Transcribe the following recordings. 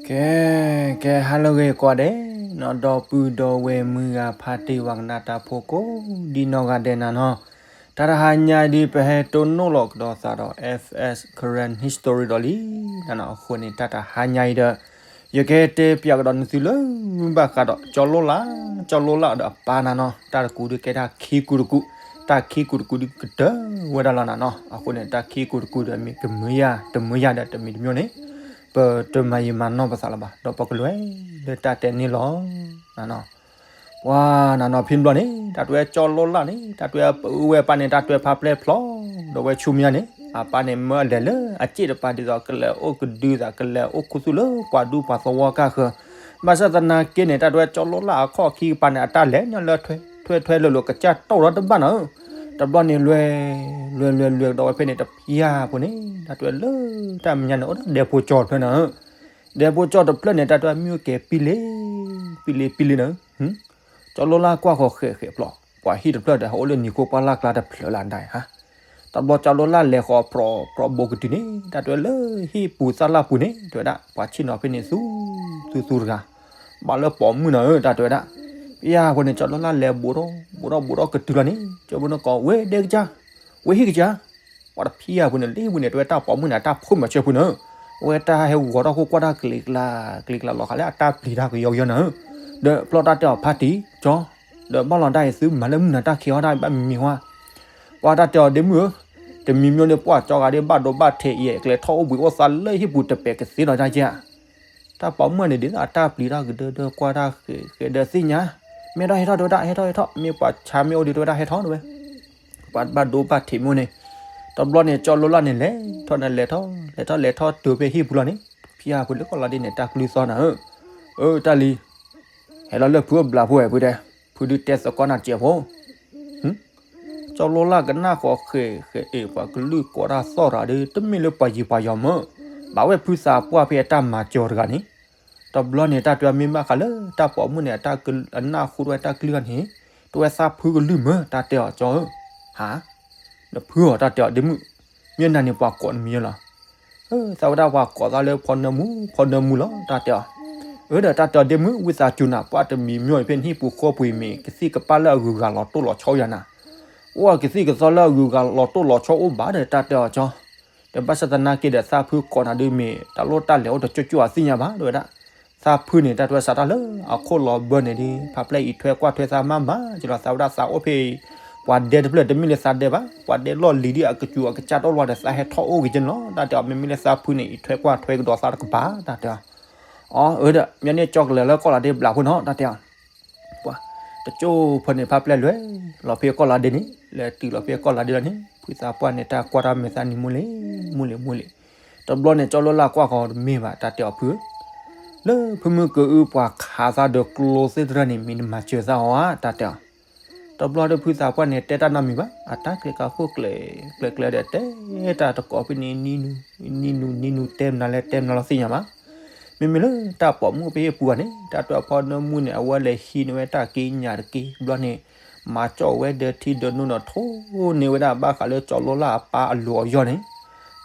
ကဲ ကဲ ဟါလၢအဂ့ၤကိးဂၤဒဲးနီၤ, ဒီပုၢ်ဒီဝဲၢ်မုၢ်ဂၤဖါတံၢ်ဝၤကနၣ်တၢ်ဖိကိးဒံနီၢ်ဂၤဒဲးနၤနီၤ, တၢ်တဟါညါအံၤဒ်ပဟဲတိၢ်နီၣ်လီၤကဒီးသးဒီး F S Karen History ဒီးလံနၤနီၤ, အဃိန့ၣ် တၢ်တဟါညါအံၤဒီး ယကဟဲတဲပၠးကဒီးနသုလၢဘၣ်ဃးဒီး ကၠီလိလၢ်, ကၠီလိလၢ်ဒီးအပၢ်နၤနီၤ, တၢ်တကူးဒ်ကဲတၢ်ခံကူးတကူး, တၢ်ခံကူးတကူးဒ်ကတၢၢ်ဝဲဒၣ်လီၤနၤနီၤ, အဃိန့ၣ် တၢ်ခံကူးတကူးဒီးမ့ၢ်ကမုာ်ယၤ တမုာ်ယၤဒီးတမံၤတမံၤန့ၣ် ပတမၤယံာ်မၤနီၢ်ပသးလၢၤဘၣ်, ဒီးပကလဲၤလၢတၢ်တဲန့ၣ်လီၤနၤနီၤ. ပှၤနၤနီၤ ဖဲဘျီန့ၣ် တၢ်တဲဝဲကၠီလိလၢ်န့ၣ် တၢ်တဲဝဲပဝဲပၢ်န့ၣ် တၢ်တဲဝဲဖးပျဲၢ်ဖျီ ဒီးဝဲဆူမဲာ်ညါန့ၣ် အပၢ်န့ၣ် မၢအလဲၤလၢအစ့ၣ်တပၤ ဒ်သိးကလဲၤအိၣ်ကဒုသး ကလဲၤအိၣ်ခူသူၣ်လၢပှၤဒူပှၤသဝီကၢ်ဃၢၤ, ဘၣ်ဆၣ်သနာ်က့န့ၣ် တၢ်တဲဝဲကၠီလိလၢ်အခီၣ်ခံကပၤန့ၣ် အတၢ်လဲၤညီလၢထွဲထွဲထွဲလိၤလိၤ ကစၢ်တီၢ်ဒီးတဘၣ်နၤဧၢ, တဘျီန့ၣ်လွဲၤ လွဲၤလွဲၤလွဲၤကဒီးဝဲဖဲန့ၣ် တဖျါဖိန့ၣ် တၢ်တဲဝဲလၢတၢ်မဲာ်ညါန့ၣ် အိၣ်ဒီးဒဲဖိကၠီတဖျၢၣ်နၤဧၢ, ဒဲဖိကၠီတဖျၢၣ်န့ၣ် တၢ်တဲဝဲမ့ၢ်အိၣ်ကဲပံလ့ ပံလ့ပံလ့နၤဧၢ, ကၠီလိလၢ်ကွၢ်ဃီၤဃဲးဃဲးဖျီ ပှၤဟံၣ်တဖျၢၣ်ဒီး ဟဲအိၣ်လၢနံၤခိၣ်ပှၢ်လၢ်ကျါတဖျၢၣ်လၢအဒၣ်ဧါ, တဘျီကၠီလိလၢ်လဲၤဃီၤဖြီဖြီဘိကတုၤန့ၣ် တၢ်တဲဝဲလၢဟံၣ်ပူၤသၣ်လၢ်ပူၤန့ၣ် တဲဝဲဒၣ် ပှၤဆ့ၣ်နီၤဖဲန့ၣ်သူ သူသူတဂၤ ဘၣ်လၢပိာ်မုၣ်နၤဧၢ တၢ်တဲဝဲဒၣ်, ဖဲအံၤဖိန့ၣ် ကၠီလိလၢ်လဲၤဘူးထီၣ်ဘူးထီၣ်ဘူးထီၣ်ကတုၤလီၤန့ၣ် ကၠီဖိန့ၣ်ကိး ဝဲဒဲကစၢ် ဝဲဟံၣ်ကစၢ် ပှၤတဖျါဖိန့ၣ် လံဝဲန့ၣ် တဲဝဲတၢ်ပိာ်မုၣ်န့ၣ် တၢ်ဖိမၤစၢၤဖိနၤဧၢ, အဝဲတၢ်ဟဲဂီၤထီၣ်ခိၣ်ကွၢ်တၢ်ကလံၤကျါ ကလံၤကျါလီၤဃာ်လၢအတၢ်ပျံၤတၢ်ကယီကယီနၤဧၢ, ဒီးဖျီတၢ်တဲအီၤဖါတံၢ်ကၠီ ဒီးဘၣ်လီၤဒၣ်အံၤသုမၤလၢမုၢ်နၤတၢ်ခံးအီၣ်တၢ်ဘၣ်မံၤမံၤဝါ, ပှၤတၢ်တဲအီၤဒ့မုၣ်ဧၢ, တမံၤမံၤန့ၣ် ပှၤကၠီဂၤဒ်ဘၣ်ဒိဘၣ်ထံးအံၤ ကျဲထီၣ်အိၣ်ဘှံးအိၣ်သါလၢဟံၣ်ပူၤတပဲာ်ကသ့ဒီးတၢ်က့ဧါ တၢ်ပိာ်မုၣ်န့ၣ်ဒ်သိးအတၢ်ပျံၤတၢ်ကဒၢဒၢကွၢ်တၢ်ဃဲးဃဲးဒီးသ့ၣ်ညါ, မ့ၢ်ထီၣ်ဟဲထီၣ်တဲဝဲဒၣ် ဟဲထီၣ်ဟဲထီၣ် မ့ၢ်ပှၤဆါမ့ၢ်အိၣ်ဒံးတဲဝဲဒၣ်ဟဲထီၣ်တဲဝဲ, ပှၤဘၣ်ဒိဘၣ်ထံးမ့ၢ်န့ၣ်, တဘျီန့ၣ် ကၠီလိလၢ်န့ၣ်လဲၤထီၣ်န့ၣ်လဲၤထီၣ် လဲၤထီၣ်လဲၤထီၣ်တုၤဖဲဟံၣ်ပူၤလီၤန့ၣ် ဖံယါဖိလၢကီၢ်လီၤဒ့န့ၣ် တၢ်ကလုၢ်သီနၤဧၢ, အၢ တၢ်လံ ဟဲလီၤလၢဖုအဘျးဖိဝဲဖုတဲ, ဖုဒုးတဲသကိးနၤစဲးဖိ ကၠီလိလၢ်ကနၣ်ဃီၤဃဲးဃဲး အ့ၣ် ပှၤကလုၢ်ကိးတၢ်သီၣ်တဂၤဒီး တမ့ၢ်လၢပှၤယံၤပှၤယီၤမၢ်, ဘၣ်ဝဲဖုသးပှၢ်ဖဲအတၢ်မၤစၢၤတဂၤန့ၣ်, တဘျီန့ၣ် တၢ်တဲမ့ၢ်ဘၣ်ဃးလၢတၢ်ပိာ်မုၣ်န့ၣ် အတၢ်ကနၣ်ဃုာ်တၢ်ကလုၢ်တဂၤန့ၣ်, တဝဲသးဖုကလုၢ်မၢ် တၢ်တဲအီၤကၠီဧၢ, ဟါ, နဖုအီၤတၢ်တဲအီၤဒ့မုၣ်, မ့ၢ်နၤန့ၣ်ပှၤကိးနမံၤလီၤ သးဝဲဒၣ်ပှၤကိးသးလၢဖီနၢမူ ဖီနၢမူလီၤ တၢ်တဲအီၤ, အၢ ဒီးတၢ်တဲအီၤဒ့မုၣ် ဝံသးစူၤနၤ ပှၤတမံၤမံၤဖဲနဟံၣ်ပူၤဃီပူၤအံၤမ့ၢ် ကသံၣ်ကပၢ်လၢအဂုၤအဂၤလီၤတိၢ်လီၤဆီယၤနၤ, အိၣ်ကသံၣ်ကသီလၢအဂုၤအဂၤလီၤတိၢ်လီၤဆီအိၣ်ဘၣ်ဒီး တၢ်တဲအီၤကၠီ, ဒီးဘၣ်ဆၣ်သနာ်က့ဒီးသးဖုကိးနၤဒုးမ့ၢ် တၢ်လိၣ်တၢ်လဲၤအိၣ်တကၠိၣ်ကၠိၣ်အသ့ၣ်ညါဘၣ် တဲဝဲဒၣ်, သးဖုန့ၣ် တၢ်တဲဝဲစးထီၣ်လၢအခိၣ်လီၤဘၢန့ၣ်ဒီး ဖးပျဲၢ်အံးထွဲကွၢ်ထွဲသးမးမးက့ၤလီၤ သးဝဲဒၣ်သးအိၣ်ဖဲအံၤ ပှၤဒဲတဖျၢၣ်တမ့ၢ်လၢသးဒဲဘၣ် ပှၤဒဲလီၢ်လံၤဒ်အကစူၤအကစၢ်တအိၣ်လီၤဒီးသးဟဲထီၣ်အိၣ်က့ၤက့ၤန့ၣ်လီၤ တၢ်တဲအီၤ မ့မ့ၢ်လၢသးဖုန့ၣ် အံးထွဲကွၢ်ထွဲကဒီးသးတကပၤ တၢ်တဲအီၤ, အီ အၢ ဒီး မ့ၢ်န့ၣ်ကၠီကလဲၤလၢကီၢ်လီၤဒ့ဘျးဖိနီၤ တၢ်တဲအီၤ, ပှၤ တကၠိၣ်ဖိန့ၣ် ဖးပျဲၢ်လွဲၤလီၤဖဲကီၢ်လီၤဒ့န့ၣ် လဲၤတုၤလီၤဖဲကီၢ်လီၤဒ့လီၤန့ၣ် ဖုသးပှၢ်န့ၣ် တၢ်ကွၢ်တၢ်မဲာ်သးန့ၣ် မူလ့ၣ် မူလ့ၣ် မူလ့ၣ်, တဘျီန့ၣ် ကၠီလိလၢ်ကွၢ်ဃီၤတမ့ၢ်ဘၣ် တၢ်တဲအီၤဖုဧၢ လၢဖုမုၢ်ကအုပှၤခးသးဒီးကျိသ့ၣ်တဖၣ်န့ၣ် မ့ၢ်နမၤစၢၤသးအီၤဧါ တၢ်တဲအီၤ, တဘျီဒီးဖုသးပှၢ်န့ၣ် တဲတၢ်နီတမံၤဘၣ် အတၢ်ကျဲၤကၤခိၣ်ကျဲၤ ကျဲၤကျဲၤဒီးတဲတၢ်တကိးဖဲန့ၣ် နံၤနူၤ နံၤနူၤ နံၤနူၤတဲမနုၤလဲၣ် တဲမနုၤလီၤသ့ၣ်ညါဘၣ်, မ့မ့ၢ်လၢတၢ်ပိာ်မုၣ်ဖဲဟံၣ်ပူၤဧါန့ၣ် တၢ်တဲအီၤဖီနၢမူန့ၣ် အဝဲလဲၤဟံးန့ၢ်ဝဲတၢ်က့ညၣ်တက့ၢ် တဘျီန့ၣ် မၤကၠီၣ်ဝဲဒီးထံဒီးနိဒီးထိၣ်န့ၢ်ဝဲဒၣ် ဘၣ်ဃးလၢကၠီလိလၢ်အပၢ်အလိၤအယီၢ်န့ၣ်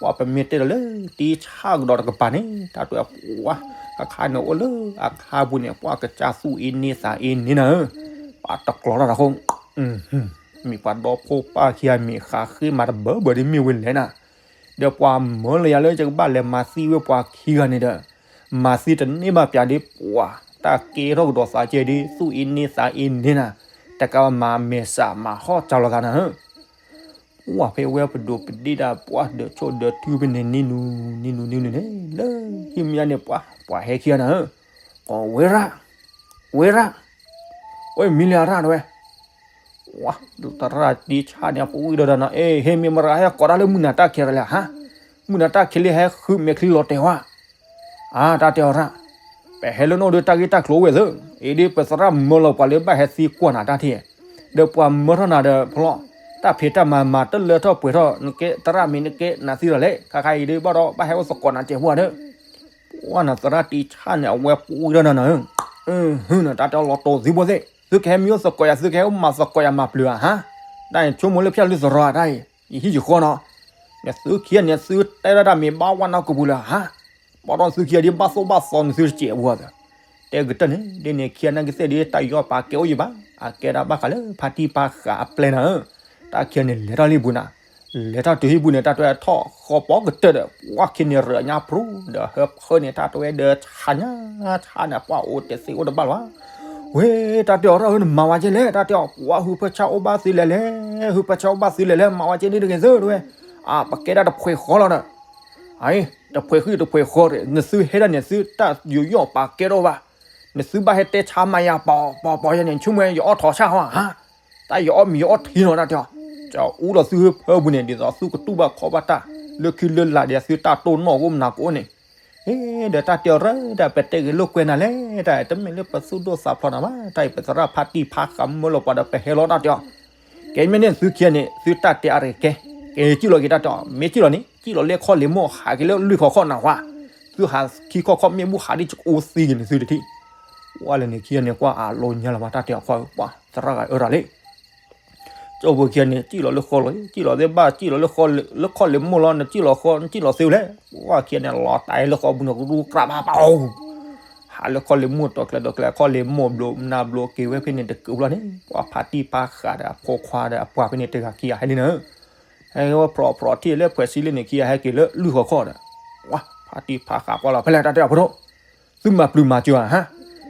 ပှၤပမ့ၢ်တဲဒီးလၢတံဆၣ်ကဒီးတကပၤန့ၣ် တၢ်တဲအီၤ ပှၤ အခါန့ၣ်အိၣ်လၢအခါပူၤန့ၣ် ပှၤကစၢ်သူၣ်အ့န့သးအ့န့နၤဧၢ, ပှၤတကျိၤထီၣ်တၢ်ဃိ မ့ၢ်ပှၤဒီဖိပၢ်ခံဂၤမ့ၢ်ဃးဃ့မၤတဘၢဘၢဒ်မ့ၢ်ဝဲလဲၣ်နၤ, ဒီးပှၤမၢလၢယၤလၢယကဘၣ်လဲၤမၤသံဝဲပှၤခံဂၤန့ၣ်ဒီး မၤသံတန့ၢ်ဘၣ်ပၠးဒ်ပှၤ တၢ်ကဲထီၣ်ကဒီးသးကဲဒ် သူၣ်အ့န့သးအ့န့နၤ, တကးဘၣ်မၤမဲာ်ဆှးမၤဟီၣ်စၢ်လီၤသးနၤဧၢ ပှၤဖဲဝဲပဒိးပဒ့ၣ်ဒၣ်ပှၤဒီးဆိၣ်ဒီးထုဖဲန့ၣ် နံၤနူၤ နံၤနူၤ နံၤနူၤန့ၣ် လၢဟံၣ်မဲာ်ညါန့ၣ် ပှၤ ပှၤဟဲခံဂၤနၤဧၢ, ကိးဝဲရၣ် ဝဲရၣ်, အိၣ်မံၤလၢအရၣ်တဲဝဲ, ဝါ သရၣ်တံဆၣ်န့ၣ် အပူၤဝံၤဒီးနၤ အ့ ဟဲမ့ၢ်မရၣ်ဟဲကိးတၢ်လၢမုၢ်နၤတၢ်ခံးတလဲၣ်ဟါ, မုၢ်နၤတၢ်ခံးလံဟဲဃုမဲာ်ချံလီၤတဲာ်ဝဲ အါ တၢ်တဲအီၤရၣ်, ပဟဲလၢနအိၣ်ဒီးတၢ်ဂ့ၢ်တၢ်ကျိၤဝဲသ့, အ့ဒ်ပသရၣ်မၢလီၤပှၤလၢဘၣ်ဟဲသံကွၢ်နၤတၢ်ထံၣ်, ဒီးပှၤမၢထီၣ်နၤဒီးဖျီ, တၢ်ဖံးတၢ်မၤမၤတလၢထီၣ်ပှဲၤထီၣ်နကဲ သရၣ်မ့ၢ်နကဲနၤသံလီၤလဲၣ်, ခါခါအံၤဒ်ဘၣ်ဒီးဘၣ်ဟဲအိၣ်သကိးနၤစဲးဖိဧါဒီး, ပှၤနၤသရၣ်တံဆၣ်န့ၣ် အဝဲပူၤဝံၤဒီးနၤနၤဧၢ, နတၢ်တဲအီၤလီၤတိာ်သံဖိသ့, သုကဟဲမံအိၣ်သကိးယၤ သုကဟဲအိၣ်မၤသကိးယၤမၤပျုၤဧါဟါ, တၢ်အံၤဆိကမိၣ်လၢဖၠၣ်လုၢ်သရီတၢ်အံၤ, ယဟံၣ်ယဃီနီၤ, နသုခံဂၤန့ၣ် သုတဲဒၣ်တၢ်မ့ၢ်ဘၣ်ဝဲနီၢ်ကပူၤလၢၤဧါ, ဘၣ်ဒီးသုခံဂၤဒ်ဘၣ်သိၣ်ဘၣ်သီနသုတစဲးအပူၤဧါ. တဲကတၢၢ်န့ၣ် ဒ်န့ၣ်ခံဂၤနာ်က့သ့ၣ်ဒ်တၢ်ယီၣ်ပာ်ကဲအိၣ်ယံၤဘၣ်, အကဲဒၣ်ဘၣ်ဃးလၢဖါတံၢ်ဖါဃးအပျဲၢ်နၤဧၢ, တၢ်ခံဂၤန့ၣ်လဲၤထီၣ်လၢဟံၣ်ပူၤနၤ, လဲၤထီၣ်တုၤဟံၣ်ပူၤန့ၣ် တၢ်တဝဲထီၣ်ဃီပိာ်ကတၢၢ်ဒီး ပှၢ်ခံန့ၣ်ရၢညါဖရူဒီးဟၢဖၢန့ၣ် တၢ်တဝဲဒီးဆါညါဆါန့ၣ် ပှၢ်အိၣ်တသ့အိၣ်တဘၣ်လီၤ. ဝဲတၢ်တဲအီၤ တၢ်ဧၢ နမၤဝဲကဲလဲၣ်, တၢ်တဲအီၤ ပှၢ်ဟုဖၢဆါအိၣ်ဘၣ်သုလဲၤလဲၣ်, ဟုဖၢဆါအိၣ်ဘၣ်သုလဲၤလဲၣ်, မၤဝဲကဲန့ၣ်တဂ့ၤသုတဝဲ, အပကဲဒၣ်တဖှဲးဃီလီၤဒီး အ တဖှဲးဃံတဖှဲးဃီဒီး နသုဟဲဒၣ်န့ၣ် သုတၢ်ယူးယီၣ်ပာ်ကဲထီၣ်ဘၣ်, နသုဘၣ်ဟဲတဲဆါမၤယၤပီၤပီၤပီၤယၤန့ၣ် ဆိကမိၣ်ယအီၣ်ထီၣ်ဆၣ်ဟီဧါ, တၢ်ယအီၣ်မံၤယအီၣ်ထံလီၤ တၢ်တဲအီၤ, ကၠီအူလီၤသုဟၢဖၢပူၤန့ၣ် ဒ်သိးသုကတူၢ်ဘၣ်ခီၣ်ဘၣ်တၢ် လၢခံလၢလာ်ဒီးသုတၢ်တိၢ်နီၣ်ကအိၣ်မနၤကအိၣ်န့ၣ်, အ့ ဒီးတၢ်တဲအီၤရၢ တၢ်ပတဲဂ့ၤလိာ်ကွဲနၤလဲၣ်, တၢ်တမ့ၢ်လၢပသူၣ်ဒိၣ်သးဖျိးနၤဘၣ်, တၢ်အံၤပသရၣ်ဖါတံၢ်ဖါဃးမၢလီၤပှၤဒီးပဟဲလီၤတၢ်တဲအီၤ ကဲမ့ၢ်န့ၣ်သုခံဂၤန့ၣ် သုတၢ်တဲအါတဂ့ၤကဲ, ကဲစံၣ်လီၤက့ၤတၢ်တဲအီၤ, မ့ၢ်စံၣ်လီၤန့ၣ် စံၣ်လီၤလၢခီၣ်လ့ၤမိၢ်ဟးက့ၤလၢလွံၢ်ဃီခီၣ်နၢ်ဟူဧါ, သုဟးခံခီၣ်ခီၣ်မ့ၣ်ဘူၣ်ဟးဒ်ကအိသံက့ၤန့ၣ်သုတထံၣ်, ဝဲလဲၣ်န့ၣ်ခံဂၤန့ၣ် ကွၢ်အလိၤညါလီၤဘၣ်တၢ်တဲအီၤခီၣ် ပှၤသရၣ်ဂၤအၢတၢ်လံ ကၠီဖိခံဂၤန့ၣ် စံၣ်လီၤလၢဃီလီၤ, စံၣ်လီၤသ့ဘၣ် စံၣ်လီၤလၢဃီလ့ၤ, လၢခီၣ်လ့ၤမိၢ်လီၤ, နစံၣ်လီၤဃီ နစံၣ်လီၤသ့ဝဲလဲၣ်, ပှၢ်ခံဂၤန့ၣ် လီၤတၢ်လၢဃီပူၤန့ၣ် ကရူၢ်ကြၢ်ဘၣ်ပှၤအိၣ်, ဟးလၢခီၣ်လ့ၤမိၢ်တီၤကျဲၤတီၤကျဲၤ ခီၣ်လ့ၤမိၢ်ဘျိးမနၤဘျိးက့ၤဝဲဖဲန့ၣ်တကုးလီၤန့ၣ် ပှၢ်ဖါတံၢ်ဖါဃးဒီးအဖိခွါဒီးအပှၤဖဲန့ၣ်တဂၤခံဂၤဟဲလံနၤ, ဟဲဝဲဖျိးဖျိးထံၣ်လၢဖှဲးစံလၢန့ၣ်ခံဂၤဟဲက့ၤလၢလွံၢ်ဃီခီၣ်ဒီး, ပှၢ်ဖါတံၢ်ဖါဃးကွၢ်လီၤဖဲလဲၣ်တၢ်တဲအီၤဖိဒိၣ် သုမၤပျုၤမၤစၢၤဧါဟါ,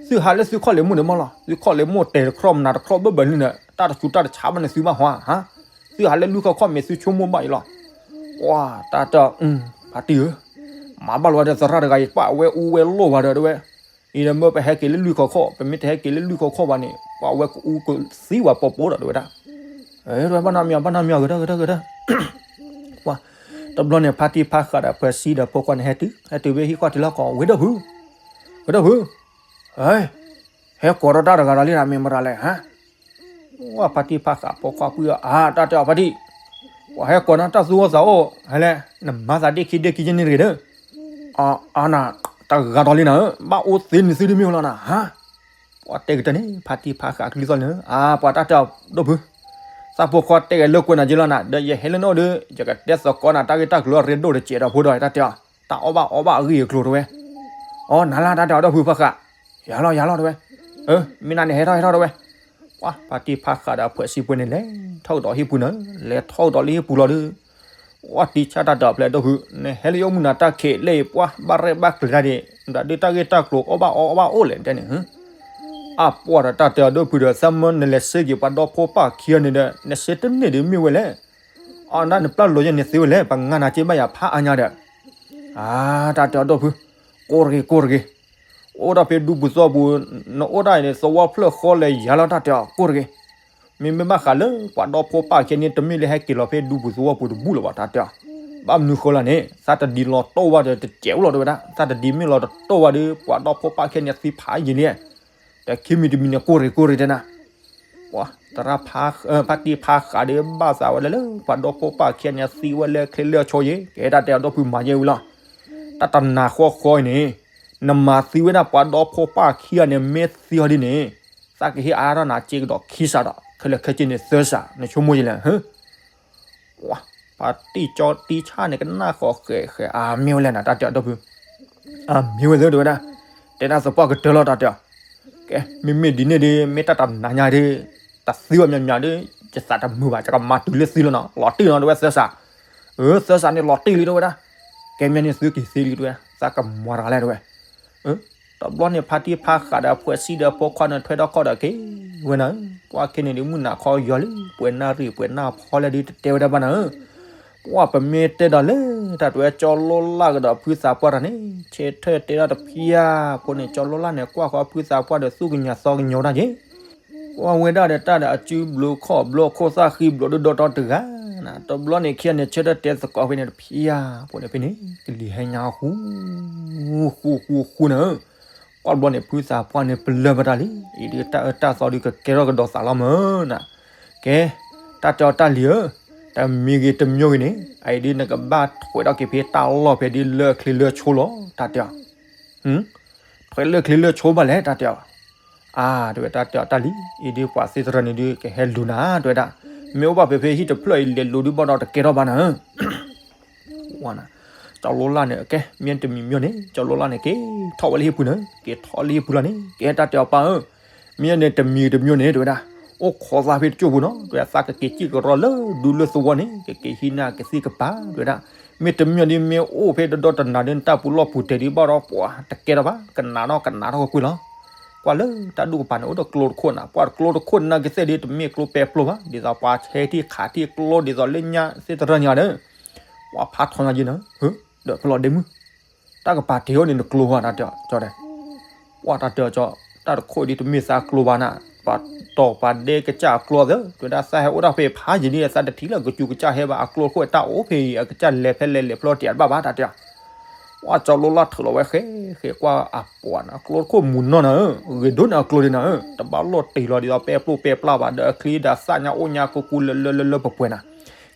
သုဟးလၢသုခီၣ်လ့ၤမိၢ်န့ၣ်မ့ၢ်လီၤ, သုခီၣ်လ့ၤမိၢ်တဲာ်တခီၣ်မနၤတခီၣ်ဘၢၣ်ဘၢၣ်လံန့ၣ် တၢ်တဆူးတၢ်တဆါဘၣ်န့ၣ်သုဘၣ်ဟီဧါ, သုဟးလၢလွံၢ်ခီၣ်ခီၣ်မ့ၢ်သုဆိကမိၣ်ဘၣ်အံၤလီၤ, ပှၢ်တၢ်တဲအီၤ, ဖါတံၢ်ဧၢ, မၤဘၣ်လီၤဝဲဒီးသရၣ်တဂၤအံၤ ပှၢ်အဝဲအူဝဲလိၣ်ဝဲဒီးတဝဲ အံၤဒီးမ့ၢ်ပဟဲက့ၤလၢလွံၢ်ခီၣ်ခီၣ် ပမ့ၢ်တဟဲက့ၤလၢလွံၢ်ခီၣ်ခီၣ်ဘၣ်န့ၣ် ပှၢ်အဝဲကအူကသံဝဲပိာ်ပိာ်ဒီးတဝဲဒၣ်, တဝဲဘၣ်နီတမံၤ ဘၣ်နီတမံၤ ဂ့ၤဒၣ်ဂ့ၤဒၣ်ဂ့ၤဒၣ် ပှၢ်, တဘျီန့ၣ် ဖါတံၢ်ဖါဃးဒီးဖှဲးစံဒီးဖိခွါန့ၣ်ဟဲတုၤ ဟဲတုၤဖဲဟံၣ်ဃီတုၤလီၤကီး ဝ့ၢ်ဒီဖု, ဝ့ၢ်ဒီဖု, ဟဲကိးထီၣ်တၢ်တဂၤဒီးလံနၤ မ့ၢ်မတၤလဲၣ်ဟါ, ပှၢ်ဖါတံၢ်ဖါဃးဖိခွါကွံာ်အီၤ အါ တၢ်တဲအီၤဖါတံၢ်, ပှၤဟဲကိးနၤတၢ်သူၣ်အိၣ်သးအိၣ် ဟဲလဲၣ် နမၤသးဒ့ၣ်ခံဒ့ၣ်ခံယဲၢ်န့ၣ်တဂ့ၤဒီး, အါနၤ, တဂၤဒီးလံနၤဧၢ ဘၣ်အိၣ်သ့န့ၣ်သုဒ်မ့ၢ်ဝဲလီၤနၤဟါ ပှၤတဲကတၢၢ်န့ၣ် ဖါတံၢ်ဖါဃးကလုၢ်သီၣ်န့ၣ် အါ ပှၤတၢ်တဲအီၤ ဒီဖု, သးဖိခွါတဲဂဲၤလိာ်ကွဲနၤက့လီၤနၤ ဒီးယဟဲလၢနအိၣ်ဒီး ယကတဲသကိးနၤတၢ်ဂ့ၢ်တၢ်ကျိၤအရ့ဒိၣ်တစဲးဒီးဖိဒီးတၢ်တဲအီၤ, တၢ်အီၣ်ဘၣ်အီဘၣ်အဂ့ၢ်အကျိၤတဝဲ, အီ နၤလၢတၢ်တဲအီၤဒီဖုဖါဃး, ယၤလီၤယၤလီၤတဝဲ, မ့ၢ်နၤန့ၣ်ဟဲထီၣ်ဟဲထီၣ်တဝဲ, ပှၢ်ဖါတံၢ်ဖါဃးဒီးဖှဲးစံဖိန့ၣ် လဲၤထီၣ်ကဒီးဟံၣ်ပူၤန့ၣ် လဲၤထီၣ်ကဒီးလၢဟံၣ်ပူၤလီၤဒီး ပှၢ်တံၢ်ဆၣ်တၢ်တဲအီၤဖဲဒီဖု, နဟဲလၢယအိၣ်မုၢ်နၤတၢ်ခံးလၢအံၤ ပှၢ်ဘၣ်ရဲၣ်ဘၣ်ကျဲၤတၢ်ဒံး ဒီးဒုးတၢ်ဂ့ၢ်တၢ်ကျိၤအီၣ်ဘၣ်အီအီဘၣ်အိၣ်လဲၣ်တဲန့ၣ်, အပှၢ်ဒီးတၢ်တဲအီၤဒီဖုဒီး သးမၢနလဲၤစ့က့ၤပှၤဒီဖိပၢ်ခံဂၤန့ၣ်ဒီး နစ့တန့ၢ်ဒံးမ့ၢ်ဝဲလဲၣ်, အီၣ်ဒၣ်နပျၢ်လိာ်ယဲၢ်န့ၣ်သ့ဝဲလဲၣ် ပှၤငါနၤက့ဘၣ်ယၤဖးအါညါဒီး, အါ တၢ်တဲအီၤဒီဖု, ကိးတဂ့ၤကိးတဂ့ၤ အိၣ်ဒၣ်ဖဲဒူပူၤသဝီပူၤ, နအိၣ်ဒၣ်အံၤန့ၣ် သဝီဖျၢၣ်ဃီလဲၤယၤလီၤတၢ်တဲအီၤ ကိးတဂ့ၤ, မ့မ့ၢ်ဘၣ်ဃးလၢပှၤဒီဖိပၢ်ခံဂၤန့ၣ် တမ့ၢ်လၢဟဲက့ၤလီၤဖဲဒူပူၤသဝီပူၤတဘူၣ်လၢၤဘၣ်တၢ်တဲအီၤ, ဘၣ်မနုၤဃိလၢန့ၣ် သးတဒံးလီၤတိၢ်ဝဲဒီးတစဲးအိၣ်လီၤတဝဲဒၣ် သးတဒံးမ့ၢ်လီၤတတိၢ်ဝဲဒီး ပှၤဒီဖိပၢ်ခံဂၤန့ၣ်သံဖးယံာ်လံ, ဒီးခံမံၤတမံၤန့ၣ် ကိးတဂ့ၤကိးတဂ့ၤတဲနၤ ပှၤသရၣ်ဖါတံၢ်ဖါဃးဒီးဘၣ်သးဝဲလၢလၢ ပှၤဒီဖိပၢ်ခံဂၤန့ၣ်သံဝဲလၢချ့လၢဆီယဲၢ် ကဲတၢ်တဲအီၤဒီဖုမၤယဲၢ်ဝံၤလီၤ, တၢ်တနၤဃီဃီအံၤန့ၣ်, နမၤသံဝဲဒၣ်ပှၤဒီဖိပၢ်ခံဂၤန့ၣ် မ့ၢ်သံအီၤဒ်န့ၣ်, သးကဟ့ၣ်အါထီၣ်နၤစ့ကဒီးခံစးဒီး ခဲလၢာ်ခဲဆ့န့ၣ်သၢစး နဆိကမိၣ်ယလဲၣ်, ပှၤတံၢ်ကၠီတံၢ်ဆၣ်န့ၣ် ကနၣ်ဃီၤဃဲၤဃဲၤ အမ့ၢ်ဝဲလဲၣ်နၤ တၢ်တဲအီၤဒီဖု, အမ့ၢ်ဝဲသ့တဲဝဲဒၣ်, တဲဒၣ်သပှၢ်ကတၢၢ်လီၤတၢ်တဲအီၤ, ကဲ မ့မ့ၢ်ဒ်န့ၣ်ဒီး မ့ၢ်တၢ်တနၤညါဒီး, တသံဝဲမးမးဒီး, ယသးတမုာ်ဘၣ် ယကမၤတုၤလၢသံလီၤနီၤ လီၤတံၢ်လီၤတဲဝဲသၢစး, အၢ သၢစးန့ၣ်လီၤတံၢ်လံတဲဝဲဒၣ်, ကဲမ့ၢ်န့ၣ်သုက့ၤသ့လံတဲဝဲ, သးကမၤတဂၤလဲၣ်တဲဝဲ တဘျီန့ၣ် ဖါတံၢ်ဖါဃးဒီးဖှဲးစံဒီးဖိခွါန့ၣ် ထွဲထီၣ်ခီၣ်ဒီးက့ၤဝဲနၤဧၢ, ပှၢ်ခဲန့ၣ်ဒုး မုၢ်နၤခီယီၤလံ ပှဲၤနၣ်ရံၣ်ပှဲၤနၣ်ဖီလဲၣ်ဒုးတတဲဝဲဒၣ်ဘၣ်နၤဧၢ, ပှၢ်ပမ့ၢ်တဲဒီးလၢ တၢ်တဲဝဲကၠီလိလၢ်ကဒီးဖုသးပှၢ်တၢ်န့ၣ် ဆဲထၢၣ်တဲဒၣ်တဖျၢၣ်ဖိန့ၣ် ကၠီလိလၢ်န့ၣ် ကွၢ်ဃီဖုသးပှၢ်ဒီးသူၣ်ကညီၤသီကညီၤတၢ်က့ၤ ကွၢ်ဝဲဒၣ်ဒီးတၢ်ဒီးအစုဘျုးခီၣ်ဘျုးခိၣ်သၣ်ဃံဘျုးဒုဒီတီတဂၤ, တဘျီန့ၣ်ခံဂၤန့ၣ် ဆၢထၢၣ်တဲသကိးဖဲန့ၣ်တဖျၢၣ်ဖိန့ၣ်ဖဲန့ၣ် ကလံၤဟဲညါဃူ ဃူဃူဃူနၤဧၢ, ကွၢ်ဘျီန့ၣ် ဖုသးပှၢ်န့ၣ်ပလၢၢ်ဘၣ်တၢ်လံ, အံၤဒုးတၢ်အၢတၢ်သီဒုးကကဲထီၣ်ကဒီးသးလီၤမၢ်နၤ, ကဲ တၢ်တဲအီၤတၢ်လံၤဧၢ, တမံၤဂ့ၤတမံၤဂ့ၤန့ၣ် အအံၤဒုးနကဘၣ်ထွဲးထီၣ်က့ၤဖဲတၢ်လီၢ်ဖဲဒ်လၢချ့လၢဆိလီၤ တၢ်တဲအီၤ ထွဲးလၢချ့လၢဆိဘၣ်လဲၣ် တၢ်တဲအီၤ, အါ တဲဝဲ တၢ်တဲအီၤတၢ်လံၤ အံၤဒုးပှၤသ့ၣ်တရၢန့ၣ်ဒုးကဟဲလူၤနၤ တဲဝဲဒၣ်, မ့ၢ်အိၣ်ဘၣ်ဖဲဖဲဟံၣ်တဖျၢၣ်အံၤလဲၤလူၤဒုးဘၣ်ဒီးတကဲထီၣ်ဘၣ်နၤဧၢ, ဝနၤ, ကၠီလိလၢ်န့ၣ် ကဲ မ့ၢ်တမံၤမ့ၢ်န့ၣ် ကၠီလိလၢ်န့ၣ် က့ၤထီၣ်ဝဲလၢဟံၣ်ပူၤန့ၣ် က့ၤထီၣ်လၢဟံၣ်ပူၤလီၤန့ၣ် ကဲတၢ်တဲအီၤပၢ်ဧၢ, မ့ၢ်န့ၣ်တမံၤတမ့ၢ်န့ၣ် တဲဝဲဒၣ်, အိၣ်ခိးသးဖဲတကၠိၢ်ပူၤနီၤ တဲဝဲဒၣ် သးကက့ၤစံၣ်ကရီလၢဒူလၢသဝီန့ၣ် ကက့ၤဟံးန့ၢ်ကသံၣ်ကပၤ တဲဝဲဒၣ်, မ့ၢ်တမ့ၢ်ဒ်မ့ၢ်အိၣ်ဖဲဒီဒီတနၤဒ်တၢ်ပူၤလီၢ်ပူၤတဲာ်ဒ်ဘၣ်ဒီး ပှၤတကဲထီၣ်ဘၣ် ကနးထီၣ်ကနးထီၣ်ကွ့ၢ်ကွ့ၢ်လီၤ. ကွၢ်လၢတၢ်ဒူၣ်ကပၤန့ၣ် အိၣ်ဒီးကျိတခိၣ်နၤ ပှၤကျိတခိၣ်နၤကသ့ၣ်ဒ်တမ့ၢ်ကျိပဲပျိဘၣ် ဒ်သိးပှၤဆဲထံၣ်ခးထံၣ်ကျိဒ်သိးလၢညါသ့ၣ်တရၢၢ်ညါဒီး ပှၤဖးထီညါယ့ၢ်နၤ ဒီးဖဲလီၤဒ့မုၢ် တၢ်ကပၤတ့ၢ်အိၣ်န့ၣ်နကျိဧါ တၢ်တဲအီၤကၠီတဲ, ပှၤတၢ်တဲအီၤကၠီ, တၢ်တခိၣ်ဒ်တမ့ၢ်သးကျိဘၣ်နၤ, ပှၤတီၢ်ပှၤဒဲကစၢ်အကျိသၢ, တဲဝဲဒၣ်သးဟဲအိၣ်ဒၣ်ဖဲဖးယံာ်ဒ်သးတထံၣ်လၢကစူးကစၢ်ဟဲဘၣ် အကျိတခိၣ်တၢ်အိၣ်ဖဲအံၤ အကစၢ်လဲၤဖဲလဲၤလဲၤဖျီတ့ၢ်အဘၣ်ဘၣ် တၢ်တဲအီၤ. ပှၤကၠီလိလၢ်ထုးလီၤဝဲဃဲဃဲကွၢ်အပှၤနၤ အကျိတခိၣ်မူနီၢ်နၤဧၢ, ဂ့ၤဒိၣ်န့ၣ်အကျိဒ်နၤဧၢ, တဘၣ်လိၣ်တ့ၢ်လီၤဒ်သိးပဲပျိပဲပျၢ်ဘၣ် ဒီးအချံဒၣ်သၣ်ညါအိၣ်ညါကိးကိးလၢလၢလၢလၢပှဲၤပှဲၤနၤ,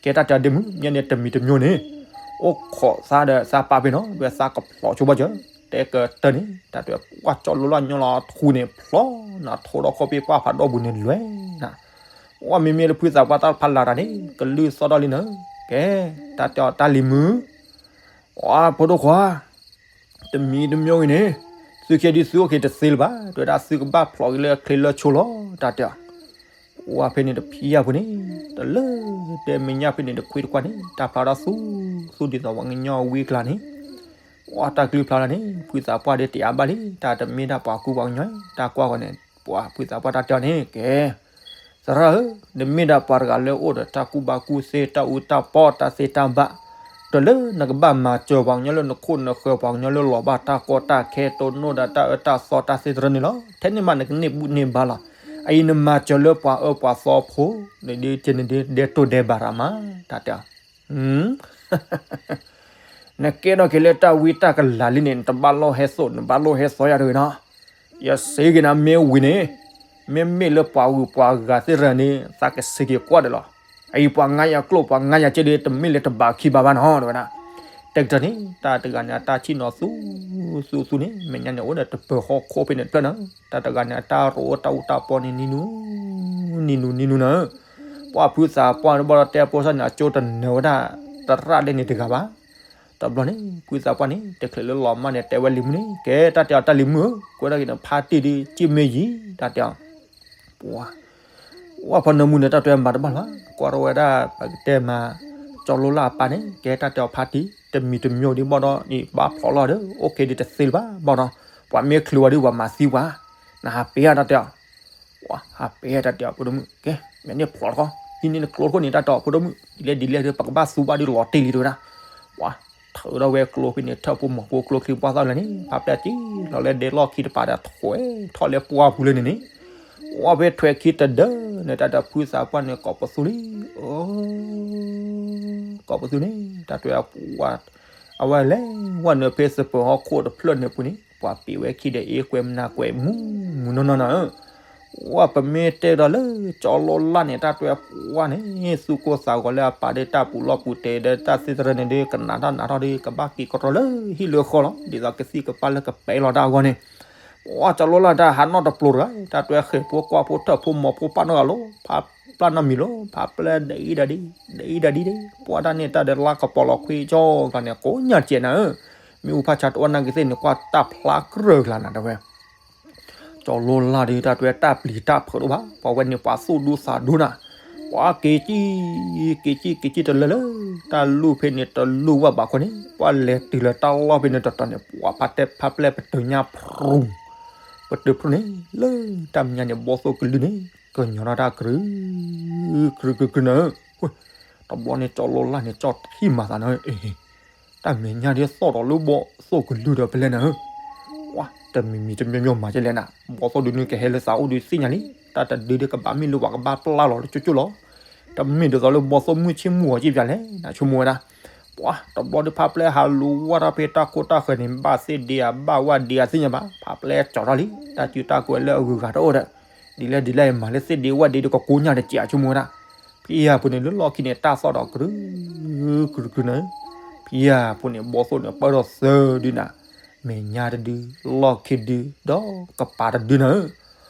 ကဲတၢ်တဲဒ့မုၢ် မ့ၢ်န့ၣ်တမံၤတမ့ၢ်န့ၣ် အိၣ်ခိးသးဒီးသးပာ်ဖဲနီၤ ဝဲသးကဖျိးဆိဘၣ်စၢၤ, တဲကတၢၢ်န့ၣ် တၢ်တဲပှၤကၠီလိလၢ်ညီလီၤထူန့ၣ် ဖျိနၤထိဒီးခီဖဲပှၢ်ဖးဒိၣ်ပူၤန့ၣ်လွဲနၤ, ပှၤမ့မ့ၢ်လၢဖုသးပှၢ်တၢ်ဖးလၢ်တၢ်န့ၣ် ကလုၢ်သီၣ်ထီၣ်လံနၤ, ကဲ တၢ်တဲအီၤတၢ်လံၤမုၢ် ပှၤဖိဒိၣ်ခွါ တမံၤတမ့ၢ်ဂ့ၤန့ၣ် သုခဲဒ်သုအိၣ်က့ၤတသ့လၢၤဘၣ် တဲဝဲဒၣ်သုကဘၣ်ဖျိးက့ၤလၢအချ့လၢဆိလီၤ တၢ်တဲအီၤ ပှၤဖဲန့ၣ်တဖံးယၢ်ဖိန့ၣ် တလၢတဲမဲာ်ညါဖဲန့ၣ်တခွံတကွၢ်န့ၣ် တၢ်ဖျါထီၣ်သူသူဒ်သိးပှၤကညီဝံကျါန့ၣ်, ပှၤတၢ်ကလုၢ်ဖျါလၢ်န့ၣ် ဖုသးပှၢ်ဒ်တ့ၢ်အါဘၣ်လံ တၢ်တမ့ၢ်ဒၣ်ပှၤကူပှၤကညီ တၢ်ကွၢ်ဃီန့ၣ် ပှၤဖုသးပှၢ်တၢ်တဲအီၤန့ၣ် ကဲ သရၣ်ဧၢ, နမ့ၢ်ဒၣ်ပှၤတဂၤလၢအိၣ်ဒီးတၢ်ကူၣ်ဘၣ်ကူၣ်သ့ တၢ်အူတၢ်ပီ တၢ်သ့တၢ်ဘၣ်, ဒီးလၢနကဘၣ်မၤစၢၤပှၤကညီလၢနခိၣ်နဃၢၤ ပှၤကညီလၢလီၤဘၣ်တၢ်ကီတၢ်ခဲ တိၢ်နီၣ်ဒီးတၢ်အၢတၢ်သီတၢ်သ့တရၢန့ၣ်လီၤ. ထဲန့ၣ်မးနကန့ၢ်ဘူၣ်န့ၢ်ဘါလီၤ. အအံၤနမၤစၢၤလၢပှၤအၢပှၤသီဖိ နဒ်ကဲန့ၣ်ဒ်ဒဲတိၢ်ဒဲဘၣ်ရၤမး တၢ်တဲအီၤ နကဲထီၣ်က့ၤလၢတၢ်ဝံတၢ်ကလၤလံန့ၣ် နတဘၣ်လိၣ်ဟဲသိး နဘၣ်လိၣ်ဟဲသီယၤတဂ့ၤနီၤ. ယစံးက့ၤနၤမ့ၢ်ဝံၤန့ၣ် မ့မ့ၢ်လၢပှၤဂုၤပှၤဂၤသ့ၣ်တဖၣ်န့ၣ် သးကစံးက့ၤကွၢ်ဒီးလီၤ. အအံၤပှၤငါယၤကျိၣ် ပှၤငါယၤကဲဒီး တမ့ၢ်လၢတဘၣ်ခံဘၣ်ဘၣ်နီၤ တဲဝဲဒၣ်. တကတၢၢ်န့ၣ် တၢ်တဂၤန့ၣ် အတၢ်ဆံၣ်နီၤသူသူသူန့ၣ် မဲာ်ညါန့ၣ် အိၣ်ဒီးတပၢၤဃီခိၣ်ဖဲန့ၣ်တဖျၢၣ်နီၤ. တၢ်တဂၤန့ၣ် အတၢ်ရိၣ်အိၣ်တၢ်အူတၢ်ပီန့ၣ် နံၤနူၤ နံၤနူၤ နံၤနူၤနီၤ. ပှၤဖုသးပှၢ်န့ၣ်ဘၣ်ဒီးတဲဖိသၣ်န့ၣ် အကၠိတနၢၤဝဲဒၣ် သရၣ်ဒဲန့ၣ်တဂၤဘၣ်. တဘျီန့ၣ် ဖုသးပှၢ်န့ၣ် တချုးလၢလီၤမၢ်န့ၣ် တဲဝဲလံၤမုၢ်န့ၣ် ကဲတၢ်တဲအီၤတၢ်လံၤမုၢ်ဧၢ, ကွဲဒၣ်က့ၤန့ၣ် ဖါတံၢ်ဒ်ကၠ့မ့ၢ်ယံၤ တၢ်တဲအီၤ ပှၤ ဝဲဖီနၢမူန့ၣ် တၢ်တဲမၤတဘၣ်လၢၤဘၣ်, ကွၢ်ထီၣ်ဝဲဒၣ် ပကတဲမၤ ကၠီလိလၢ်အပၢ်န့ၣ် ကဲတၢ်တဲအီၤဖါတံၢ် တမံၤတမံၤဒ်ဘၣ်ဒီး နဘၣ်ဖျိးလီၤဒီး အိၣ်က့ၤဒ်တသ့လၢၤဘၣ်ဘၣ်ဒီး ပှၤမ့ၢ်ချုးဝဲဒ်ပှၤမၤသံပှၤ, နဟးပ့ၤဧါတၢ်တဲအီၤ ပှၤဟးပ့ၤတၢ်တဲအီၤ ဖိဒိၣ်မုၣ် ကဲ မ့ၢ်န့ၣ်ဖျိးတခီ ဟံးန့ၢ်နကျိတခိၣ်န့ၣ် တၢ်တဲအီၤ ဖိဒိၣ်မုၣ် ဒ်လဲၣ်ဒ်လဲၣ်ဒီး ပကဘၣ်သူဘၣ်ဒ်လီၤတ့ၢ်လံ တဲဝဲဒၣ်. ပှၤ ထုးထီၣ်ဝဲကျိဖဲန့ၣ် ထၢၣ်ဖိမီၤဖိကျိချံပှၢ်သီၣ်လၢန့ၣ် ဖးပျဲၢ်က့ၤလီၤလၢဒဲလီၢ်ခံတပၤဒီး ထွဲထီၣ်လၢပှၢ်ပူၤလၢန့ၣ်န့ၣ် ပှၤဖဲထွဲခံတဒၢန့ၣ် တၢ်တဲဖုသးပှၢ်န့ၣ် ကိးပသူလံ ကိးပသူန့ၣ် တၢ်တဲ အဝဲလဲၤဝဲနုာ်ဖဲသပၢၤဟီၣ်ခိၣ်တဖျၢၣ်န့ၣ်ပူၤန့ၣ် ပှၤပ့ၤဝဲခံဒီးအ့ကွဲမနၤကွဲမူးမူးနီၢ်နီၢ်နီၤ. ပှၤပမ့ၢ်တဲဒီးလၢကၠီလိလၢ်န့ၣ် တၢ်တဲပှၤန့ၣ် သူၣ်ကိၢ်သးဂီၤလၢအပၢ်ဒီးတၢ်ပူၤလီၢ်ပူၤတဲာ်ဒီးတၢ်သ့တရၢန့ၣ်ဒီး ကနးတၢ်နးထီၣ်ဒီး ကဘၣ်က့ၤကရီလၢဟံၣ်လၢဃီလီၤ. ဒ်သိးကသံၣ်ကပၢ်လၢကပဲလီၤတၢ်အဂီၢ်န့ၣ် ပှၤကၠီလိလၢ်တၢ်ဟးနီၣ်တပျိၤတဂၤ တၢ်တဲဃဲၤဖိကွၢ်ဖိထၢၣ်ဖိမီၤဖိပာ်နီၣ်ဂၤလိၤ ဖးပျၢ်နီတမံၤလိၤ ဖးပျၢ်ဒ်အံၤဒ်ဒ် ဒ်အံၤဒ်ဒ် ပှၤတၢ်န့ၣ်တၢ်ဒီးလါကပီၤလီၤခွံကၠီကျါန့ၣ် ကိးညါတကဲးနၤဧၢ. မ့ၣ်အူဖးဆါတအိၣ်နာ်က့ၤသ့ၣ်န့ၣ် ကွၢ်တၢ်ဖျါကြၢးကျါနၤ တဲဝဲ ကၠီလိလၢ်ဒီး တၢ်တဲတၢ်ပျံၤတၢ်ဖုးတအိၣ်ဘၣ် ပှၤဝဲန့ၣ်ပှၤသူၣ်ဒူသးဒူနၤ. ပှၤက့ၤကံၣ် က့ၤကံၣ် က့ၤကံၣ်တလၢလၢ တၢ်လူၢ်ဖဲန့ၣ်တလူၢ်ဝဲဘၣ်ခီန့ၣ် ပှၤလဲၤတုၤလၢတၢ်လီၢ်ဖဲန့ၣ်တတီၤန့ၣ် ပှၤဖးတဲဖးပျဲၢ်ပတုာ်ညါဖရူ ပတုာ်ဖရူန့ၣ် လၢတၢ်မဲာ်ညါန့ၣ် ဘီသိၣ်ကလုၢ်န့ၣ် ကညီၤထီၣ်တၢ်ကြုး ကြုးကြုးကြုးနၤဧၢ. တဘျီန့ၣ် ကၠီလိလၢ်န့ၣ် ကၠီထံၣ်မၤသးနၤဧၢ တၢ်မဲာ်ညါဒ်သိၣ်ဒီးလၢဘီသိၣ်ကလုၢ်ဒီးဖဲလဲၣ်နၤဧၢ. ပှၤ တမံၤမံၤတမံၤမံၤမၤကလဲၣ်နၤ ဘီသိၣ်ဒုန့ၣ်ကဟဲလၢသးအိၣ်ဒုးသ့ၣ်ညါလံ တၢ်တဒုဒုးကဘၣ်မ့ၢ်လၢပှၤကဘၣ်ပျၢ်လီၤလၢကၠိကၠိလီၤ. တမ့ၢ်ဒ်သိးလၢဘီသိၣ်မုၢ်ဆ့ၣ်မုၢ်ဂီၤက့ၤပၠးလဲၣ် နဆိကမိၣ်ဝဲဒၣ်. ပှၤ တဘျီဒုးဖးပျဲၢ်ဟးလူၤဝဲထီၣ်ဖဲတၢ်ခိတၢ်ဃၢၤန့ၣ် ဘၣ်သ့ၣ်ဒ့ဧါ ဘၣ်ဝဲဒ့ဧါသ့ၣ်ညါဘၣ် ဖးပျဲၢ်ကၠီထီၣ်လံ တၢ်စုတၢ်ကဝဲၤလၢအဂုၤအဂၤတအိၣ်ဒီး ဒ်လဲၣ်ဒ်လဲၣ်မၤလၢသ့ၣ်ဒ့ဝဲဒ့ဒီးကကိးညါတကဲးဆိကမိၣ်ဝဲဒၣ်. ဖံယၤဖိန့ၣ်လၢလီၢ်ခံန့ၣ် တၢ်သီၣ်ဒီးကြုး ကြုးကြုးနၤဧၢ. ဖံယၤဖိန့ၣ် ဘီသိၣ်န့ၣ် ပၢၢ်ထီၣ်သၢဒုနၤ, မဲာ်ညါတဒု, လီၢ်ခံဒု, ဒီးကပၤတဒုနၤဧၢ.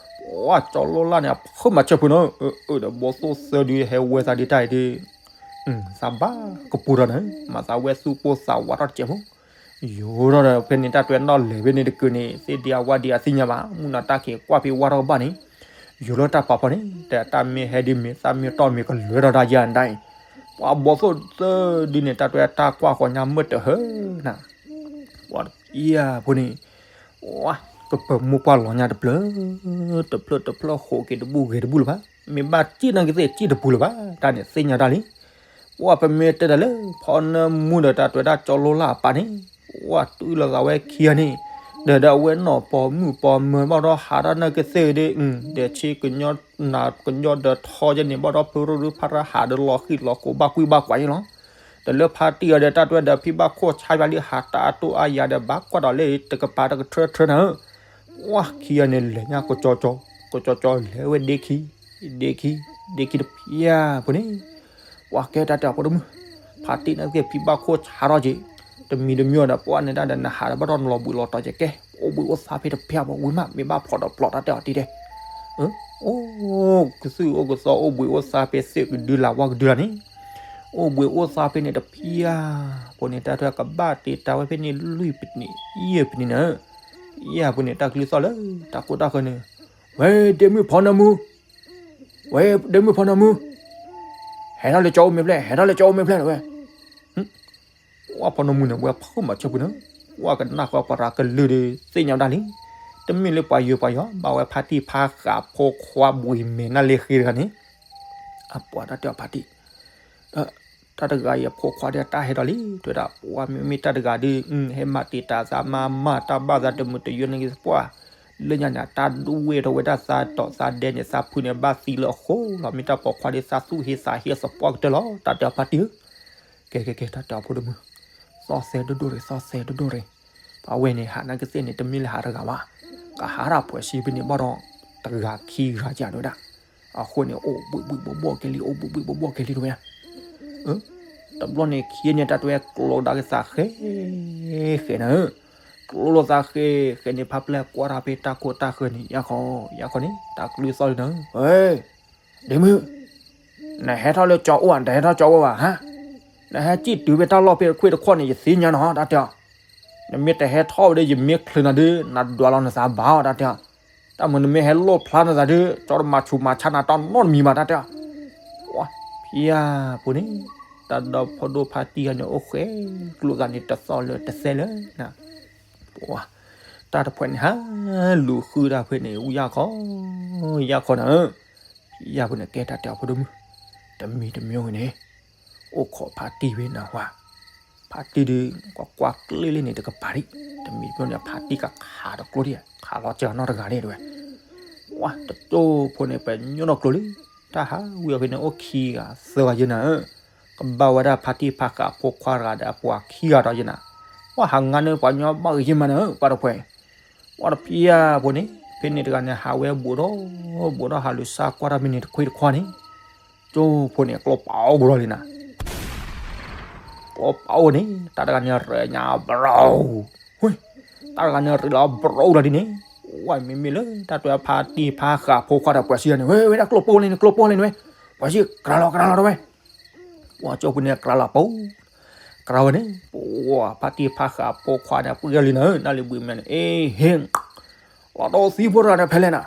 ပှၤကၠီလိလၢ်န့ၣ် အဖုမၤဆၢဖုနီၤ, အၢ အၢ ဒီးဘီသိၣ်သၢဒုဟဲဝဲသးဒ်တၢ်အံၤဒုး သးဘၣ်ကပူၤထီၣ်န့ၣ် မၤသးဝဲသူၣ်ကိၢ်သးဝးထီၣ်တစဲးဖိ ယိၤထီၣ်ဒီး ဖဲန့ၣ်တၢ်တွဲနီၣ်လဲၢ်ဖဲန့ၣ်တကုာ်န့ၣ် သ့ၣ်ဒံအဝါဒံအသ့ၣ်ညါဘၣ် မုၢ်နီၢ်တၢ်က့ၤကွၢ်ဖဲဝါထီၣ်ကဘၣ်န့ၣ် ယိၤလၢတၢ်ပာ်ဖီန့ၣ် တၢ်မ့ၢ်ဟဲဒ်မ့ၢ် သၣ်မ့ၢ်တီၢ်မ့ၢ်ကလဲၤထီၣ်တၢ်ယါဒၣ်အံၤ ပှၤဘီသိၣ်သၢဒုန့ၣ် တၢ်တွဲတၢ်ကွၢ်ဃီညါမုၢ်တဟၢနၤ ပှၤတဖံးဖိန့ၣ် ကပၢၤမိၢ်ပှၢ်လီၤညါတဖျၢၣ် တဖျၢၣ်တဖျၢၣ်ဃိးက့ၤတဘူၣ်ဂ့ၤတဘူၣ်လၢၤဘၣ် မ့ၢ်ဘၣ်စံၣ်နာ်က့သ့ၣ်စံၣ်တပူၤလၢၤဘၣ် တၢ်န့ၣ်သ့ၣ်ညါတၢ်လံ ပှၤပမ့ၢ်တဲတၢ်လၢ ဖီနၢမူဒီးတၢ်တွဲတၢ်ကၠီလိလၢ်အပၢ်န့ၣ် ပှၤတူၢ်လိာ်သးဝဲခံဂၤန့ၣ် ဒီးဒီးအဝဲနီၢ်ပိာ်မုၣ်ပိာ်မၢၤဘၣ်ဒီးဟးတၢ်နာ်က့သ့ၣ်ဒ် ဒီးဆ့ကညီနၤကညီဒီးထီယဲန့ၣ်ဘၣ်ဒီးဖုရူရူဖးရၣ်ဟးဒီးလီၤဃံၣ်လီၤကိးဘၣ်ကွံဘၣ်ကွၢ်ယဲလီၤ ဒီးလၢဖါတံၢ်အီၤဒီးတၢ်တွဲဒီးဖံဘၣ်ခိၣ်ဆါဘၣ်လံဟးတၢ်အတိၢ်အါယၤဒီးဘၣ်ကွၢ်ဒီးလၢတကပၤတကထၢထၢနၤဧၢ ပှၤခံဂၤန့ၣ်လဲၤညါကကၠီကၠီ ကကၠီကၠီလဲၤဝဲဒ့ခံ ဒ့ခံ ဒ့ခံတဖံးဖိန့ၣ် ပှၤကဲတၢ်တဲအီၤဖိဒိၣ်မုၣ် ဖါတံၢ်နာ်က့ဖံဘၣ်ခိၣ်ဆါထီၣ်က့ၤ တမံၤတမံၤဒီးပှၤန့ၣ်တၢ်ဒီးနဟးဒီးဘၣ်ထီၣ်နလီၤဘှံးလီၤတီၤကဲကဲ အိၣ်ဘှံးအိၣ်သါဖဲတဖဲအပှၤဝံၤမး မ့ၢ်ဘၣ်ဖျိးဒီးဖျိးတၢ်တဲအီၤတံၢ်တဲ အိၣ်ကသုၣ်အိၣ်ကသီအိၣ်ဘှံးအိၣ်သါဖဲသ့ၣ်ကဒုလၢ်ဝၣ်ကဒုလၢ်န့ၣ် အိၣ်ဘှံးအိၣ်သါဖဲန့ၣ်တဖံးဧါ ဖိန့ၣ်တၢ်ထွဲကဘၣ်တ့တၢ်ဝဲဖဲန့ၣ်လွံၢ်ပနံးယဲၢ်ပနံးနၤဧၢ ယဲၢ်ပနံးတၢ်ကလုၢ်သီၣ်လၢတၢ်ကိၢ်တၢ်ဃၢၤန့ၣ် ဝဲဒ့မုၣ်ဖီနၢမူ ဝဲဒ့မုၣ်ဖီနၢမူ ဟဲထီၣ်လၢကၠီအိၣ်မ့ၢ်ဖျဲၣ် ဟဲထီၣ်လၢကၠီအိၣ်မ့ၢ်ဖျဲၣ်ဝဲ ပှၤဖီနၢမူန့ၣ် ဝဲဖုမၤဆၢပူၤန့ၣ် ပှၤကနၣ်ဃီပှၤရၤကလုၢ်ဒီးသ့ၣ်ညါဝဲဒၣ်လံ တမ့ၢ်လၢပှၤယိၤပှၤယီၤ ဘၣ်ဝဲဖါတံၢ်ဖါဃးဖိခွါဘှံးမဲာ်နၢ်လ့ဃ့တဂၤန့ၣ် အပှၤတၢ်တဲအီၤဖါတံၢ် တၢ်တဂၤအံၤအဖိခွါဒီးတၢ်ဟဲဒီးလံ တဲဝဲဒၣ် ပှၤမ့မ့ၢ်တၢ်တဂၤဒီး ဟဲမၤတံာ်တာ်သးမၤမၤတၢ်ဘၣ်သးတမုာ်တယိာ်န့ၣ်က့ၤသပှၢ် လၢညါန့ၣ် တၢ်ဒူဝဲထီၣ်ဝဲဒၣ်သးတီၢ်သးဒဲးန့ၣ် သးဖုန့ၣ်ဘၣ်သံလၢအဃိလီၤ မ့ၢ်တၢ်ပိာ်ခွါဒီးသးသူၣ်ဟ့သးဟ့အသပှၢ်ကတၢၢ်လီၤ တၢ်တဲအီၤဖါတံၢ်ဧၢ ကဲကဲကဲ တၢ်တဲအီၤဖိဒိၣ်မုၣ် သီၣ်သဲဒိၣ်ဒိၣ်ရ့ၣ် သီၣ်သဲဒိၣ်ဒိၣ်ရ့ၣ် ပှၤဝဲန့ၣ် ဟးနာ်က့သ့ၣ်န့ၣ် တမ့ၢ်လၢဟးတဂၤဘၣ် ကဟးတၢ်ပှဲၤစံးဖဲန့ၣ်ဘၣ်ဒီး တဂၤခံဂၤယၤတဲဝဲဒၣ် အဃိန့ၣ် အိၣ်ဘှံးဘှံးဘှီၣ်ဘှီၣ်ကဲလံ အိၣ်ဘှံးဘှံးဘှီၣ်ဘှီၣ်ကဲလံတဲဝဲ တဘျီန့ၣ်ခံဂၤန့ၣ် တၢ်တဲဝဲကျိဒါက့ၤသးဃဲ ဃဲနၤဧၢ ကျိလိာ်သးဃဲ ဃဲန့ၣ် ဖါပျဲၢ်ကွၢ်တၢ်ဖဲတၢ်ကိၢ်တၢ်ဃၢၤန့ၣ် ယါခီ ယါခီန့ၣ် တၢ်ကလုၢ်သီၣ်လံနၤဧၢ ဒ့မုၣ် နဟဲထီၣ်လၢကၠီအိၣ်ဧါ နတဟဲထီၣ်ကၠီအိၣ်ဘၣ်ဟါ နဟဲစံၣ်တုၤဖဲတၢ်လီၢ်ဖဲတခွ့ၣ်တခီၣ်န့ၣ် ယသ့ၣ်ညါနၤ တၢ်တဲအီၤ နမ့ၢ်တဟဲထီၣ်ဝဲဒီး ယမ့ၢ်ချုးနၤဒီး နဒွးလီၤနသးဘၣ်အီၤ တၢ်တဲအီၤ တၢ်မုာ်နမ့ၢ်ဟဲလိၣ်ဖျါနသးဒီး ကၠီတမၤဆူးမၤဆါနၤတၢ်နီတမံၤဘၣ် တၢ်တဲအီၤ ပှၤဖံယါဖိန့ၣ် တၢ်ဒီဖိဒိၣ်ဖါတံၢ်ဟဲန့ၣ် အိၣ်ဃဲ ကျိသးန့ၣ်တသီၣ်လၢတသဲလၢ ပှၤ တၢ်တဖှဲးန့ၣ်ဟးလူၤဃုတၢ်ဖဲန့ၣ် ဝံယါခီ ယါခီနၤဧၢ ဖံယါဖိန့ၣ် ကဲတၢ်တဲအီၤဖိဒိၣ်မုၣ် တမံၤတမံၤဝဲန့ၣ် အိၣ်ခိးဖါတံၢ်ဖဲနၤဝဲ ဖါတံၢ်ဒုး ကွၢ်ကွၢ်ကျ့လံန့ၣ်တကပၤဒံး တမံၤတမံၤန့ၣ် ဖါတံၢ်ကခးတကျိဒံး ခးလီၤစၢၤနီတဂၤဒံးတဲဝဲ ဝဲတကၠိဖိန့ၣ် ပညိၣ်နီၢ်ကျိလံ တၢ်ဟးဝံၤအီၤဖဲန့ၣ် အိၣ်ခံဂၤသၢဂၤယဲနၤဧၢ ကဘၣ်ဝဲဒၣ်ဖါတံၢ်ဖါဃးဖိခွါတဂၤဒီးအပှၤခံဂၤဒီးယဲနၤ ပှၤဟးငါန့ၣ်ပှၤညီဘၣ်ဂ့ၤယဲမးနၤဧၢ ပှၤတဖှဲး ပှၤတဖံယါဖိန့ၣ် ဖဲန့ၣ်တဂၤန့ၣ် ဟးဝဲဘူးဒီး ဘူးဒီးဟးလူၤစၢ်ကွၢ်တၢ်ဖဲန့ၣ်တခွ့ၣ်တခီၣ်န့ၣ် ကၠိဖိန့ၣ် ကျိပာ်အိၣ်ဘူးဒီးလံနၤ ကျိပာ်အိၣ်န့ၣ် တၢ်တဂၤန့ၣ်ရ့ညါဘရီ တၢ်တဂၤန့ၣ်ရ့လီၤဘရီလီၤဒ်န့ၣ် ဝဲမ့မ့ၢ်လၢတၢ်တဲဖါတံၢ်ဖါဃးဖိခွါဒီးပှၤစံးန့ၣ် ဝဲဝဲဒၣ်ကျိပာ်အိၣ်လံန့ၣ် ကျိပာ်အိၣ်လံန့ၣ်ဝဲ ပှၤစံးကြၤလီၤကြၤလီၤတဲဝဲ ပှၤကၠိဖိန့ၣ်ကြၤလီၤပူၤ ကြၤဝဲန့ၣ် ပှၤဖါတံၢ်ဖါဃးဖိခွါန့ၣ် ပှဲၤလံနၤဧၢ နၢ်လံၤဘှံးမဲာ်န့ၣ် အ့ဟ့ လီၤတီသံဖိတဂၤန့ၣ်ဖဲလဲၣ်နၤ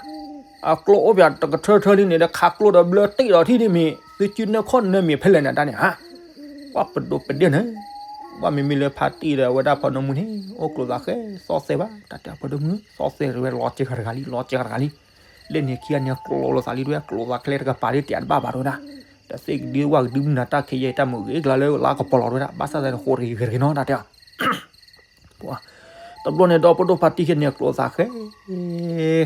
အကျိအိၣ်ပှၤတကထၢထၢလံန့ၣ် ဒီးခးကျိဒီးဘျၢတ့ၢ်ဒီးထံၣ်ဒ်မ့ၢ် သုစုနဲၣ်ခီၣ်နၢမ့ၢ်ဖဲလဲၣ်နၤ တၢ်န့ၣ်ဟါ ပှၤပဒိးပဒ့ၣ်န့ၣ် ပှၤမ့မ့ၢ်လၢဖါတံၢ်ဒီးအဝဲဒၣ်ဖီနၢမူန့ၣ် အိၣ်ကျိသးဃဲ သီၣ်သဲဘၣ် တၢ်တဲအီၤဖိဒိၣ်မုၣ် သီၣ်သဲဝဲလီၤစှၤတဂၤလံ လီၤစှၤတဂၤလံ လၢန့ၣ်ခံဂၤန့ၣ်ကျိလိာ်သးလံတဝဲ ကျိသးကျဲတကပၤဒ်တဲတဘၣ်ဘၣ်တဝဲဒၣ် တသ့ၣ်ကဒုဝၣ်ကဒုမုၢ်နၤတၢ်ခံးယဲၢ်တၢ်မုာ်ဂ့ၤကလါလၢလါကပီၤလီၤတဝဲဒၣ် ဘၣ်ဆၣ်သးန့ၣ်ဃိးတဂ့ၤဂ့ၤတဂ့ၤနီၤ တၢ်တဲအီၤ တဘျီန့ၣ်ဒီဖိဒိၣ်ဖါတံၢ်ခံဂၤန့ၣ် ကျိသးဃဲ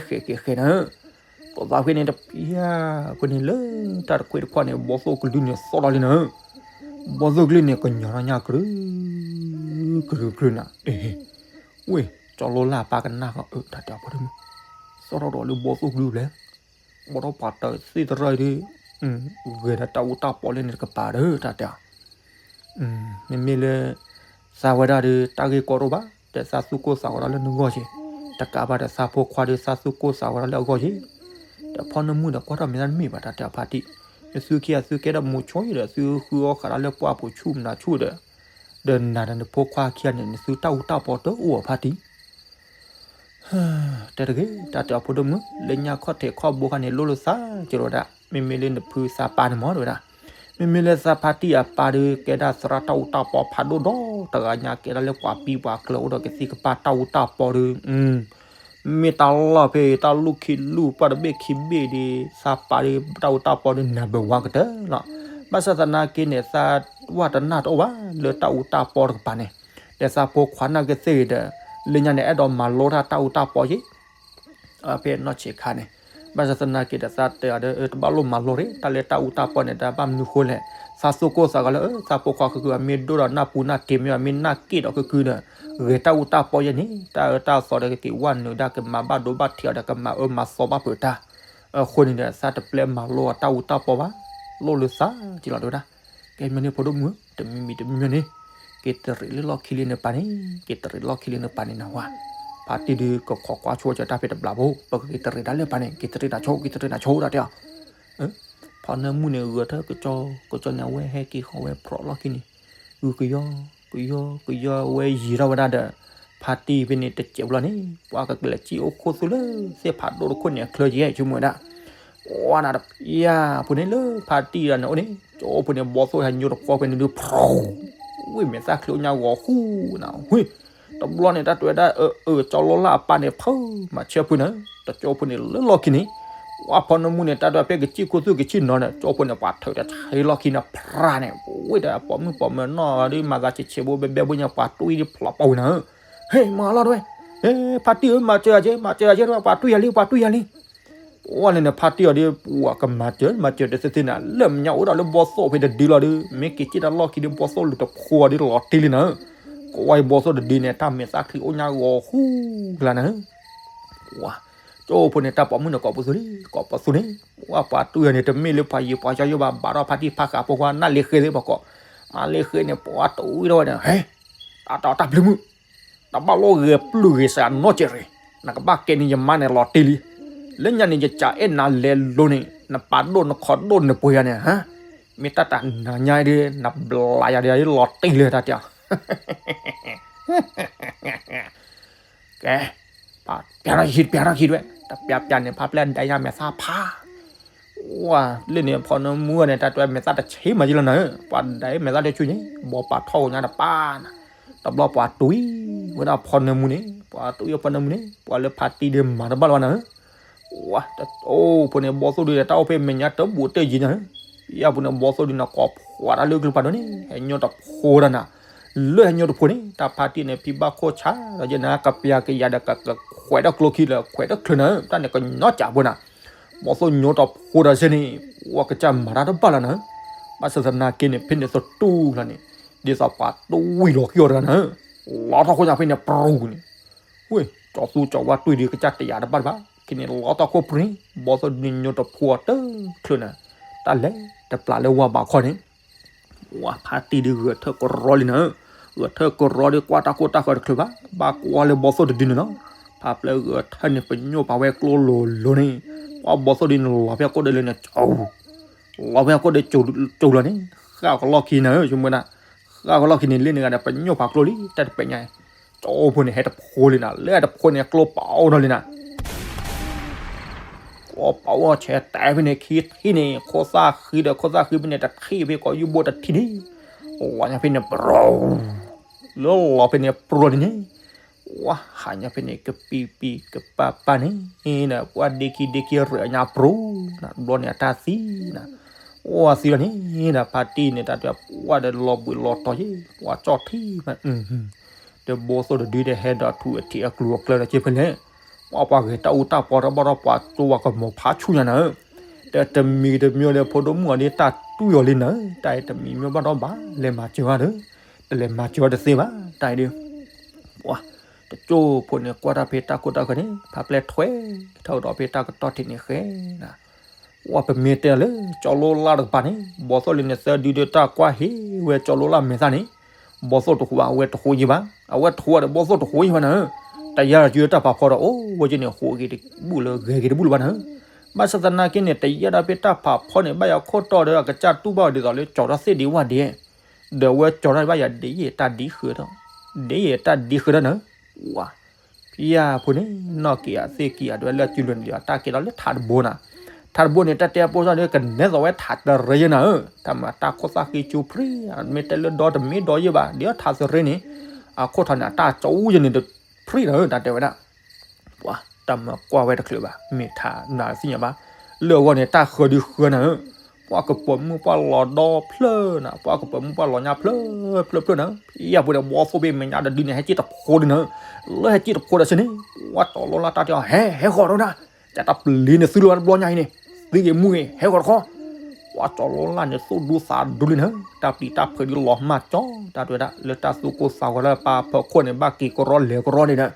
ဃဲက့ၤဃဲနၤဧၢ ကျိသးဃဲန့ၣ်တဖံးဧါ ဖဲန့ၣ်လၢတၢ်တခွ့ၣ်တခီၣ်န့ၣ် ဘီသိၣ်ကလုၢ်န့ၣ်သီၣ်ထီၣ်လံနၤဧၢ ဘီသိၣ်ကလုၢ်န့ၣ်ကညီၤထီၣ်ညၣ်ကရူၢ် ကရူၢ်ကရူၢ်နၤ အ့ ဝ့ၢ် ကၠီလိလၢ်ပၢ်ကနၣ်ဃီ အၢ တၢ်တဲအီၤဖိဒိၣ်မုၣ် သီၣ်ထီၣ်ဒီးလၢဘီသိၣ်ကလုၢ်ဖျဲၣ် ဘီထီၣ်ပှၤတသ့ၣ်တရၢၣ်ဒီး ဂဲၤဒီးတၢ်အူတၢ်ပီလၢန့ၣ်တကပၤဒီး တၢ်တဲအီၤ မ့မ့ၢ်လၢ သးဝဲဒၣ်ဒီးတၢ်ဂ့ၢ်ကီတအိၣ်ဘၣ် ဒီးသးသူၣ်ကိၢ်သးဂီၤဒၣ်လၢနဂီၢ်က့ၤ တကးဘၣ်ဒီးသးဖိခွါဒီးသးသူၣ်ကိၢ်သးဂီၤဒၣ်လၢအဂီၢ်က့ၤ ဒီးဖီနၢမူဒီးကွၢ်ထီၣ်မ့ၢ်တၢ်တမ့ၢ်ဘၣ် တၢ်တဲအီၤဖါတံၢ် နသုခံဂၤသုကဲဒီးမိၤဆိဒီး သုဃုအီၣ်ဃာ်ဒၣ်လၢပှၢ်ပူၤဆူၣ်မနုၤဆူၣ်ဒီး, ဒီးနၤဒီးနဖိခွါခံဂၤန့ၣ် နသုတၢ်အူတၢ်ပီတအိၣ်အဖါတံၢ် တဲတဂ့ၤ တၢ်တဲအီၤဖိဒိၣ်မုၣ် လၢညါခီၣ်ထံးခီၣ်ဘိခါန့ၣ် လိၣ်လၢသးကလီၤဒၣ် မ့မ့ၢ်လၢနဖုသးပၢ်န့ၣ်မ့ၢ်တဲဝဲဒၣ်, မ့မ့ၢ်လၢသးဖါတံၢ်အပၢ်ဒီး ကဲဒၣ်သရၣ်တၢ်အူတၢ်ပီဖးဒိၣ်ဒီး တဂၤညါကဲဒၣ်လၢပှၤပံပှၤကျၢၤအိၣ်ဒီးကသံၣ်ကပၢ်တၢ်အူတၢ်ပီဒီး မ့ၢ်တၢ်လီၢ်ဖဲအံၤ တၢ်လူၢ်ခံလူၢ်ပှၢ်တဘ့ၣ်ခံဘ့ၣ်ဒီး သးပၢ်ဒီးတၢ်အူတၢ်ပီဒီး နဘၣ်ဝါကတၢၢ်လီၤ. ဘၣ်ဆၣ်သနာ်က့န့ၣ် သးဝဲတနာ်တအိၣ်ဘၣ် လၢတၢ်အူတၢ်ပီတကပၤန့ၣ်, ဒီးသးဖိခွါနာ်က့သ့ၣ်ဂ့ၤဒီး လၢညါန့ၣ် အဲၣ်ဒိးမၤလိတၢ်အူတၢ်ပီယ့ၣ် ဖဲနီၢ်ဆံးခါန့ၣ်, ဘၣ်ဆၣ်သနာ်က့ဒီး သးတဲအီၤဒီး တဘၣ်လိၣ်မၤလိတ့ၢ် တၢ်လၢတၢ်အူတၢ်ပီန့ၣ် တၢ်ဘၣ်မနုၤဃိလဲၣ်, သးသိၣ်ကိၢ်သးဂီၤလၢ သးဖိခွါဃုာ်အမ့ၢ်ဒိၣ်ဒီး နၢ်ပူၤနၢ်တ့ၤမ့ၢ်အမ့ၢ်နၢ်က့ၣ်ဒီးကကုဒီး ဂဲၤတၢ်အူတၢ်ပီယဲန့ၣ် တၢ်အၢတၢ်သီဒီးကက့ၤဝဲနုာ်ဒၣ် ကမၤဘၣ်ဒိဘၣ်ထံးအီၤဒီး ကမၤအၢမၤသီဘၣ်ဖုးတၢ်, အဃိန့ၣ်ဒီး သးတပျဲမၤလိအတၢ်အူတၢ်ပီဘၣ်, လိၣ်လၢသးကလီၤတဲဝဲဒၣ်, ကဲမ့ၢ်န့ၣ်ဖိဒိၣ်မုၣ် တမံၤမံၤတမံၤမံၤန့ၣ် က့ၤတရံးလၢလီၢ်ခံလံနပၢ်န့ၣ်, က့ၤတရံးလီၢ်ခံလံနပၢ်န့ၣ်နဝၤ, ဖါတံၢ်ဒုးကခိးကွၢ်ဆိကတၢ်ဖဲတဘျီဖိ ပကက့ၤတရံးတၢ်လၢပၢ်န့ၣ် က့ၤတရံးတၢ်ဆိ က့ၤတရံးတၢ်ဆိဒၣ်တဲအီၤ ဖီနၢမုၣ်န့ၣ် ဂဲၤထၢၣ်ကကၠီ, ကကၠီန့ၣ် အဝဲဟဲက့ၤဃီၤဝဲဖြီးလီၢ်ခံန့ၣ်, ဂုာ်ကယီ, ကယီ, ကယီဝဲယံၤထီၣ်ဝဲဒၣ်ဒီး, ဖါတံၢ်ဖဲန့ၣ်တစဲးဖိလီၤန့ၣ် ပှၤကကလဲၤစံၣ်အိၣ်ခိၣ်သူလၢ သ့ၣ်ဖးဒိၣ်တခိၣ်န့ၣ် အချၢယဲၢ်ဆိကမိၣ်ဝဲဒၣ်, ပှၤနၤတပျၢ်ဖိန့ၣ်လၢဖါတံၢ်ဒၣ်န့ၣ်အိၣ်န့ၣ် ကၠီဖိန့ၣ် ဘီသိၣ်ဟဲညိတဖှီၣ်ဖဲန့ၣ်ဒုး ဖျိ ဝ့ၢ်မဲာ်သၣ်ချံအိၣ်ညါဂီၤဃူနၤ ဝ့ၢ် တဘျီန့ၣ် တၢ်တဲဝဲဒၣ် အၢ အၢ ကၠီလိလၢ်အပၢ်န့ၣ် ဖုမၤဆၢဖိန့ၣ် တကၠီဖိန့ၣ်လၢလီၢ်ခံန့ၣ်, ဝဲဖီနၢမုၣ်န့ၣ် တၢ်တဲဖဲကစံၣ်ခိၣ်သူၣ်ကစံၣ်နီၤန့ၣ် ကၠီဖိန့ၣ် ပှၤထုးတၢ်ဆံးလီၢ်ခံန့ၣ် ဖြးန့ၣ် ဝ့ၢ်ဒီးပိာ်မုၣ်ပိာ်မၢၤနီၢ်ဒုး မၤသးဆံးဆံးဘိဘဲဘဲဘိညါ ပှၤတွံၢ်ဒ်ဖျိးပာ်ဝံၤနၤဧၢ, ဟဲ မၤလီၤတဝဲ, ဖါတံၢ်ဧၢ မၤစၢၤယၤက့ မၤစၢၤယၤက့ ပှၤတွံၢ်ယၤလံ ပှၤတွံၢ်ယၤလံ ပှၤန့ၣ်န့ၣ် ဖါတံၢ်အီၤဒ် ပှၤကမၤစၢၤ မၤစၢၤတသ့သ့န့ၣ် လၢမဲာ်ညါအိၣ်ဒီးလၢဘီသိၣ်ဖဲတဒုလီၤဒုး မ့ၢ်က့ၤစံၣ်တၢ်လီၢ်ခံဒုး ဘီသိၣ်လူၤတဖိအီၤဒုးလီၤတံၢ်လံနၤဧၢ, ကွၢ်ဘီသိၣ်တဒုန့ၣ် တၢ်မဲာ်သၣ်ချံအိၣ်ညါဂီၤဃူလၢနၤဧၢ, ပှၤ ကၠီဖိန့ၣ် တၢ်ပိာ်မုၣ်န့ၣ် ကိးပသူလံ ကိးပသူန့ၣ် ပှၤပှၤတွံၢ်ယၤန့ၣ် တမ့ၢ်လၢပှၤယံၤပှၤယီယိဘၣ် ဘၣ်ဒီးဖါတံၢ်ဖါဃးဖိခွါ နၢ်လ့ဃ့သ့ၣ်ဘၣ်ကီး, နၢ်လ့ဃ့န့ၣ် ပှၤတွံၢ်ထီၣ်ဝဲန့ၣ် ဟဲ တၢ်တၢ်တၢ်ပျုၢ်မုၣ် တဘၣ်လိၣ်ဂဲၤပျုၢ်ဂဲၤဆှးနီတစဲးရ့ၣ်, နကဘၣ်ကဲန့ၢ်ယမါန့ၣ်လီၤတံၢ်လံ. လၢညါန့ၣ် ယကးအဲၣ်နၤလဲၤလိၤန့ၣ် နပာ်ဒိၣ်နခီၣ်ဒိၣ်နပှ့ၤယၤန့ၣ်, မ့ၢ်တၢ်တၢ်နၤညါဒ် နဘျးယၤဒ်လီၤတံၢ်လံတၢ်တဲ, ကဲ, ပျးထီၣ်ခံ ပျးထီၣ်ခံတဝဲ, တပျးပျးန့ၣ် ဖါပျဲၢ်ဒၣ်ယၤမဲာ်သၣ်ဖး ဝဲလၢန့ၣ် ဖီနၢမူန့ၣ် တၢ်တဲမဲာ်သၣ်တဆံးမးက့လီၤနၤဧၢ, ပှၤဒၣ်အမဲာ်သၣ်တဆူန့ၣ် ဘီပာ်ထီၣ်ကညါတပၢ်နၤ, တဘျီပှၤတွံၢ်ဝဲဒၣ်ဖီနၢမူန့ၣ် ပှၤတွံၢ်ဖီနၢမူန့ၣ် ပှၤလၢဖါတံၢ်ဒုးမၤတဘၣ်လၢၤဘၣ်နၤဧၢ, ဝဲ တအိၣ်ဖိန့ၣ် ဘီသိၣ်ဒုး တၢ်အိၣ်ဖဲမဲာ်ညါတဘူၣ်တၢ်ယံၤနၤဧၢ, ယဲၢ်ဖိန့ၣ် ဘီသိၣ်ဒုးနကိးဖှိးတၢ်လၢကျိဖးဒိၣ်န့ၣ် ဟဲညိတဖိဒၣ်နၤ, လၢဟဲညိတဖိန့ၣ် တၢ်ဖါတံၢ်န့ၣ် ဖံဘၣ်ခိၣ်ဆါဒီးယဲၢ်နၤ ကပျးကယၤဒီး ကခွဲးတၢ်ကျိခံလၢခွဲးတၢ်ချၢနၤဧၢ, တၢ်န့ၣ်ကညီကးဖိနၤ ဘီသိၣ်ညိတဖိဒီးစ့ၢ်န့ၣ် ပှၤကစၢ်မၤတၢ်တဘၣ်လၢၤနၤဧၢ, ဘၣ်ဆၣ်သနာ်က့န့ၣ် ဖဲန့ၣ်သတူၢ်လီၤန့ၣ် ဒ်သိးပှၤတွံၢ်လီၤကံအီၤတဂၤနၤဧၢ, လီၤထီၣ်ခိၣ်ညါဖဲန့ၣ်ပြူၤန့ၣ်, ဝ့ၢ် ကၠီသူကၠီဝါတွံၢ်ဒုးကစၢ်တယာ်တဘၣ်တဘၣ်, ခဲန့ၣ်လီၤထီၣ်ခိၣ်ပြူၤန့ၣ် ဘီသိၣ်ဒုးညိတဖိအီၤတချၢနၤ, တၢ်လဲၤတပျးလၢဝါဘးခီန့ၣ် ဝဲဖါတံၢ်ဒုးဂဲၤထၢၣ်ကရီလံနၤဧၢ, ဂဲၤထၢၣ်ကရီဒီးကွၢ်တၢ်ခိၣ်တၢ်ဃၢၤတချုးဘၣ်, ဘၣ်ကွၢ်လၢဘီသိၣ်တဒုန့ၣ်လီၤ, ဖါပျဲၢ်ဂဲၤထၢၣ်န့ၣ် ပညိၣ်ပာ်ဝဲကျိလိၤလိၤန့ၣ်, ကွၢ်ဘီသိၣ်ဒုန့ၣ်လီၤဖဲအခိၣ်ဒီးလၢန့ၣ် လီၤဖဲအခိၣ်ဒီးကၠိလီၤန့ၣ်, ဃၣ်ကလီၢ်ခံနၤဧၢ, ဆိကမိၣ်ဒၣ်, ဃၣ်ကလီၢ်ခံန့ၣ် လၢန့ၣ်ဂၤဒီးပညိၣ်ပာ်ကျိလံ တၢ်တပဲာ်ညါ, ကၠီဖိန့ၣ်ဟဲတဖိလံနၤ, လၢတဖိန့ၣ်ကျိပာ်အိၣ်ထီၣ်လံနၤ ကျိပာ်အိၣ်ဆဲးတဲဖဲန့ၣ်ခံထံၣ်န့ၣ် ခိၣ်သၣ်ဃံဒီးခိၣ်သၣ်ဃံဖဲန့ၣ်တထံၣ်ဖဲကိးယုၢ်ဘိတထံၣ်န့ၣ်, လီၤညါဖဲန့ၣ်ပြူၤ, လၢလီၤဖဲန့ၣ်ပြူၤလံန့ၣ်, ဝဲဟးညါဖဲန့ၣ်ကပံၤပံၤကပာ်ပာ်န့ၣ်, ပှၤဒ့ခံဒ့ခံရၢၢ်ညါပြူၤနၤ, ဘျီန့ၣ်အတၢ်သံနၤ, ဝဲသံလီၤန့ၣ်နၤ, ဖါတံၢ်န့ၣ် တၢ်တဲပှၤဒီးလီၤဘှံးလီၤတီၤယ့ၣ်, ပှၤကၠီၣ်ထံမး ဒီးဘီသိၣ်တဒုဒီးဟဲဒီးထူအထံးအကျိၤအကျဲဒီးက့ဖဲလဲၣ်, ပှၤပှၤဂဲၤတၢ်အူတၢ်ပီဒီးဘၣ်ဒီးပှၤကၠိဝဲကမီၤဖးဆူၣ်ညါနၤဧၢ, ဒီးတမံၤတမံၤဒီးဖိဒိၣ်မုၣ်အီၤဒ်တၢ်တွံၢ်အီၤလံနၤဧၢ, တၢ်အံၤတမံၤမ့ၢ်ဘၣ်ဒီးဘၣ်လဲၤမၤစၢၤအီၤဒီး, တလဲၤမၤစၢၤအီၤတသ့ဘၣ်, တၢ်အံၤဒုး, ပှၤ တကၠိဖိန့ၣ်ကွၢ်တၢ်ဖဲတၢ်ခိၣ်တၢ်ဃၢၤန့ၣ် ဖါပျဲၢ်ထွဲထီၣ်ဒီးဖဲတၢ်ကတီၢ်ထံးန့ၣ်ဃဲနၤ ဝဲပမ့ၢ်တဲလၢကၠီလိလၢ်တကပၤန့ၣ် ဘီသိၣ်လၢန့ၣ်သၢဒုဒီးတၢ်ကွၢ်ဟ့ၣ်ဝဲကၠီလိလၢ်မဲာ်သၣ်န့ၣ်, ဘီသိၣ်တဃူဘၣ် အဝဲတဃူယံၤဘၣ်, အဝဲတဃူဘၣ်ဒီးဘီသိၣ်တဃူယံၤဘၣ်နၤဧၢ, တယါလီၤစုတၢ်ဖးဖီဒီး အိၣ်ဝဲက့န့ၣ် ဃူးက့ၤတဘူၣ်လၢဂဲၤက့ၤတဘူၣ်လၢၤဘၣ်နၤဧၢ, ဘၣ်ဆၣ်သနာ်က့န့ၣ် တယဲၢ်ဒီးဖဲတၢ်ဖးဖီန့ၣ် ဘၣ်ယၤခိၣ်တီဒီးအကစၢ်တူၢ်ဘၣ်အီၤဒ်သိးလၢကၠီၤထီၣ်သ့ၣ်ဒံးဝၣ်ဒံး, ဒီးအဝဲကၠီၤထီၣ်ဘၣ်ယၤဒ်ယဲၢ်တၢ်ဒ်ဃၢၤထီၣ်, ဒ်ယဲၢ်တၢ်ဒ်ဃၢၤထီၣ်နၤ, ဝါ ဖံယၤဖိန့ၣ် နီၢ်က့ၤအသ့ၣ်က့ၤအဒွဲလၢအစုလိၤန့ၣ်ဒီး တၢ်ကဲထီၣ်လၢထးတဘိနၤ, ထးတဘိန့ၣ် တၢ်တဲအပိၢ်စၢ်ဒီး ကနဲသိးဝဲထးတရ့ယဲနၤဧၢ, တၢ်မၤတၢ်ခိၣ်သၣ်ဃံကၠိဖရံ, မ့ၢ်တဲလၢဒီတမ့ၢ်ဒီယဲၢ်ဘၣ်, ဒ်ထးတရ့န့ၣ် အခိၣ်ထီၣ်န့ၣ် အတၢ်ကၠီၤအူယဲန့ၣ်တဖရံနၤဧၢ တၢ်တဲဝဲဒၣ် ပှၤတၢ်မၤကွၢ်ဝဲတချုးဘၣ် မ့ၢ်ထးနၤသ့ၣ်ညါဘၣ်, လၢအဂီၢ်န့ၣ် တၢ်ဃၢၤဒုးဃၢၤနၤဧၢ, ပှၤကပၢၤမုၢ်ပှၢ်လီၤဒီဖျၢၣ်နၤ, ပှၤကပၢၤမုၢ်ပှၢ်လီၤညါဖျၢၣ်ဖျၢၣ်ဖျၢၣ်နၤ, ဖံယၤဖိန့ၣ် ဘီသိၣ်ဘ့ၣ်မဲာ်ညါတဒုန့ၣ် ဟဲက့ၤတဖိဒုနၤဧၢ, လၢဟဲက့ၤတဖိဒီးဆ့န့ၣ် ပှၤကၠီၤလိလၢ်တၢ်တဲအီၤ ဟဲ ဟဲဃီၤဒီးနၤ, ကတၢ်ပျံၤန့ၣ်သုလၢၤဝဲတဘျီညါအံၤန့ၣ်, သုက့ၤမူဂ့ၤ ဟဲဃီၤတခီ ပှၤကၠီၤလိလၢ်န့ၣ် သူၣ်ဒူသးဒူလံနၤ, တၢ်ပျံၤတၢ်ဖုးဒုးလီၤမၢ်ကၠီ တၢ်တဲဝဲဒၣ် လၢတၢ်သူၣ်ကိၢ်သးဂီၤလၢပၢ်ဖၢခိၣ်န့ၣ် ဘၣ်က့ၤကရီလဲၤကရီန့ၣ်ဒီး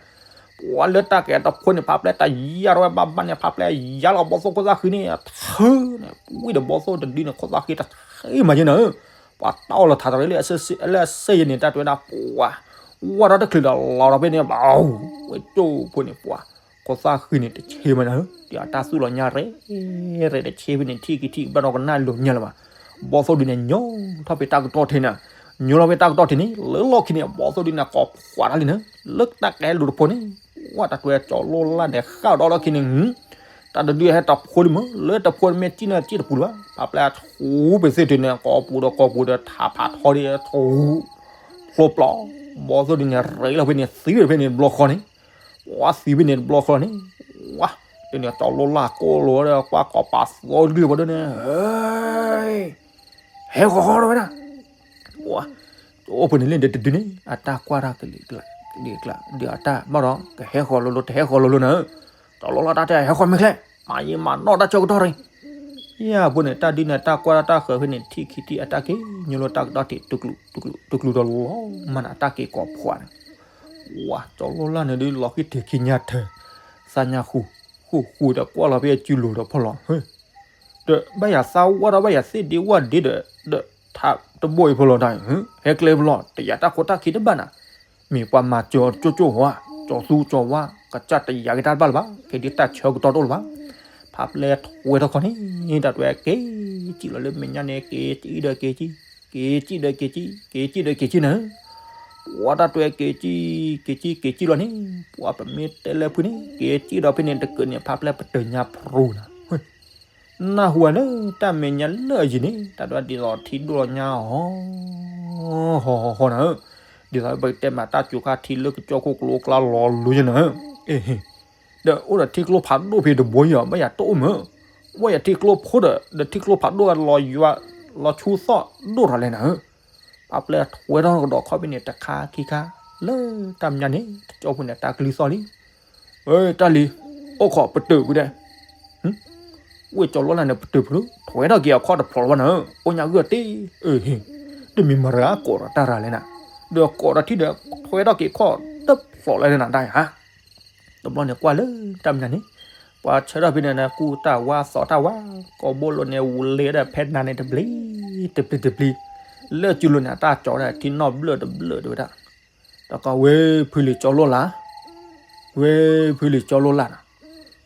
ပှၤလၢတၢ်ကဲတဖိန့ၣ် ဖးပျဲတယါထီၣ်ဝဲဘၣ်ဘၣ်န့ၣ် ဖးပျဲယါလီၤဘီသိၣ်ခိၣ်သၣ်ဃံန့ၣ် အထၢန့ၣ် ဝံၣ်ဒီးဘီသိၣ်တဒုန့ၣ် ခိၣ်သၣ်ဃံတထၢမးယဲနၤဧၢ, ပှၤတၢ်အီၣ်လီၤထးတရ့လၢအစ့ယဲန့ၣ် တၢ်တဲဝဲဒၣ် ပှၤ ဝါထီၣ်တချုးဒီးလီၤဒီးဖဲန့ၣ် ဘၣ် ဝဲကၠိဖိန့ၣ် ပှၤ ခိၣ်သၣ်ဃံန့ၣ် တဆ့မးနၤဧၢ, ဒီးအတၢ်သူၣ်လီၤညါရဲၣ် ရဲၣ်တဆ့ဖဲန့ၣ် ထံၣ်က့ၤထံၣ်က့ၤဘၣ်ဒီးကနၣ်လိာ်ညါလၢၤဘၣ်, ဘီသိၣ်ဒုန့ၣ် ညိထီၣ်ဖဲတၢ်ကတီၢ်ထံးနၤ, ညိထီၣ်ဖဲတၢ်ကတီၢ်ထံးန့ၣ် လၢလီၢ်ခံန့ၣ် ဘီသိၣ်ဒုန့ၣ် ကိးဖှးတၢ်လံနၤ, လၢတၢ်ကဲလူၤတဖိန့ၣ် ဝါတၢ်တဲကၠီၤလိလၢ်န့ၣ် ဃၣ်ဒီးလီၢ်ခံန့ၣ် တၢ်တဒုဟဲတဖိလံမး လၢတဖိမ့ၢ်စံၣ်န့ၣ်စံၣ်တပူၤလၢၤဘၣ်, ဖးပျဲထူပသ့ၣ်ထူန့ၣ် ကိးပူၤဒီးကိးပူၤဒီးထးဖးထီဒီးထူ ဖျိပျီ, ဘီသိၣ်ဒုန့ၣ် ရ့လီၤဖဲန့ၣ်သံဖဲန့ၣ်တဘျီဃီန့ၣ်, ဝါသံဖဲန့ၣ်တဘျီဃီန့ၣ်, ဝါ တန့ၣ်ကၠီၤလိလၢ်ကိၢ်လိာ်ဒီးကွၢ်ကိးပာ်သီတကလုာ်ဝဲဒၣ်န့ၣ်, ဟဲဃီၤဃီၤဒီးဝဲဒၣ် ပှၤ ကၠိဖိန့ၣ်လၢဒီးတဒုန့ၣ် အတၢ်ကွၢ်တၢ်ကလံၤကျါ ကလံၤကျါ ဒီးအတၢ်ဘၣ်ဒီး ကဟဲဃီၤလိၤလိၤ တဟဲဃီၤလိၤလိၤနၤဧၢ, ကၠီၤလိလၢ်တၢ်တဲ ဟဲဃီၤမ့ၢ်ချ့, မၤယံာ်မၤနီၢ်တၢ်ဆၢကတီၢ်ရ့ၣ်, ယဖိန့ၣ် တၢ်ဒုန့ၣ် တၢ်ကွၢ်တၢ်ဃၢၤဖဲန့ၣ် ထံၣ်ခံထံၣ် အတၢ်က့ၤညိလိတၢ်ကတီၢ်ထံး တကျူးတကျူးတကျူးဒီးလီၤမးနၤ တၢ်က့ၤကိးဖှးန့ၣ်, ဝါ ကၠီၤလိလၢ်န့ၣ်ဒုး လီၤဃံထံးခံညါထၢ သးညါဃူ ဃူဃူဒီးကွၢ်လီၤဖဲအစုလိၤဒီးဖီၣ်လီၤ ဒီးဘၣ်ယၤသးဝါဒီးဘၣ်ယၤသ့ၣ်ဒ့ဝၣ်ဒ့ဒီး ဒီးထးတဘိအံၤဖီလီၤတၢ် ဟဲကျဲဖီလီၤ တယာ်တၢ်ခိတၢ်ခံတဘၣ်နၤ, မ့ၢ်ပှၤမၤစၢၤကၠိကၠိဟီ ကၠီၤသူကၠီၤဝါ ကစၢ်တယာ်က့ၤတၢ်တဘၣ်လၢၤဘၣ် ခဲဒုးတၢ်ဆၢကတီၢ်တအိၣ်လၢၤဘၣ်, ဖးပျဲထွဲထီၣ်ခီန့ၣ် တၢ်တွဲက့ၤစံၣ်လီၤလၢမဲာ်ညါန့ၣ် က့ၤစံၣ်ဒီးက့ၤစံၣ် က့ၤစံၣ်ဒီးက့ၤစံၣ် က့ၤစံၣ်ဒီးက့ၤစံၣ်နၤ, ပှၤတၢ်တွဲက့ၤစံၣ် က့ၤစံၣ် က့ၤစံၣ်လီၤန့ၣ် ပှၤပမ့ၢ်တဲလၢဖုန့ၣ် က့ၤစံၣ်ဒီးဖဲန့ၣ် တကၢၢ်န့ၣ် ဖးပျဲပတၢၢ်ညါဖရူနၤ နၢ်ဟူဝဲလၢတၢ်မဲာ်ညါလၢအယံၤန့ၣ် တၢ်ဒွးဒ်သိးထံဒိၣ်လီၤညါအီၤ ဟီဟီဟီနၤဧၢ, ဒ်သိးပကတဲမးတၢ်စူၤခါထံလၢကစၢၢ်ခိၣ်ကျိကျါလီၤလူၤယဲနၤဧၢ, အ့ၣ်, ဒီးအိၣ်ဒီးထံကျိဖးဒိၣ်ဖဲတဘိယီၤ ဘၣ်ယၤတအိၣ်မၢ, ဝဲယၤထံကျိဖိဒီး ဒီးထံကျိဖးဒိၣ်လီၤယွၤ လီၤဆူသီၣ်ဒိၣ်ထီၣ်လဲၣ်နၤဧၢ, ပာ်ပျဲထွဲထီၣ်ကဒီးခီဖဲန့ၣ် တခါခံခါ လၢတၢ်မဲာ်ညါန့ၣ် တကၠီဖိန့ၣ် တၢ်ကလုၢ်သီၣ်လံ ဝဲတၢ်လံၤ အိၣ်ခိးပတုာ်ဖုဒဲး, ဝဲကၠီၤလိလၢ်န့ၣ် ပတုာ်ဖု ထွဲထီၣ်က့ၤအခီၣ်တဖျိးလၢၤဘၣ်နၤဧၢ, အိၣ်ညါဂုၢ်တ့ၢ်, တမံၤမရၤကိးဒီးတၢ်ရၤလဲၣ်နၤ, ဒီးကိးဒီးထံၣ်ဒီး ထွဲထီၣ်က့ၤခီၣ်တဖျိးလၢၤနၤတၢ်ယါ, တဘျီန့ၣ်ကွၢ်လၢတၢ်မဲာ်ညါန့ၣ်, ပှၤဆၢထၢၣ်ဖဲန့ၣ် ကူၣ်တၢ်ဝါသီတၢ်ဝါ, ကိးဘိလိာ်န့ၣ် ဝူၤလ့ၤဒီးဖဲနၤန့ၣ်တပျံၤ, တပျံၤတပျံၤ, လၢကၠူလိာ်န့ၣ် အတၢ်ကၠီၤဒၣ်ထံနီၣ်ဘျၢၣ်တဘျၢၣ်တဲဝဲဒၣ် တကီဝဲဖုလံၤကၠီၤလိလၢ်, ဝဲဖုလံၤကၠီၤလိလၢ်နၤ,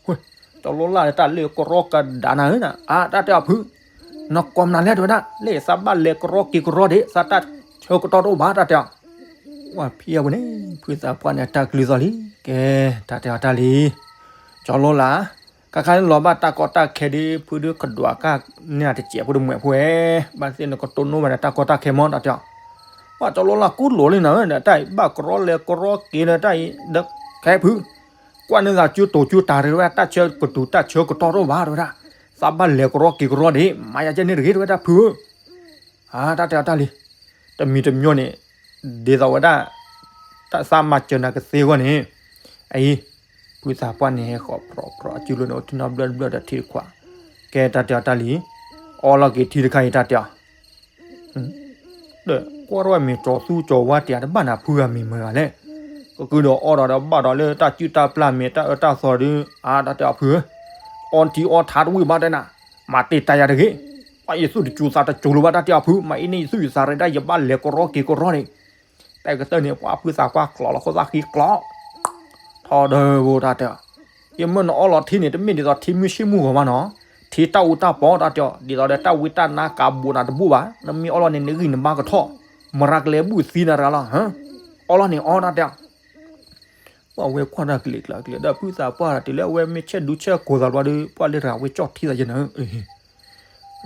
ဝဲ, ကၠီၤလိလၢ်တၢ်လၢကရီကဒါနၤဧၢနၤ, အါ တၢ်တဲအီၤဖု, နကိးမနုၤလဲၣ်တဲဝဲဒၣ်, လၢသးဘၣ်လဲၤကရီက့ၤကရီဒံး သးတၢ်ဆၢကတီၢ်တအိၣ်ဘၣ်တၢ်တဲအီၤ, ဝဲဖံအဝဲန့ၣ် ဖုသးပှၢ်န့ၣ် တၢ်ကလုၢ်သီၣ်လံ, ကဲ, တၢ်တဲအီၤတၢ်လံ, ကၠီၤလိလၢ် ခါခါန့ၣ်လီၤဘၣ်တၢ်ကီတၢ်ခဲဒ် ဖုဒုးကဒွးကၢ်န့ၢ်တစဲးဖိတမှဲးဖိဝဲ, ဘၣ်သ့ၣ်နကတိၢ်နီၣ်ဘၣ်ဒီးတၢ်ကီတၢ်ခဲမးတၢ်တဲအီၤ, ပှၤကၠီၤလိလၢ်ကူလိာ်လံနၤဧၢ, တၢ်အံၤဘၣ်ကရီလဲၤကရီက့ၤလၢတၢ်အံၤ ဒီးခဲဖု, ကွၢ်န့ၢ်သးကၠူတိၤကၠူတၤတဂ့ၤဝဲ တၢ်ဆၢကတူၤတၢ်ဆၢကတီၢ်တအိၣ်ဘၣ်တဲဝဲဒၣ်, သးဘၣ်လဲၤကရီက့ၤကရီဒံး မၤယၤကဲန့ၣ်တဂ့ၤတဲဝဲဒၣ်ဖုဧၢ, အါ တၢ်တဲအီၤတၢ်လံ, တမံၤတမံၤန့ၣ် ဒ်သိးဝဲဒၣ် တၢ်သးမၤစၢၤနၤကသ့အဂီၢ်န့ၣ်, အအံၤ, ဖုသးပှၢ်န့ၣ်ဟဲဃီၤပြီပြီ အစုလိၤန့ၣ် အိၣ်ထံနီၣ်ဘျၢၣ်တဘျၢၣ်ဒီးထံတခွး, ကဲတၢ်တဲအီၤတၢ်လံ, အီလီၤက့ၤထံတခါအံၤတၢ်တဲအီၤ, ဒီးကွၢ်ထီၣ်ဝဲမ့ၢ်ကၠီၤသူကၠီၤဝါတံၤတဘၣ်နၤဖုဂၤမ့ၢ်မတၤဂၤလဲၣ်, ကကုၢ်ဒီးအီဒီးဒီးဘၣ်ဒီးလၢတၢ်စုၣ်တၢ်ပျၢ်မ့ၢ်တၢ်အၢတၢ်သီဒုး အါ တၢ်တဲအီၤဖုဧၢ, အီထံအီထးတဝံၣ်ဘၣ်တဲနၤ, မၤတ့ၢ်တၢ်ယၤတဂ့ၤ, ပှၤယသူၣ်တစူၤသးတစူၤလၢၤဘၣ်တၢ်တဲအီၤဖု, မၤအံၤန့ၣ်ယသူၣ်ယသးရ့ဒၣ် ယဘၣ်လဲၤကရီက့ၤကရီန့ၣ်, တဲကတၢၢ်န့ၣ် ပှၤဖုသးပှၢ်ကျိးလီၤခိၣ်သၣ်ဃံကျိး, ထီဒီးဘိတၢ်တဲအီၤ ယမ့ၢ်နအီလီၤထံန့ၣ် တမ့ၢ်ဒ်သိးထံမုၢ်ဆ့ၣ်မုၢ်ဂီၤမးနီၤ, ထံတၢ်အူတၢ်ပီးတၢ်တဲအီၤ ဒ်သိးဒီးတၢ်ဝံတၢ်နါကးဘိးနၤတဘူၣ်ဘၣ်, နမ့ၢ်အီလီၤန့ၣ် နဂံၢ်နဘါကထီၣ်, မရၤကလဲၤဘူၣ်သံနၤရၤလီၤ, အီလီၤန့ၣ်အီတၢ်တဲအီၤ ပှၤဝဲကွၢ်တၢ်ကလံၤကျါကလံၤ ဒီးဖုသးပှၢ်တၢ်တုၤလၢအဝဲမ့ၢ်ဆဲးဒူဆဲးကိၤသးဘျီဒီး ပှၤလၢတဂၤဝဲကၠီၣ်ထံသးယဲၢ်နၤဧၢ,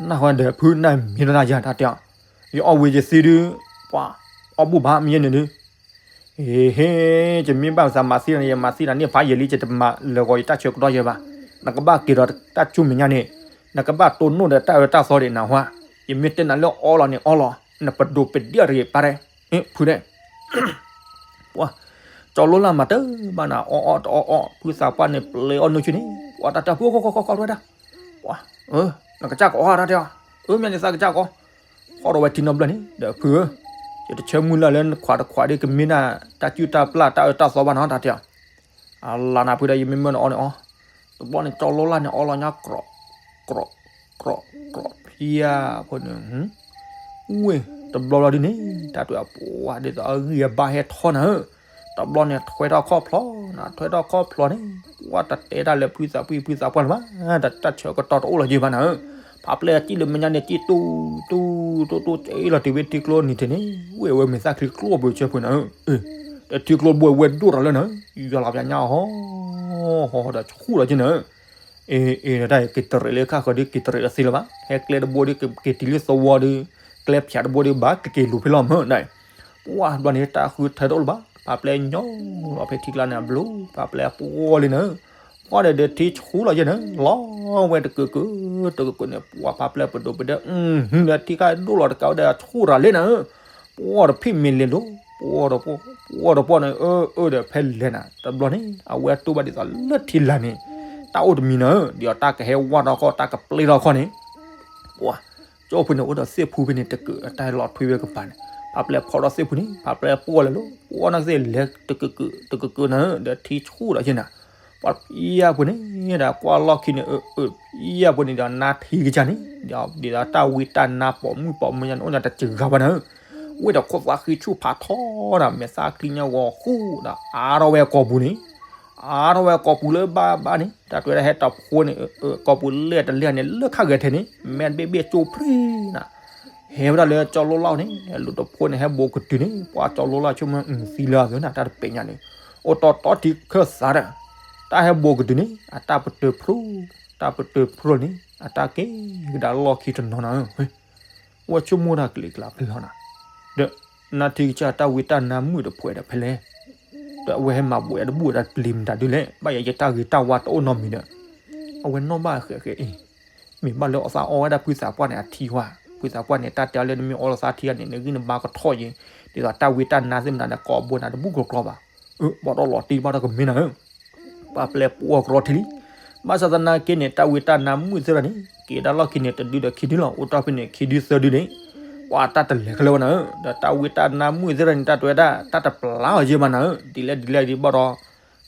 နၢ်ဟူဒီးဖုနၢ်မ့ၢ်တၢ်ယၤတၢ်တဲအီၤ, ယအီၣ်ဝံၤယသံဒုး, ပှၤအီၣ်ဘူၣ်ဘၣ်မ့ၢ်ယဲၢ်န့ၣ်ဒုး, ဟ့ၣ်ဟ့ၣ် ယမ့ၢ်ဘၣ်သးမၤသံနၤန့ၣ် ယမၤသံနၤန့ၣ်ဖးယံာ်လံ ယတမၤလၢာ်ဂီၤယတၢ်ဆၢကတီၢ်ယဲၢ်ဘၣ်, နကဘၣ်က့ၤဒီးတၢ်ကူမဲာ်ညါန့ၣ်, နကဘၣ်တိၢ်နီၣ်ဒီးတၢ်အၢတၢ်သီဒံးနၢ်ဟူဧါ, ယမ့ၢ်တဲနၤလၢအီလီၤန့ၣ်အီလီၤ, နပဒိးပဒံးရ့ၣ်ပၢ်တဲ ဖုတဲ ပှၤ ကၠီလိလၢ်မၤတၢ်ဘၣ်နၤ အီအီတအီအီ ဖုသးပှၢ်န့ၣ် ပျဲအီၣ်နုၢ်ဆူၣ်န့ၣ် ပှၤတၢ်တဲ ဖုဃီဃီဃီဃီတဝဲဒၣ်, ပှၤ နကစၢ်ကအီၣ်တၢ်တဲအီၤ, အၢ မ့ၢ်န့ၣ်သးကစၢ်ကီ, ဃီဒီးဝဲထံနီတဘျၢၣ်န့ၣ် ဒီးဖုဧၢ, ယတဆၢမုၢ်လၢ်လၢနခွးတခွးဒ်ကမ့ၢ်ဒၣ် တၢ်စုၣ်တၢ်ပျၢ်တၢ်အၢတၢ်သီဘၣ်နီၤ တၢ်တဲအီၤ, အလၤနၤဖုဒီး ယမ့ၢ်မၢနအီန့ၣ်အီ, တဘျီန့ၣ် ကၠီလိလၢ်န့ၣ် အီလီၤညါ ကြီး ကြီး ကြီး ကြီး ဖံဧါဖိန့ၣ် ဝ့ၢ် တဘျီဘျီဒ်န့ၣ် တၢ်တဲအီၤ ပှၤဒ်သိးအဂံၢ်အဘါဟဲထီၣ်နၤဧၢ, တဘျီန့ၣ် ထွဲထီၣ်ခီၣ်ဖျီနၤ ထွဲထီၣ်ခီၣ်ဖျီန့ၣ် ပှၤတတဲတၢ်လၢဖုသးပှၢ်ဖုသးပှၢ်လၢၤဘၣ်, တၢ်ဆၢကတီၢ်တအိၣ်လီၤယဲၢ်ဘၣ်နၤဧၢ, ဖးပျဲၢ်စံၣ်လၢမဲာ်ညါန့ၣ် စံၣ်တူၢ်တူၢ်တူၢ်တူၢ် စံၣ်လီၤတုၤဝဲထံကျိနံၤထံးန့ၣ် ဝ့ၢ်အဝဲမ့ၢ်သၣ်ချံကျိဘိဆၢဖိနၤဧၢ, ဒီးထံကျိဘိဝဲဒိၣ်ဒီးလၢနၤဧၢ, ယွၤလီၤပျၢ်ညါဟီ ဟီဒီးဆူၣ်လီၤက့နၤဧၢ အ့ အ့ တၢ်က့ၤတရံးလၢခါဃီဒီး က့ၤတရံးတသ့လၢၤဘၣ်, ဟဲကျဲတဘိဒီး ကက့ၤတုၤလၢသဝီဒီး ကျဲဖၠးတဘိဒီး ဘၣ်ကက့ၤလူၤဖဲလီၤမၢ်ဒၣ်, ပှၤဘျီန့ၣ် တၢ်ဃုထၢတအိၣ်လၢၤဘၣ်, ဖးပျဲၢ်ညီလီၤဖဲထံကျါန့ၣ်အဘျီ, ဖးပျဲၢ်ပှီၢ်လံနၤ, ပှၤဒီးဒီးထံဆူၣ်လီၤယဲၢ်နၤ, လီၤဝဲတကၢးကၢး တကၢးကၢးန့ၣ် ပှၤဖးပျဲၢ်ပဒိးပဒဲး ဒီးထံခါဒိၣ်လီၤတကးဝဲဒီးဆူၣ်ရၤလံနၤဧၢ, ပှၤဒီးဖံးမ့ၢ်လဲၤလိၤ, ပှၤဒီးပှီၢ်ဒီးပှီၢ်န့ၣ် အၢ အၢဒီးဖဲလဲၣ်နၤ, တဘျီန့ၣ် အဝဲတူၢ်ဘၣ်ဒ်သိးလၢထံလာ်န့ၣ် တၢ်အိၣ်တမံၤနၤဧၢ, ဒ်သိးတၢ်ကဟဲဝါထီၣ်ခီၣ် တၢ်ကပျဲထီၣ်ခီၣ်န့ၣ် ပှၤ ကၠီဖိန့ၣ် အိၣ်ဒီးသ့ၣ်ဖူဖဲန့ၣ်တကၢး အတၢ်ဟဲလီၤထွံဝဲကပၤန့ၣ် ဖးပျဲၢ်ဖီၣ်ထီၣ်သ့ၣ်ဖူန့ၣ် ဖးပျဲၢ်ပှီၢ်လဲၤလိၤ ပှီၢ်နီၢ်ကသ့ၣ်လဲၤတကၢးကၢး တကၢးကၢးနၤဧၢ ဒီးထံဆူၣ်လီၤယဲၢ်နၤ, ပှၤဖံးဧါဖိန့ၣ် ဒီးကွၢ်လီၢ်ခံန့ၣ် အၢ အၢ ဖံးဧါဖိန့ၣ်ဒီးနါထံကစၢ်န့ၣ် ဒ်သိးတၢ်ဝံတၢ်နါပိာ်မုၣ်ပိာ်မၢၤညါန့ၣ် အိၣ်ညါတစှၤဘၣ်နၤဧၢ, ဝ့ၢ်ဒီးခိၣ်သၣ်ဃံဆူၣ်ဖးထီနၤ မဲာ်သၣ်ချံညါဂီၤဃူဒီး အါထီၣ်ဝဲကိာ်ပူၤန့ၣ် အါထီၣ်ဝဲကိာ်ပူၤလၢဘၣ်ဘၣ်န့ၣ် တၢ်တဲဝဲဒၣ်ဟဲတဖိန့ၣ် ကိာ်ပူၤလဲၢ်တလဲၢ်န့ၣ် လၢခါဂဲၤထဲန့ၣ် မဲာ်တဘ့ၣ်ဘ့ၣ်ကၠိဖှံနၤ, ဟဲဝဲဒၣ်လၢကၠီလိလၢ်န့ၣ် လူၤတဖိန့ၣ် ဟဲဘိးကတုၤန့ၣ် ပှၤကၠီလိလၢ်ဆိကမိၣ်သံလၢအသးနၤ တၢ်တပ့ၤညါန့ၣ် အိၣ်တီတီထံခၢၣ်သးဒီး တၢ်ဟဲဘိးကတုၤန့ၣ် အတၢ်ပတုာ်ဖျိ တၢ်ပတုာ်ဖျိန့ၣ် အတၢ်ကဲကဒါလီၢ်ခံတနီၤနၤဧၢ ဝဲဆိကမိၣ်တၢ်ကလံၤကျါဖဲလဲၣ်နၤ, ဒီးနါထံကစၢ်တၢ်ဝံတၢ်နါမုာ်တဖှဲးဒီးဖဲလဲၣ်, ဒီးအဝဲဟဲမၤဘိးယၤတဘူၣ်တၢ်ပျံၤမတၤဒုလဲၣ် ဘၣ်ယၤယတၢ်ဂ့ၤတၢ်ဝါတအိၣ်နီတမံၤဒီး, အဝဲနီၣ်ဘၣ်ဃဲးဃဲးအံၤ, မ့ၢ်ဘၣ်လၢအသးအီၣ်ဝဲဒၣ်ဖုသးပှၢ်န့ၣ်အထံဝဲ, ဖုသးပှၢ်န့ၣ် တၢ်တဲအီၤလၢနမ့ၢ်အီလီၤသးထံဂၤန့ၣ် နဂံၢ်နဘါကထီၣ်ယဲၢ်, ဒ်သိးတၢ်ဝံတၢ်နါသ့ၣ်မတၤန့ၣ် ကိးဘိနၤတဘူၣ်ကြီကြီဘၣ်, အၢ ဘၣ်ဒီးလီၤတံၢ်ဘၣ်ဒီးကမ့ၢ်နၤဧၢ ပှၤပျဲၢ်ပှီၢ်ကြီထံလံ, ဘၣ်ဆၣ်သနာ်က့န့ၣ် တၢ်ဝံတၢ်နါမုာ်သ့ၣ်တဖၣ်န့ၣ် က့ၤဒၣ်လီၢ်ခံန့ၣ် တဒုဒီးခံဒုလီၤ, အိၣ်တ့ၢ်ဖဲန့ၣ် ခံဒုသၢဒုန့ၣ်, ပှၤတၢ်တလဲၤခဲလၢာ်ဝဲနၤဧၢ, ဒီးတၢ်ဝံတၢ်နါမုာ်သ့ၣ်တဖၣ်န့ၣ် တၢ်တဲဝဲဒၣ် တၢ်တပျၢ်အီၤယဲၢ်ဘၣ်နၤဧၢ, ဒ်လဲၣ်ဒ်လဲၣ်ဒ်ဘၣ်ဒီး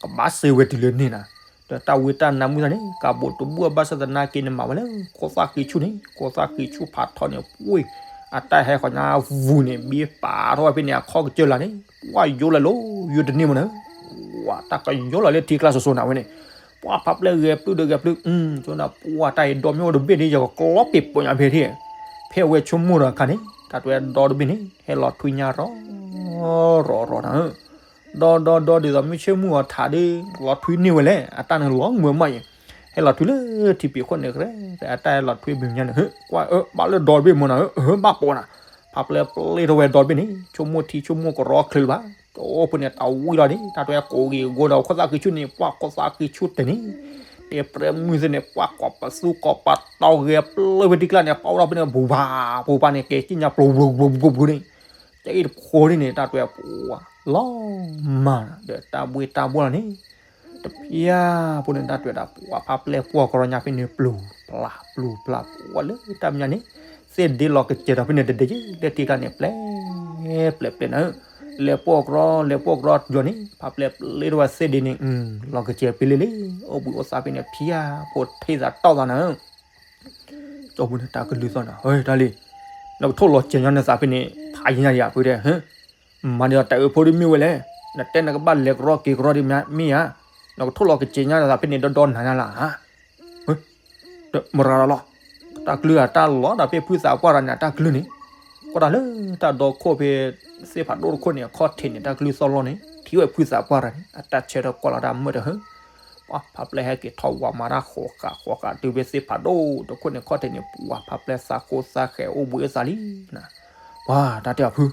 ကဘၣ်စဲဝဲတုၤလၢန့ၣ်နၤ, ဒီးတၢ်ဝံတၢ်နါမုာ်သ့ၣ်တဖၣ်န့ၣ် ကးဘိးတဘူၣ်ဘၣ်ဆၣ်သနာ်က့န့ၣ် မၤဝဲလၢ ခိၣ်သၣ်ဃံဆူၣ်န့ၣ်, ခိၣ်သၣ်ဃံဆူၣ်ဖးထီန့ၣ် ပှ့ၢ် အတၢ်ဟဲဃီၤညါဝူၤန့ၣ် ဘံပာ်ထီၣ်ဝဲဖဲန့ၣ် အခီၣ်ကစၢၢ်လၢ်န့ၣ် ပှၤယိလၢလိၤ ယိတန့ၢ်မနုၤ, ပှၤတၢ်ကယီလီၤလၢထံကျါစိၤစိၤနၤဝဲန့ၣ်, ပှၤဖးပျဲၢ်ဂဲၤပျုၢ်ဒီးဂဲၤပျုၢ်, ဆိနၤ ပှၤတၢ်အံၤဒီမ့ၢ်အိၣ်တဘ့ၣ်ဒ် ယကကျီပ့ၤပိာ်ညါဖဲထံၣ်, ဖဲအဝဲဆိကမိၣ်ဒီးအခါန့ၣ် တၢ်တဲဒီတဘ့ၣ်န့ၣ် ဟဲလီၤထွံညါရီၤ ရီၤရီၤနၤဧၢ ဒီဒီဒီဒ်သိးမ့ၢ်ဆိကမိၣ်အီၤထးဒီး လီၤထွံန့ၢ်ဝဲလဲၣ်, အတၢ်န့ၣ်လီၤမုာ်မးအံၤ, ဟဲလီၤထွံလၢထံပံၤခိၣ်န့ၣ် ကရဲ အတၢ်ဟဲလီၤထွံပညါန့ၣ် ဟ့ၣ် ကွၢ်အၢ ဘၣ်လၢဒီတဘ့ၣ်မနၤဧၢ, ဟ့ၣ် ဘၣ်ပိာ်နၤ, ဖးပျဲၢ်ပျဲၢ်ထီၣ်ဝဲဒီတဘ့ၣ်န့ၣ် ဆိကမိၣ်ထံဆိကမိၣ်ကရီချ့လၢၤဘၣ်, တအိၣ်ဖဲန့ၣ် တၢ်ဝံလီၤန့ၣ် တၢ်တဲကိးဂ့ၤဂီၤဒီးခိၣ်သၣ်ဃံဆူၣ်န့ၣ် ပှၤခိၣ်သၣ်ဃံဆူၣ်တဲာ်န့ၣ်, တဲပြဲမုၢ်သ့ၣ်န့ၣ် ပှၤကိးပသူကိးပတီၢ်ဂဲၤပျုၢ်ဝဲထံကျါန့ၣ် ပာ်ဝဲဒၣ်ဖဲန့ၣ် ပူၤပာ်ပူၤပာ်န့ၣ် ကဲက့ၣ်ညါပျိၤပျိၤပျိၤပျိၤပျိၤန့ၣ် ကဲအံၤတဖိဒ်န့ၣ် တၢ်တဲပှၤ လီၤမၢ်ဒီးတၢ်ဘှ့ၣ်တၢ်ဘှီၣ်လီၤန့ၣ်, တဖျါဖိန့ၣ် တၢ်တဲဒၣ်ပှၤဖးပျဲၢ်ပှီၢ်ကရီညါဖဲန့ၣ် ပျိၤပျၢ်ပျိၤပျၢ်ပှၤလၢတၢ်မညါန့ၣ်, သ့ၣ်ဒ့လီၤကစဲၤဒီးဖဲန့ၣ်တဒဲက့ၤ လၢထံကျါန့ၣ် ပျဲၢ်ပျဲၢ်ပျဲၢ်နၤဧၢ, လဲၤပှီၢ်ကရီ လဲၤပှီၢ်ကရီတဘျီန့ၣ် ဖးပျဲၢ်ပျဲၢ်ထီၣ်ဝဲသ့ၣ်ဒ့န့ၣ် လီၤကစဲၤပျဲၢ်လံလံ, အိၣ်ဘှံးအိၣ်သါဖဲန့ၣ် ဖျါဖိထံၣ်သးတီၢ်သးနၤဧၢ ကၠီဖိန့ၣ် တၢ်ကလုၢ်သီၣ်နၤ, ဟဲ တၢ်လံ, နကထိၣ်လီၤစဲၤညီနသးဖဲန့ၣ် ဖးယံၤညါယၤဖုတဲ, ဟ့ၣ်, မၤဒ်သိးတၢ်အၢဖိဒ်မ့ၢ်ဝဲလဲၣ်, နတဲနကဘၣ်လဲၤကရီက့ၤကရီဒ်မ့ၢ်ဧါ, နကထိၣ်လီၤကစ့ညါသးဖဲန့ၣ်ဒီဒီနၤညါလၢ မရၤလီၤလီၤ. တၢ်ကလုၢ်အတၢ်လီၤဒီးဖဲဖုသးပှၢ်တဂၤန့ၣ် အတၢ်ကလုၢ်န့ၣ်, ကွၢ်တၢ်လၢတၢ်ဒီခိၣ်ဖဲသ့ၣ်ဖးဒိၣ်တခိၣ်န့ၣ် အခီၣ်ထံးန့ၣ် တၢ်ကလုၢ်သီၣ်လီၢ်န့ၣ် ထံၣ်ဝဲဖုသးပှၢ်တဂၤန့ၣ် အတၢ်ဆၢထၢၣ်ကွၢ်လီၤတၢ်မုာ်တဟၢ, ပှၤဖးပျဲၢ်ဟဲက့ၤထီၣ်ဝးမၤတၢ်ဃိးဃာ်ဃိးဃာ်တုၤဖဲသ့ၣ်ဖးဒိၣ် တခိၣ်န့ၣ် အခီၣ်ထံးန့ၣ် ပှၤဖးပျဲၢ်သးဃိသးဃဲၤအိၣ်ဘှံးအိၣ်သးလံနၤ, ပှၤတၢ်တဲအီၤဖု,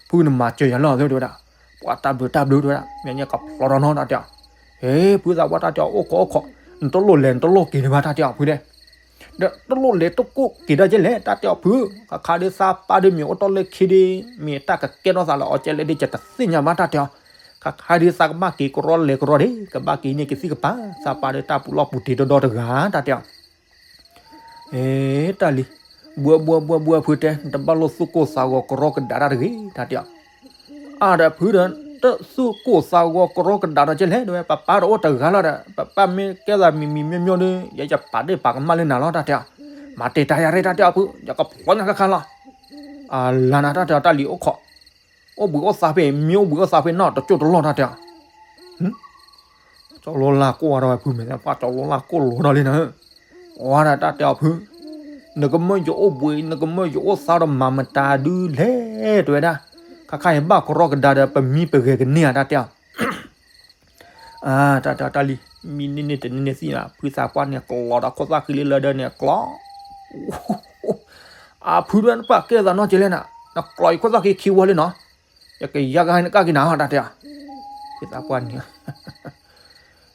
ဖုနမၤစၢၤယၤလီၤသ့ဝဲဒၣ်, ပှၤတၢ်ဘျုးတၢ်ဘျုးတဝဲဒၣ် မ့ၢ်ညါကဖျီထီၣ်နီတၢ်တဲအီၤ, ဟ့ၣ် ဖုသးပှၢ်တၢ်တဲအီၤ အိၣ်ခိးအိၣ်ခိး, နတလိၣ်လဲၤနတလိၣ်က့ၤဒံးဘၣ်တၢ်တဲအီၤဖုဒဲး ဒီးတလိၣ်လဲၤတကိၣ်က့ၤဒၣ်ကဲလဲၣ် တၢ်တဲအီၤဖု, ခါခါဒ်သးပၢ်ဒ်မ့ၢ်အိၣ်တ့ၢ်လၢခံဒ် မ့ၢ်တၢ်ကကဲထီၣ်သးလၢအီၤကဲလဲၣ်ဒ်ယတသ့ၣ်ညါဘၣ်တၢ်တဲအီၤ, ခါခါဒ်သးကဘၣ်က့ၤကရီလဲၤကရီဒ် ကဘၣ်က့ၤန့ၢ်ကသံၣ်ကပၤ သးပၢ်ဒ်တၢ်ပူၤလီၢ်ပူၤတ့ၤဒီဒီတဂၤ တၢ်တဲအီၤ အဲ တၢ်လံၤ, ဘှဲဘှဲဘှဲဘှဲဖုတဲ နတဘၣ်လိၣ်သူၣ်ကိၢ်သးဂီၤကရီကဒါတၢ်တဂ့ၤ တၢ်တဲအီၤ, အါဒီးဖုဒီး တသူၣ်ကိၢ်သးဂီၤကရီကဒါဒီးကဲလဲၣ် တဲဝဲ ပပၢ်တအိၣ်တဂၤလီၤဒီး ပပၢ်မ့ၢ်ကဲသးမံၤမံၤမ့ၢ်မ့ၢ်ဒီး ယယပာ်ဒ့ၣ်ပာ်ကမၣ်လၢနၤလီၤ တၢ်တဲအီၤ, မၤတ့ၢ်တၢ်ယၤရ့ တၢ်တဲအီၤဖု ယကဖျီညါခါခါလီၤ, အလၢနၤ တၢ်တဲအီၤ တၢ်လံၤအိၣ်ခိး, အိၣ်ဘှံးအိၣ်သါဖဲ မ့ၢ်အိၣ်ဘှံးအိၣ်သါဖဲနီၢ်တကၠိၢ်တလီၢ် တၢ်တဲအီၤ ကၠီလိလၢ်ကိၢ်ဝဲဒီးဝဲဖုမဲာ်သၣ်ပှၢ် ကၠီလိလၢ်ကိၢ်လိာ်ဒီးလံနၤ, ဝဲဒၣ်တၢ်တဲအီၤဖု, နကမၢယအိၣ်ဘှံး နကမၢယအိၣ်သါဒီးမၤမတၤဒုလဲၣ် တဲဝဲဒၣ်, ခါခါအံၤဘၣ်ကရီကဒါဒီး ပမံပဂဲၤကန့ၢ်ဧါ တၢ်တဲအီၤ, တၢ်တဲအီၤတၢ်လံၤ မံန့ၢ်န့ၢ်တန့ၢ်န့ၢ်သံနၤ ဖုသးပှၢ်န့ၣ်ကျီဒီးခိၣ်သၣ်ဃံလၢလၢဒီးန့ၣ်ကျီ အဖုဒၣ်နပာ်ကဲသးနီၢ်ကဲလဲၣ်နၤ, နကျီယခိၣ်သၣ်ဃံခံဝီလံနီၤ, ယကယါကဟဲနကၣ်က့ၤနၤ တၢ်တဲအီၤ, ဖုသးပှၢ်န့ၣ်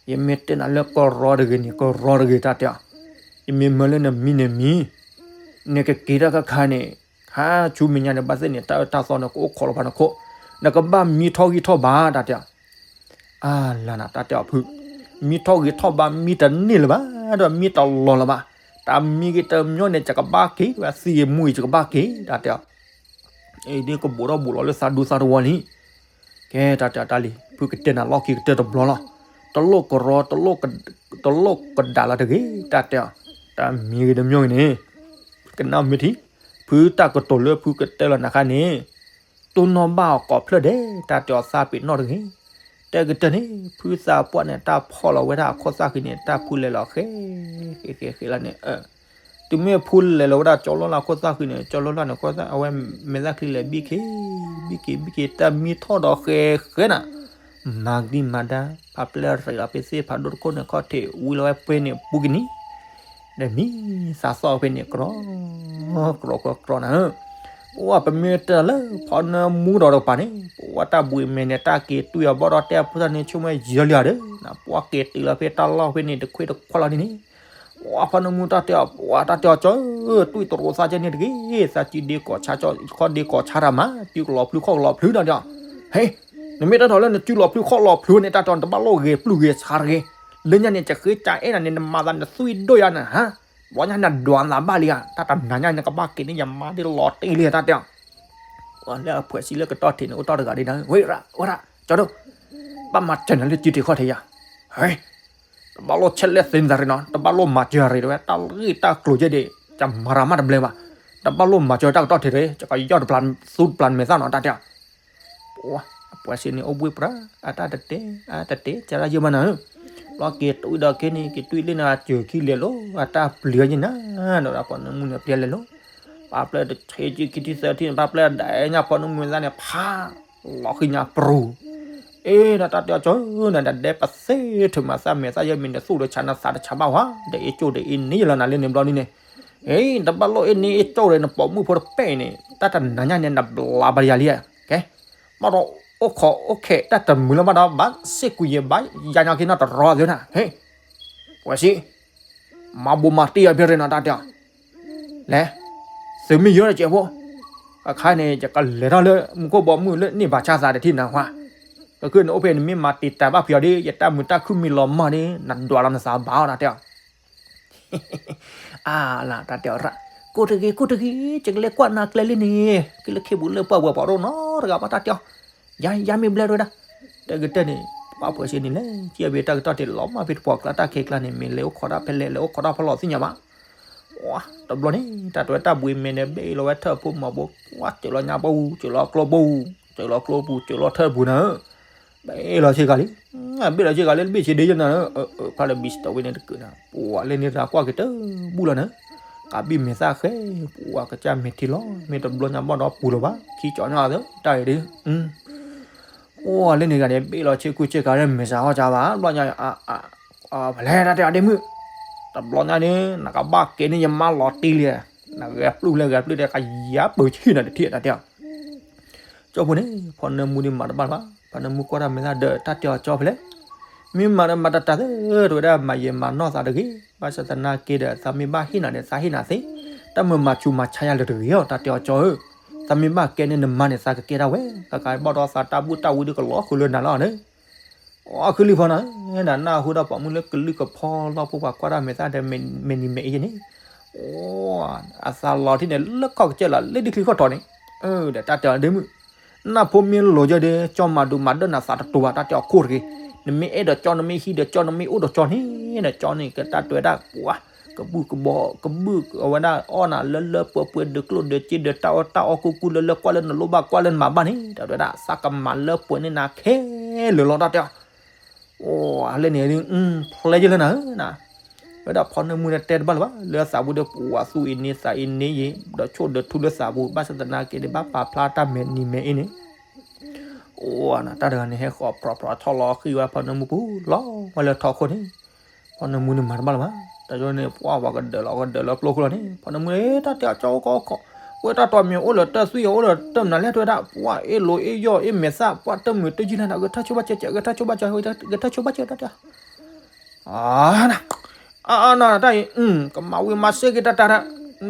ယမ့ၢ်တဲနၤလၢကရီတဂ့ၤန့ၣ် ကရီတဂ့ၤ တၢ်တဲအီၤ, ယမ့ၢ်မၢလၢနမံန့ၣ်မံ, နကက့ၤတၢ်ခါခါန့ၣ်, ခါဆူမဲာ်ညါန့ၣ် ဘၣ်သ့ၣ်န့ၣ် တၢ်အၢတၢ်သီန့ၣ် ကအိၣ်ခိးလီၤဖးနခိၣ်, နကဘၣ်မံထီၣ်ဂံၢ်ထီၣ်ဘါ တၢ်တဲအီၤ, အါလၢနၤ တၢ်တဲအီၤဖု, မံထီၣ်ဂံၢ်ထီၣ်ဘါ မံတန့ၢ်လၢၤဘၣ် ဒီးမံတလီၤလၢၤဘၣ်, တၢ်မံဂ့ၤတမံန့ၣ် ယကဘၣ်က့ၤ ဝဲသံဂ့ၤမူဂ့ၤ ယကဘၣ်က့ၤ တၢ်တဲအီၤ အ့ၣ်ဒ်ကဘူးထီၣ်ဘူးလီၤလၢသးဒူသးတဝီလံ, ကဲ တၢ်တဲအီၤတၢ်လံၤ ဖုကတဲနၤလီၢ်ခံကတၢၢ်တဘျီလီၤ, တလိၣ်ကရီ တလိၣ်ကဒါလီၤတဂ့ၤ တၢ်တဲအီၤ, တၢ်မံဂ့ၤတမံဂ့ၤန့ၣ်, ကနၣ်မ့ၢ်ထံ, ဖုတၢ်ကတိၤလၢဖုကတဲလီၤနၤခါန့ၣ်, တိၢ်နီၣ်ဘၣ်အီၤကိးဖျၢၣ်ဒဲး တၢ်တဲအီၤသးပ့ၤနီၣ်တဂ့ၤ, တဲကတၢၢ်န့ၣ် ဖုသးပှၢ်န့ၣ် တၢ်ဖီၣ်လီၤဝဲဒၣ်အခိၣ်သၣ်ဃံန့ၣ် တၢ်ဖုလဲၤလီၤဃဲ, ဃဲဃဲဃဲလီၤန့ၣ် တုၤမ့ၢ်ဖုလဲၤလီၤဝဲဒၣ်ကၠီလိလၢ်ခိၣ်သၣ်ဃံန့ၣ် ကၠီလိလၢ်န့ၣ် ခိၣ်သၣ် အဝဲမဲာ်သၣ်ချံလဲၤဘံၣ်က့ၤ, ဘံၣ်က့ၤ ဘံၣ်က့ၤ တၢ်မံထီၣ်ဒီးဃဲဃဲနၤ, မၤကဒံမၤဒါ ဖးပျဲၢ်ရ့လီၤဖဲသ့ၣ်ဖးဒိၣ်တခိၣ်န့ၣ် ခီၣ်ထံးဝံၤလီၤဝဲဖဲန့ၣ်ပူၤကနံၤ, ဒီးမံသးသီၣ်ဖဲန့ၣ် ကြီ, ကြီကြီကြီနၤ, ပဝဲပမ့ၢ်တဲလၢ ဖီနၢမူဒီးတကပၤန့ၣ် ပဝဲတၢ်ဘှံးမဲာ်န့ၣ် တၢ်က့ၤတွံၢ်အီၤဘီၣ်ဒီးတဲအဖိသၣ်န့ၣ် ဆိကမိၣ်ယံာ်လီၤလံဧါဒီး နပှၤက့ၤတုၤလီၤဖဲတၢ်လီၢ်ဖဲန့ၣ် တခွ့တခွါလီၤန့ၣ်န့ၣ်, ပှၤဖီနၢမူတၢ်တဲအီၤ ပှၤတၢ်တဲအီၤကၢ, တွံၢ်တရိးသးကဲန့ၣ်တဂ့ၤ, သးကံဒ့ကီးဆါကၠီ ခီၣ်ဒ့ကီးဆါတၢ်မး တုၤကလီၤဖျုခီၣ်ကလီၤဖျုတၢ်တဲအီၤ, ဟဲ, နမ့ၢ်တၢ်ထီၣ်လၢနစုလီၤဖျုခီၣ်လီၤဖျုန့ၣ် တၢ်တဲအီၤ နတဘၣ်လိၣ်ဂ့ၤပျုၢ်ဂ့ၤဆါတဂ့ၤ, လၢညါန့ၣ် ယဃ့ကၢအဲၣ်နၤန့ၣ် နမၤသးနသွံၣ်ဒိၣ်ယါနၤဟါ, ဘီညါနဒွးသးဘၣ်လံဧါ, တၢ်တနၤညါနကဘၣ်က့ၤန့ၣ် ယမါဒ်လီၤတံၢ်လံတၢ်တဲအီၤ လၢအဖှဲးစံးလၢကတီၢ်ထံးန့ၣ် အိၣ်တ့ၢ်တဂၤဒ်နၤ, ဝဲရၣ်, ဝဲရၣ်, ကၠီဒိၣ်, ဘၣ်မၤစၢၤနၤလၢစုထံးခီၣ်ထံးယါ, ဟဲ, တဘၣ်လိၣ်ဆဲးလဲၣ်သ့နသးရ့နီၤ, တဘၣ်လိၣ်မၤစၢၤရ့တဲဝဲ, တၢ်ဂ့ၢ်တၢ်ကျိၤယဲဒၣ်, ယမၤရၤမးတဘျဲဘၣ်, တဘၣ်လိၣ်မၤစၢၤတၢ်ကတီၢ်ထံးရ့, ယကယီၢ်တပျၢ်သူတပျၢ်မဲာ်သၣ်နီၤ တၢ်တဲအီၤ ပှၤ အပှဲၤစ့န့ၣ် အိၣ်ဘှံးပြး အတၢ်တတဲ အတတဲ ကရၢယဲၢ်မးနၤဧၢ, လီၤက့ၤတွံၢ်ဒီးက့ၤန့ၣ် က့ၤတွံၢ်လၢနၤစၢၤခံလဲၤလိၤ အတၢ်ပျံၤယဲၢ်နၤ, ဒီးဖီနၢမူန့ၣ်ပျဲလဲၤလိၤ, ပာ်ပျဲၢ်တဆံးကံခံထံသၢထံန့ၣ် ပာ်ပျဲၢ်ဒဲးညါဖီနၢမူသၣ်န့ၣ် ဖး လီၤဃံညါပရူၤ, အ့ ဒီးတၢ်တဲအီၤကၠီ နတဒဲပသ့ထဲမၤသးမဲာ်သၣ်ယဲၢ်မံၤ နသူၣ်တဆါနသးတဆါဘၣ်ဝဲ, ဒီးအ့ၣ်ကၠိၣ်ဒီးအ့ၣ်န့ၢ်ယလီၤနၤလၢန့ၣ်ဘျီန့ၣ်န့ၣ်, အ့ တဘၣ်လိၣ်အ့ၣ်န့ၢ်အ့ၣ်ကၠိၣ်ဒီးနပိာ်မုၣ်ဖိတပဲာ်န့ၣ် တၢ်တနၤညါန့ၣ် နဘျးဘၣ်ယၤလံ, ကဲ ဘၣ်ဒီးအိၣ်ခိးအိၣ်ခဲးတၢ်တမုာ်လၢၤဘၣ်ဒီး ဘၣ်စ့ၢ်ကွံာ်ယဘၣ်ယါညီက့ၤနီၢ်တရီသ့နၤ, ဟ့ၣ်, ပှဲၤစံး, မၤဘိးမၤတံၢ်အီၤဖဲရ့နီၤ တၢ်တဲအီၤ, လဲၤ, သုးမ့ၢ်ယိၤဒီးကဲးဖိ, အခါန့ၣ် ယကလဲၤထီၣ်လၢမူခိၣ်ဘီမုၢ်လၢန့ၢ်ဘၣ်ဆါသးဒီးထံၣ်နၤဝဲ, ပခုၣ်န့ၣ်အိၣ်ဖဲန့ၣ်မ့ၢ်မၤတံာ်တာ်ဘၣ်ဖံးအီၤဒီး ယတၢ်မုာ်တၢ်ခုၣ်မ့ၢ်လီၤမၢ်ဒီး နဒွးလီၤနသးဘၣ်အီၤ တၢ်တဲအီၤ အါလၢတၢ်တဲအီၤရၣ်, ကိးတဂ့ၤ ကိးတဂ့ၤ ယကလဲၤကွၢ်နၤကျဲလံန့ၣ်, ကလၢခံဘူးလၢပှၢ်ဝဲပှၤရိၣ်နီတဂၤဘၣ်တၢ်တဲအီၤ, ယၤ ယၤမ့ၢ်ဘျဲဒိဒၣ်, တၢ်ကတၢၢ်န့ၣ် ပှၤပှဲၤစ့န့ၣ်လဲၤ ကံၣ်အဘ့ၣ်တၢ်ကတီၢ်ထံးလီၤမၢ်ဖဲတပှီၢ်ကျါတၢ်ခဲကျါန့ၣ် မ့ၢ်လဲၤအိၣ်ခိးတၢ်ဖဲလဲၣ် လဲၤအိၣ်ခိးတၢ်ဖီလီၤသ့ၣ်ညါဘၣ်, တဘျီန့ၣ် တၢ်တဝဲတၢ်ဘှံးမဲာ်န့ၣ် ဘ့ၣ်လီၤဝဲထၢၣ်ဖိမီၤဘိ, ဝဲစၢၤလီၤညါပူၤ စၢၤလီၤကျိပူၤ, စၢၤလီၤကျိပူၤ စၢၤလီၤထၢၣ်ပူၤနၤဧၢ, ဘ့ၣ်လီၤဆ့ကၤလံ, ဘ့ၣ်လီၤဆ့ကၤလံ တဘ့ၣ်ဆ့ဒ့ယနၤ, ဖျါလၢ ဘံစတီဝ့န့ၣ်တကုးနၤ, ပှၤလၢန့ၣ်တၢ်ကွၢ်က့ၤတဘူၣ်လီၤနၤ, ကးဘံၣ်မဲာ်သၣ်ဃဲ, ပှၤကစၢ်မဲာ်ထံလီၤ, မ့ၢ်တဘျီညါဘၣ်ဒီးပူၤလီၤဘၣ်, ခံကၠီညါသၢတၢ်အံၤဒ် ပှၤလၢန့ၣ်ဂၤန့ၣ် ဘ့ၣ်လီၤဆ့ကူဆ့ကၤလၢမဲာ်စးဟီၣ်ကၢဘၣ်, ဘျီညါ ပလဲၤတၢ်တဲအီၤဒ့မုၣ်, တဘျီညါန့ၣ် နကဘၣ်ကဲန့ၢ်ယမါလီၤတံၢ်လံ, နဂဲၤပျုၢ်လၢဂဲၤပျုၢ်တဲ ကယၤပၢၤဆံၣ်နၤတထံၣ်တၢ်တဲအီၤ ကၠီဖိန့ၣ် ဖီနၢမူဒ်မၤတဘၣ်လၢၤဘၣ်, ဖီနၢမူကွၢ်တၢ်မဲာ်သၣ်ဒီးတၢ်တဲအီၤကၠီဖဲလဲၣ်, မ့ၢ်မၤဒီးမၤတတၤသ့, တဝဲဒၣ်မၤယံာ်မၤနီၢ်သးတဂ့ၤ, ဘၣ်ဆၣ်သနာ်က့ဒီး သးမ့ၢ်ဘၣ်ဟ့ၣ်နၤဒီးသးဟ့ၣ်နၤသ့, တၢ်မၤမၤဆူးမၤဆါယၤလၢတဂ့ၤအီၤ တၢ်တဲအီၤကၠီဧၢ, သးမ့ၢ်ဘၣ်ကဲန့ၢ်နမါန့ၣ် သးကကဲဒၣ်ဝဲ, ကကဘၣ်ဒီးသးတၢ်ဘူၣ်တၢ်ဝံဒ်ကလီၤဃုာ်လၢနၤလီၤန့ၣ် အီၣ်ခုလံဖီနၤ, နၢ်ဟူဒီးပိာ်မုၣ်လၢကလုၢ်ကဖီလီၢ်ဖိပှၤကွၢ်တၢ်မဲာ်သၣ်ဒီး မဲာ်နံၤမဲာ်အ့န့ၣ်, အသးလီၤထံၣ်န့ၣ် လၢခီၣ်ကစၢၢ်လီၤ လၢဒ်ချံခီၣ်ထီးန့ၣ်, ဒီးတၢ်တဲအီၤဒ့မုၣ်, နၢ်ဖိမ့ၢ်လိၤယဲဒီး ကၠီမၤဒုးမၤဒၢၣ်နၤသးတတိၤဘၣ် တၢ်တဲအီၤခိၣ်တဂ့ၤ, နမ့ၢ်အဲၣ်ဒီးကၠီ နမ့ၢ်ဟံးဒီးကၠီ နမ့ၢ်အိၣ်ဒီးကၠီန့ၣ်, ဒီးကၠီန့ၣ် ကတၢ်တဲဝဲဒၣ်ပှၤ ကဘူၣ်ကဘီ ကဘူၣ်အဝဲဒၣ်အီၣ်နၤလၢလၢပှဲၤပှဲၤ ဒုးကျိၣ်ဒုးစ့ဒုးတၢ်အီၣ်တၢ်အီ ကူကူလၢလၢကွၢ်လၢနလိၣ်ဘၣ်ကွၢ်လၢနမၤဘၣ်န့ၣ် တၢ်တဲဝဲဒၣ် သးကမၤလၢပှဲၤန့ၢ်နၤခဲလၢာ်လီၤ တၢ်တဲအီၤ အိၣ်လၢန့ၣ် ဖျဲယလၢနၤဧၢနၤ, ဝဲဒၣ်ဖီနၢမူန့ၣ်တဲတဘၣ်လၢၤဘၣ် လၢသးပူၤဒီး ပှၤသူၣ်အံၤန့ၢ်သးအံၤန့ၢ်ယံၤ ဒီးဆိၣ်ဒီးထူလၢသးပူၤ ဘၣ်ဆၣ်သနာ်က့ဒီး ဘၣ်ပာ်ဖျါတၢ်မဲာ်နံၤမဲာ်အ့န့ၣ် အိၣ်နၤ တၢ်တဂၤန့ၣ် ဟဲဃီၤဖြီဖြီဆီလီၤဃံဝဲဖီနၢမူပူၤ လီၤဝဲလၢထီခိၣ်န့ၣ် ဖီနၢမူန့ၣ်မၤတဘၣ်လၢၤဘၣ် တၢ်ယိန့ၣ် ပှၤဝဲကဒၢးလီၤကဒၢးလၢပျိခိၣ်လီၤန့ၣ် ဖီနၢမူန့ၣ် တၢ်တဲအီၤကၠီအိၣ်ကီၢ်ခီၣ် ဝဲတၢ်တီၤမ့ၢ်အိၣ်လၢတၢ်သွံၣ်အအိၣ်လၢတၢ်မနုၤလဲၣ် တဲဝဲဒၣ် ပှၤအ့ၣ်လိာ်အ့ၣ်ယီၢ်အ့ၣ်မဲာ်သၣ် ပှၤတၢ်မုာ်တၢ်ယုၢ်လၢနၤ ဂဲၤထၢၣ်ဆိဘၣ်စၢၤ ဂဲၤထၢၣ်ဆိဘၣ်စၢၤ ဂဲၤထၢၣ်ဆိဘၣ်စၢၤ တၢ်တဲ အါ အါ နတၢ်အံၤ ကမၤဝံၤမၤစ့ၢ်က့ၤတၢ်တၢ်တၢ်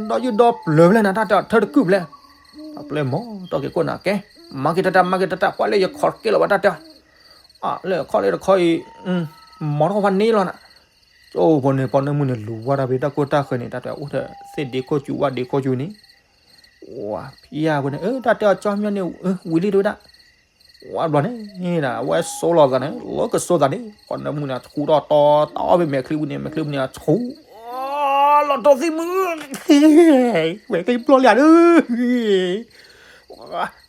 ဒီးယုၢ်ဒီးပျၢၤဖဲလဲၣ်နၤ တၢ်တဲအီၤထၢတကုၢ်ဖဲလဲၣ် အပျဲၢ်မီၤ တီၢ်က့ၤကိးနၤကဲ မၤက့ၤတၢ်တၢ် မၤက့ၤတၢ်တၢ် ပှၤလၢယခီၣ်တကဲလီၤဘၣ် တၢ်တဲအီၤ လၢခီၣ်လၢတခီအံၤ မီၤထီၣ်ဖးန့ၢ်လီၤနၤ ကၠိဖိန့ၣ် ပှၤနၢမူန့ၣ် လူၤဝဲဒၣ်ဖဲတၢ်ကိၢ်တၢ်ဃၢၤန့ၣ် တၢ်တဲအီၤအိၣ်ထဲသ့ၣ်ဒ့ခိၣ်စူၤ ဝၣ်ဒ့ခိၣ်စူၤန့ၣ် ဝဲဖံယၢ်ဖိန့ၣ် တၢ်တဲအီၤကၠီမီၤန့ၣ် ဝံၤလံတဝဲဒၣ် ဝဲဘျီန့ၣ် အဝဲဆိလီၤသးန့ၣ် လၢကဆိသးန့ၣ် ပှၤနၢမူန့ၣ် ဆူးထီၣ်တီတီဖဲမဲာ်ချံပူၤန့ၣ် မဲာ်ချံပူၤန့ၣ်ဆူး လီၤတိၢ်သံမုၢ် ဝဲကဘျီလံဧါဒီး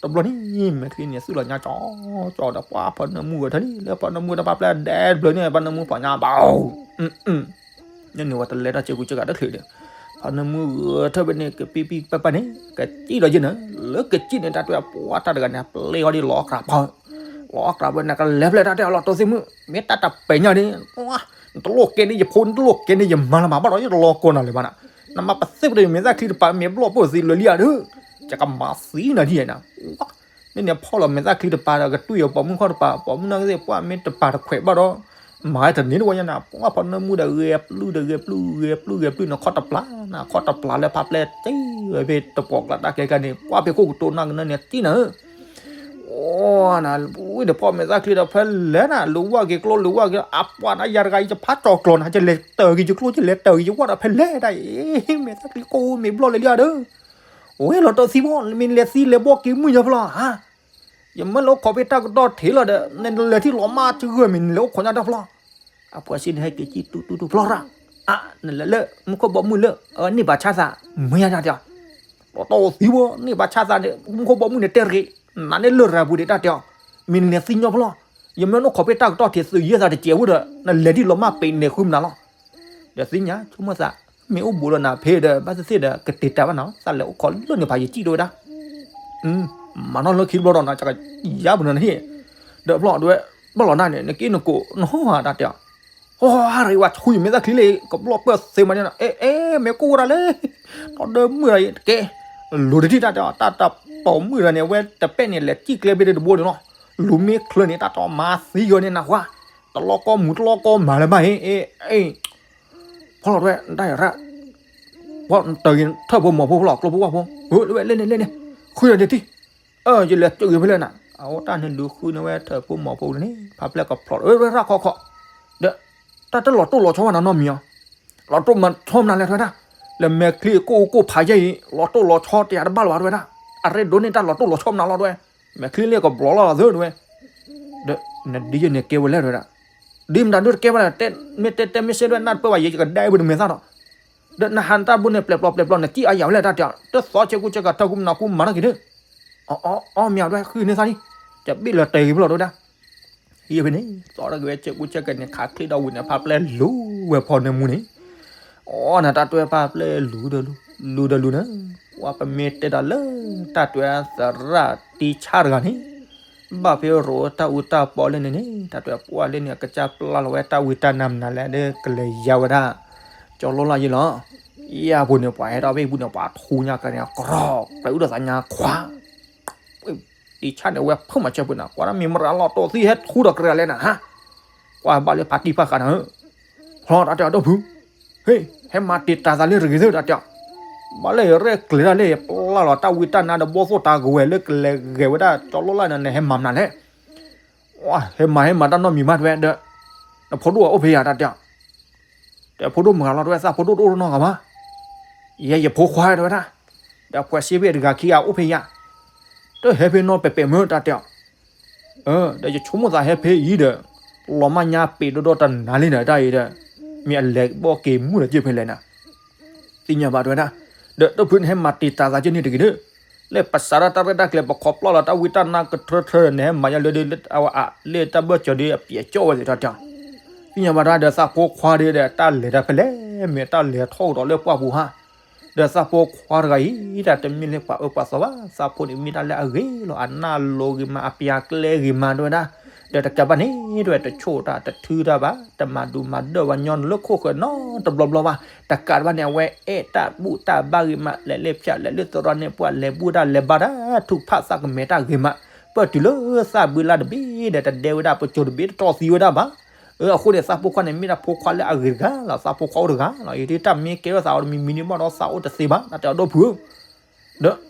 တဘျီန့ၣ် မဲာ်ချံန့ၣ် သုးလီၤညါကၠီကၠီဒီး ပှၤဖီနၢမူဂဲၤထၢၣ်လံ လၢဖီနၢမူတၢ်ပာ်ဖျါဒဲတဘျီန့ၣ် ဖီနၢမူဖီညါဘၣ် န့ၣ်ဝဲတလဲတၢ်စ့ကူစ့ကၤတချုးဒီး ဖီနၢမူဂဲၤထၢၣ်ဖဲန့ၣ် ကပံၢ်ပံၢ်ပၢ်ပၢ်န့ၣ် ကစံၣ်ဒီးယဲၢ်န့ၣ် လၢကစံၣ်န့ၣ် တၢ်တဲပှၤတၢ်တဂၤန့ၣ် ပျဲအီၤဒ်လီၤအီၣ်ကြးပှၤ လီၤအီၣ်ကြးပှၤန့ၣ် ကလဲၤဖဲလဲၣ်တၢ်တဲအီၤလီၤတိၢ်သံမုၢ် မ့ၢ်တၢ်တပှဲၤညါန့ၣ် နတလိၣ်ကဲန့ၢ်ယဖိ နတလိၣ်ကဲန့ၢ်ယမါလၢၤဘၣ် ဘၣ်ဒီးယတလီၤကီနၤလၢၤဘၣ်နၤ နမၤပသ့ၣ်ပတမဲာ်သၣ်ချံတပၤ မ့ၢ်ဘျီၣ်ပိၢ်သံလၢာ်လံဧါဒီး ယကမၤသံနၤဒ်အံၤနၤ မ့ၢ်န့ၣ်ဖီၣ်လီၤမဲာ်သၣ်ချံတပၤဒီး ကတွံၢ်အီၤပိာ်မုၣ်ခီၣ်တပၤ ပိာ်မုၣ်နီၢ်ကသ့ၣ်ပှၢ်မ့ၢ်တပၤတခွဲးဘၣ်ဒီး မၤတန့ၢ်တဝီညါနၤ ပှၤဖီနၢမူဒီးဂဲၤပျုၢ်ဒီးဂဲၤပျုၢ်ဂဲၤပျုၢ်ဂဲၤပျုၢ်န့ၣ် ခီၣ်တပျၢ်နၤ ခီၣ်တပျၢ်လၢဖးပျဲၢ်စ့ၢ်ဝဲဖဲတပှီၢ်ကျါ တၢ်ကဲကဲန့ၣ် ပှၤဖဲခိၣ်ကတိၤနၢ်ကနၢန့ၣ် တံၢ်နၤဧၢ အိၣ်နၤ ဝံၤဒီးဖီၣ်မဲာ်သၣ်ချံဒီးဖဲလဲၣ်နၤ လူၤဝၣ်က့ၤကျိ လူၤဝၣ်က့ၤ အပှၤနၤယၤတဂၤအံၤ ယဖးကၠီၤကျီၤနၤ ယလဲၤတၢ်က့ၤယကျိ ယလဲၤတၢ်က့ၤယဝၣ်ဒီးဖဲလဲၣ်ဒၣ်အံၤ မဲာ်သၣ်ချံကိးမ့ၢ်ဘျီၣ်လၢာ်လံဧါဒီး ဝဲလီၤတိၢ်သံမီၢ် မ့ၢ်လဲၤသံလဲၤဘီၣ်က့ၤမုၢ်ယၤဖျီ ဧါ ယမၢလၢအိၣ်ခိးဖဲတၢ်ကတီၢ်ထံးလီၤဒီး နလဲၤထံၣ်လီၤမၢ်တဂၢၢ်မ့ၢ်နလဲၤအိၣ်ခိးညါတၢ်ဖျီ အပှၤစံးန့ၣ် ဟဲက့ၤကံၣ်တူတူတူဖျီရၣ် အါ နလဲၤလၢမူခိၣ်ဘီမုၢ်လၢ အန့ၢ်ဘၣ်ဆါသး မ့ၢ်ယါတၢ်တဲ လီၤတီၢ်သံဝဲ န့ၢ်ဘၣ်ဆါသးန့ၣ် မူခိၣ်ဘီမုၢ်န့ၣ်တဲတဂ့ၤ နၤန့ၣ်လၢရၤပူၤဒံးတၢ်တဲအီၤ မ့ၢ်နလဲၤသံညီဖျီ ယမၢလၢအိၣ်ခိးဖဲတၢ်ကတီၢ်ထံးသုးယဲၢ်သးတစဲးဝဲဒီး နလဲၤဒ်လီၤမၢ်ပ့ၤနဲၣ်ဃုမနုၤလီၤ ဒီးသ့ၣ်ညါဆိကမိၣ်သး မ့ၢ်အိၣ်ဘူးဒီးနၤဖဲဒီး ဘၣ်သ့ၣ်သ့ၣ်ဒီး ကတဲာ်တၢ်ဘၣ်နၤ သးလဲၤအိၣ်ခိးလၢန့ၣ်ဖးယစံၣ်တဝဲဒၣ် မၤနီၢ်လၢခံတဘျီဒီးနၤ ကယါပူၤနၤန့ၣ် ဒီးဖျီၣ်ဒဝဲ ဘၣ်လီၤနၤန့ၣ် နက့နကိးနဟီၣ်တၢ်တဲအီၤ ဟီၣ်ရ့ဝဲဆူယမဲာ်သၣ်ချံလံ ကဘျီၣ်ပၢၢ်သ့မးန့ၣ် အဲ အဲ မ့ၢ်ကိၢ်ဝဲဒၣ်လဲၣ် ဒီးမုၢ်တကဲ လူၤတထံၣ်တၢ်တဲအီၤ တၢ်တပိာ်မုၣ်တဂၤန့ၣ် အဝဲတပဲၣ်န့ၣ် လဲၤစံၣ်ကျဲဖဲတဘိန့ၣ်လီၤ လူၤမ့ၢ်ချၢန့ၣ် တၢ်တမၤသံဂီၤန့ၣ်နၢ်ဟူ တလီၢ်ကီမူၤတလီၢ်ကီမၤလၢၤဘၣ်ဟ့ၣ် အဲ အဲ ဖီၣ်လီၤတဝဲ တၢ်ယၤရၣ် ပှၤတဂ့ၤထၢၣ်ဖိမီၤဖိဖီၣ်လီၤ ကျိဖိဝၣ်ဖိ လၢဝဲလဲၣ်န့ၣ်လဲၣ်န့ၣ် ဃုဒီးတထံၣ် အၢ ယလဲၤတုၤဂ့ၤဖဲလဲၣ်နၤ အဝဲတၢ်န့ၣ်လူၤဃုန့ၢ်ဝဲထၢၣ်ဖိမီၤဖိန့ၣ် ဖးပျဲၢ်ကဖျိး ဝဲရၣ်ခီခီ ဒီး တၢ်တလီၤတိၢ်လီၤဆီဘၣ်နၤနီတမံၤအီၤ လီၤတိၢ်မၤဆီမနုၤလဲၣ်တဝဲဒၣ် လၢမဲာ်ချံကိၢ်ကိၢ်ဖးယဲၢ်အံၤ လီၤတိၢ်လီၤဆီတယၤတဘၣ်လၢၤဘၣ်တဝဲဒၣ် အရ့ဒိၣ်န့ၢ်တၢ်လီၤတိၢ်လီၤဆီမနုၤလီၤတဝဲ မဲာ်ချံလၢကဘျီလီၤသၢတဝဲ ဒီး နဒ်ယဲၢ်န့ၣ်ကဲဝဲလဲၣ်တဝဲဒၣ် ဒ်မတၤဒိတကဲဝဲဒၣ် မ့ၢ်တဲတဲမ့ၢ်စ့ဒွဲၣ်နၢ်တပၢၢ်ဘၣ် ယကဒဲဝဲတမဲာ်သၣ်ဒီး ဒီးနဟးနတၢ်ဘိန့ၣ် ပျဲၢ်ပျီပျဲၢ်ပျီ နစံၣ်အါယၤဝဲလဲၣ်တၢ်တဲအီၤ တသီဆဲးကူဆဲးကၤထၢၣ်ကူမနၤကူမၤထီၣ်က့ၤဒၢ အီ အီ အီ မ့ၢ်အဒွဲၣ်ဃုန့ၢ်သးလံ တဘ့ၣ်လၢတဲာ်က့ၤဖျီၣ်တဝဲဒၣ် ယဖဲန့ၣ် သီၣ်ထီၣ်က့ၤဝဲဆဲးကူဆဲးကဲးန့ၣ် ခးချ့ဒီးဝံၤန့ၣ် ဖါပျဲလူၤဝဲဖီနၢမူန့ၣ်, အိၣ်နၤတၢ်တွဲဖါပျဲလူၤဒီးလူၤ လူၤဒီးလူၤန့ၣ်, ပမ့ၢ်တဲဒီးလၢတၢ်တွဲသရၣ်တံဆၣ်တဂၤန့ၣ်, ဘၣ်ဖဲရိၤတၢ်အူတၢ်ပီလၢန့ၣ်န့ၣ် တၢ်တွဲပှၢ်လၢန့ၣ် အကစၢ်ပျၢ်လီၤဝဲတၢ်ဝံတၢ်နါမနုၤလဲၣ်ဒီး ကလဲၤယါဝဲဒၣ် ကၠီၤလိလၢ်ယံၤလီၤ. ယၤပူၤန့ၣ် ပှၤဟဲထီၣ်ဖဲအံၤပူၤန့ၣ် ပှၤထူညါကန့ၣ် ကရီၣ် ကျဲၤအုၣ်ဒီးသးညါခွါ တံဆၣ်န့ၣ် ဝဲဖုၣ်မၤစၢၤပူၤနၤ ကွၢ်ဒၣ်မ့ၢ်မရၤလီၤတိာ်သံဟဲထူဒီးကရၤလဲၣ်နၤဟါ, ကွၢ်ဘၣ်လၢဖါတံၢ်ဖါဃးနၤဧၢ, ဟီတၢ်တဲအီၤဒီပုၢ်, ဟ့ၣ် ဟဲမၤတံာ်တာ်သးလၢတဂ့ၤသၢတၢ်တဲအီၤ, ဘၣ်လၢယရဲၣ်ကျဲၤတၢ်လၢယပျၢ်လီၤ တၢ်ဝံတၢ်နါဒီးဘီၣ်သိၣ်တၢ်ကဝဲၤလၢကလဲၤဂဲၤဝဲဒၣ်ကၠီၤလိလၢ်န့ၣ် နဟဲမၤမနုၤလဲၣ်, ဟဲမၤဟဲမၤတၢ်နီတမံၤမးတဲဝဲဒီး, နဖိဒိၣ်အိၣ်ဖဲယၤတၢ်တဲအီၤ တဲဖိဒိၣ်မုၣ်ဂၤလီၤတဲဝဲ သးဖိဒိၣ်တအိၣ်နီတဂၤဘၣ်, ယဲယဖိခွါတဲဝဲဒၣ်, ဒီးဖှဲးစ့ဖဲတဂၤခံဂၤအိၣ်ဖဲယၤ, တဟဲဖဲနီတပၤမ့ၢ်တၢ်တဲအီၤ, ဒီးယဆိကမိၣ်သးဟဲဖဲအံၤဒီး, လီၤမၢ်ညါပ့ၤဒီဒီတနၤလံဒီးတၢ်အံၤဒီး, မ့ၢ်အလဲၤဘီၣ်က့ၤမူၣ်ဒီးက့ၤဖဲလဲၣ်နၤ သ့ၣ်ညါဘၣ်တဲဝဲဒၣ်, ဒီးဒီပုၢ်နဟဲမၤတံာ်တာ်သးကန့ၣ်တဂ့ၤဒီး, လၢပစးထီၣ်တၢ်ရဲၣ်တၢ်ကျဲၤ ပခီဖျိလီၤတၢ်ဝံတၢ်နါကထၢထၢန့ၣ် ဟဲမၤယါလၢဒ်လၢအဝဲအလၢတၢ်ဘၢၣ်စၢၤဒ်အပျဲၢ်ကၠီဝဲသ့ၣ်တၢ်တဲအီၤ, သ့ၣ်ညါဘၣ်တၢ်ဒီးသးဖိခွါဒီး တၢ်လဲၤတၢ်ဖဲလဲၣ် မ့ၢ်တၢ်လဲၤထီၣ်ကဒီးလၢပှၢ်ပူၤဟါ ဒီးသးဖိခွါတဂၤအံၤ တၢ်တမ့ၢ်လၢပှၤအၢပှၤသီဘၣ် သးဖိန့ၣ်မ့ၢ်တၢ်လၢအဂ့ၤလီၤ အနၢ်လိၤဂ့ၤမး အပျၢ်ကျဲဂ့ၤမးတဲဝဲဒၣ်, ဒီးတကးဘၣ်န့ၣ် တဲဝဲတဆိၣ်တၢ်တထုတၢ်ဘၣ် တမၤဒူးမၤဒၢၣ်ဝဲညီနုၢ်လၢခိၣ်ဃၢၤနီတဘျီဘျီဘၣ်, တကးဘၣ်န့ၣ် အဝဲအဲၣ်တၢ်ဘူၣ်တၢ်ဘါဂ့ၤမး လဲၤလၢဖၠၣ်လဲၤလၢသရီန့ၣ် ပှၤလဲၤဘူၣ်တၢ်လဲၤဘါတၢ် ထုကဖၣ်သးကမဲာ်တၢ်ဂ့ၤမး, ပၢၢ်တုၤလၢသးဘုလါတဘ့ၣ်ဒီး တဒဲဝဲဒၣ်ပစိၤတဘ့ၣ်တတီၢ်သံဝဲဒၣ်ဘၣ် အဃိန့ၣ် သးဖိခွါန့ၣ် မ့ၢ်ဒၣ်ဖိခွါလၢအဂ့ၤတဂၤလီၤ သးဖိခွါအိၣ်တဂၤလီၤ ယတၢ်မ့ၢ်ကဲထီၣ်သးအီၤတမံၤမံၤန့ၣ်ဘၣ်ဒီးသးအိၣ်တသ့ဘၣ် တၢ်တဲအီၤဒီပုၢ်ဧၢ, ဒီး,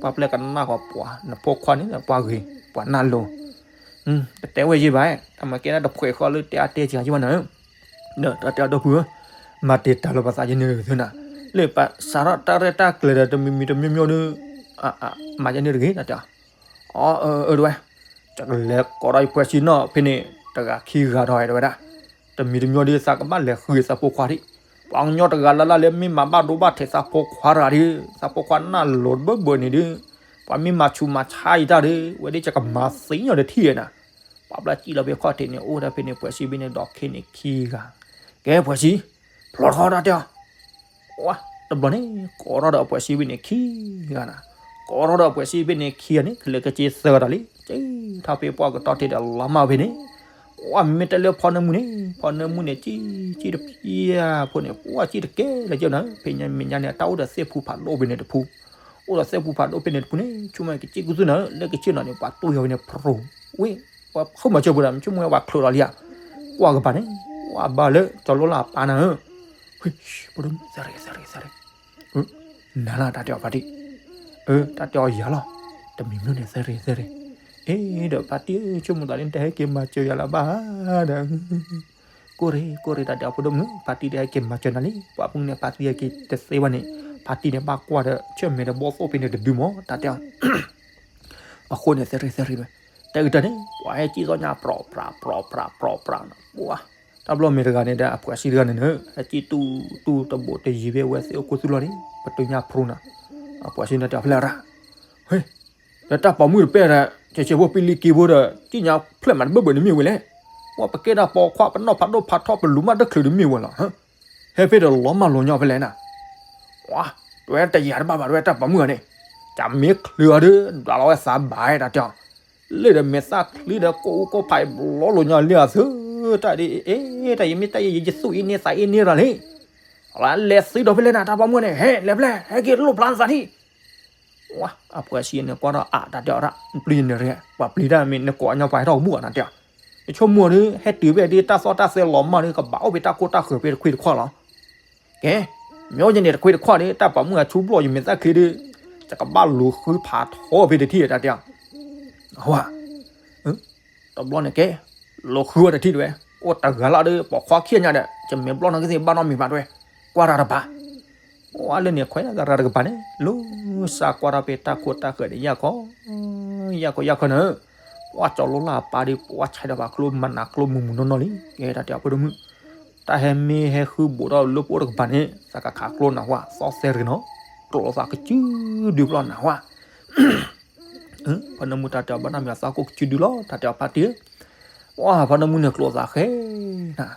ပှၤပျဲကနၣ်ဃီပှၤ နဖိခွါန့ၣ် ပှၤဂ့ၤ ပှၤနၢ်လိၤ, တတဲဝဲယဲဘၣ်, တၢ်မၤကဲဒၣ်တဖှဲးဃီလၢတဲအါတဲစှၤယဲဘၣ်နၤဧၢ, ဒီးတၢ်တဲအီၤဒီပုၢ်ဧၢ, မၤတံာ်တာ်လီၤပသးယဲန့ၣ်ဂ့ၤသၢနၤ, လၢပစးထီၣ်တၢ်ရဲၣ်တၢ်ကျဲၤဒီးတမံၤမံၤတမံၤမံၤဒီး, မၤယဲန့ၣ်တဂ့ၤ တၢ်တဲအီၤ အၢ အၢ တဲဝဲ, ယကလဲၤကိးထီၣ်ယဖှဲးဆံနီၣ်ဖဲန့ၣ် တဂၤခံဂၤဒီးတဲဝဲဒၣ်, တမံၤတမံၤဒီး သးကဘၣ်လဲၤဃုသးဖိခွါဒံး, ပှၤကညီတဂၤလၢ်လၢ်လၢမ့ၢ်မၤဘၣ်ဒိဘၣ်ထံးသးဖိခွါတဂၤဒီး, သးဖိခွါနၢ်လိၤတဘၢဘၢန့ၣ်ဒီး, ပှၤမ့ၢ်မၤဆူးမၤဆါအံၤတၢ်ဒီး ဝဲဒ်ယကမၤသံညီတထံၣ်နၤ, ပှၤဘျါစံၣ်လီၤဖဲခီၣ်ထံးန့ၣ် အိၣ်ဒၣ်ဖဲန့ၣ် ဖှဲးဆံဘ့ၣ်န့ၣ် ဒီးခ့န့ၣ်ခံဂၤ, ကဲဖှဲးဆံ, ဖျီထီၣ်တၢ်တဲအီၤ ဝါ, တဘျီန့ၣ် ကိးထီၣ်ဒီးအပှဲၤစံးဖဲန့ၣ်ခံဂၤနၤ, ကိးထီၣ်ဒီးအပှဲၤစံးဖဲန့ၣ်ခံဂၤန့ၣ် ကလဲၤကစ့သၢဂၤဒီးလံ, က့ထီၣ်ဖဲပှၢ်ကတီၢ်ထံးဒီးလီၤမၢ်ဖဲန့ၣ်, ဝါ မ့ၢ်တဲလၢဖီနၢမူန့ၣ်, ဖီနၢမူန့ၣ် ကံ, ကံတဖျၢၣ်ဖိန့ၣ် ပှၢ်ကံတကဲလၢၤက့နၤ, ဖဲညါမဲာ်ညါန့ၣ် တၢ်အိၣ်ဒီးသ့ၣ်ဖူဖးဒိၣ်ဖဲန့ၣ်တဖု, အိၣ်ဒီးသ့ၣ်ဖူဖးဒိၣ်ဖဲန့ၣ်တဖုန့ၣ် ဆိကမိၣ်ကစ့ၢ်ကီးသုနၤ, လၢကစ့ၢ်နီၤန့ၣ် ပှၤတူၢ်ယီၤဖဲန့ၣ် ဖရိ, ဝ့ၢ်, ပှၤဖုမၤစၢၤပူၤဒီး ဆိကမိၣ်ဝဲပှၤချုးလီၤလံဧါ, ကွၢ်ကပၤန့ၣ်, ဝါဘၣ်လၢ ကၠီၤလိလၢအပၢ်နၤဧၢ, ဟ့ၣ်, ပဒိၣ်မုၣ် သရ့ သရ့ သရ့ နၤလၢတၢ်တဲအီၤဖါတံၢ်, အၢ တၢ်တဲအီၤယၤလီၤ, တမံၤမံၤန့ၣ် သရ့ သရ့, အ့ ဒီးဖါတံၢ်ဧၢ ဆိကမိၣ်သးလၢနတဟဲက့ၤမၤစၢၤယၤလၢၤဘၣ်ဧါဒီး, ကိၢ်ရ့ ကိၢ်ရ့ တၢ်တဲအီၤပဒိၣ်မုၣ်, ဖါတံၢ်တဟဲက့ၤမၤစၢၤနၤလံ, ပှၤမုၣ်န့ၣ် ဖါတံၢ်ဟဲက့ၤတသ့ဘၣ်န့ၣ်, ဖါတံၢ်န့ၣ် ဘၣ်ကွၢ်ဒီး ဆၢၣ်မဲာ်ဒီးဘီၣ်သိၣ်ဖဲန့ၣ်တဒုမး တၢ်တဲအီၤ အဃိန့ၣ် သရ့ သရ့ တဲကတၢၢ်န့ၣ် ပှၤဟဲကံၣ်သီညါ ပြီၣ်ပြး ပြီၣ်ပြး ပြီၣ်ပြး ပြီၣ်ပြး ပှၤ, တၢ်ဘျီမ့ၢ်တဂၤန့ၣ်ဒီး အပှဲၤစံတဂၤန့ၣ်န့ၣ် ဟဲကံၣ်တူၢ်တူၢ်တဘိးတယံၤဖဲဝဲသ့ၣ်အိၣ်ခိၣ်သူၣ်လီၤန့ၣ် ပတုၤညါဖရိနၤ, အပှဲၤစံန့ၣ်တဲအီၤဖဲလဲၣ်ရၣ်, ဟ့ၣ်, ဒီးတၢ်ပိာ်မုၣ်တပဲၢ်ဒီး ကဲကဲဖိပံလံက့ဖိဒီး ကံၣ်ညါဖျဲၣ်မးတဘၢဘၢန့ၣ်မ့ၢ်ဝဲလဲၣ်, ပှၤပကဲဒၣ်ပိာ်ခွါပနီၣ်ဖးဒိၣ်ဖးထီ ပလူၤမးတချုးန့ၣ်မ့ၢ်ဝဲလီၤ ဟဲဖဲဒီးလီၤမၢ်လီၤညီဖဲလဲၣ်နၤ, ပှၤ, တဝဲတယာ်တဘၣ်ဘၣ် တဝဲတၢ်ပိာ်မုၣ်ဂၤန့ၣ်, တၢ်မ့ၢ်ချုးအီၤဒီး ဒွးလီၤဝဲသးဘၣ်တၢ်တဲအီၤ, လၢဒီးမဲာ်သၣ်ချံဒီး ကိၣ်အူကိၣ်ဖးအံၤ ဘျီလိာ်ညီလံအသု, တၢ်ဒ်အံၤ တၢ်ယမ့ၢ်တၢ်ယဲ ယသူၣ်အံၤန့ၢ်သးအံၤန့ၢ်ရၤလံ, လဲၤသံဒီးဖဲလဲၣ်နၤ တၢ်ပိာ်မုၣ်ဂၤန့ၣ် ဟဲ လဲၤဖဲလဲၣ် ဟဲက့ၤလိၣ်ဖျါနသးထံၣ် ဝါ အပှဲၤစံန့ၣ် ကွၢ်ထီၣ်အါ တၢ်တဲအီၤဒၣ် ပျံၤန့ၣ်ရ့ ပှၤပျံၤတၢ်မ့ၢ်နကိးအညီပှၤဟဲထီၣ်ကဘူၣ်အီၤနတဲအီၤ, ယဆိကမိၣ်ဒီး ဟဲတုၤဖဲဒ်တၢ်သီၣ်တၢ်သဲလီၤမၢ်ဒီး ကဘၣ်အိၣ်ဖဲတၢ်ခိၣ်တၢ်ဃၢၤဖဲတခွ့တခွီၣ်လီၤ. ကဲ မ့ၢ်အိၣ်ယန့ၣ်တခွ့တခွီၣ်ဒီး တၢ်ပိာ်မုၣ်အဆူၣ်ဘျီၣ် ယမဲာ်သၣ်ချံဒီး ယကဘၣ်လူၤဃုဖးထီဖဲတထံၣ်တၢ်တဲအီၤ, ဝါ တဘျီန့ၣ်ကဲ, လူၤဃုဝဲတထံၣ်တဝဲ, အိၣ်တဂၤလီၤဒီး ပိာ်ခွါခံဂၤညါဒီး ယမဲာ်ဘျီၣ်နီၢ်ကသ့ၣ်ဘၣ်နီတမံၤဘၣ်တဝဲ, ကွၢ်တၢ်တပၤ, အိၣ်လၢန့ၣ်ခွဲးသရၣ်တကပၤန့ၣ် လူၤစၢ်ကွၢ်ထီၣ်ဖဲတၢ်ခိၣ်တၢ်ဃၢၤန့ၣ် ယၢ်ခီ, ယၢ်ခီယၢ်ခီန့ၣ်, ပှၤကၠီၤလိလၢအပၢ်ဒီး ပှၤဆဲးဒီးပှၤကျိမနၤကျိမုၢ်မုၢ်နီၢ်နီၢ်လံ, ကဲတၢ်တဲအီၤဖိဒိၣ်မုၣ်, တၢ်ဟဲမ့ၢ်ဟဲဃုဘိးထီၣ်လၢပအိၣ်တကပၤန့ၣ် သးကခးကျိနၢ်ဟူ, သီသဲရ့နီၤ, ကျိသးကစုဒုပျီနၢ်ဟူ ပှၤနၢမူတၢ်တဲအီၤဘၣ်နီတမံၤ သးကိၢ်ကစုဒုလီၤ တၢ်တဲအီၤဖါတံၢ်ဧၢ, ပှၤဖါတၢ်မုၣ်န့ၣ်ကျိးသးဃဲနၤ,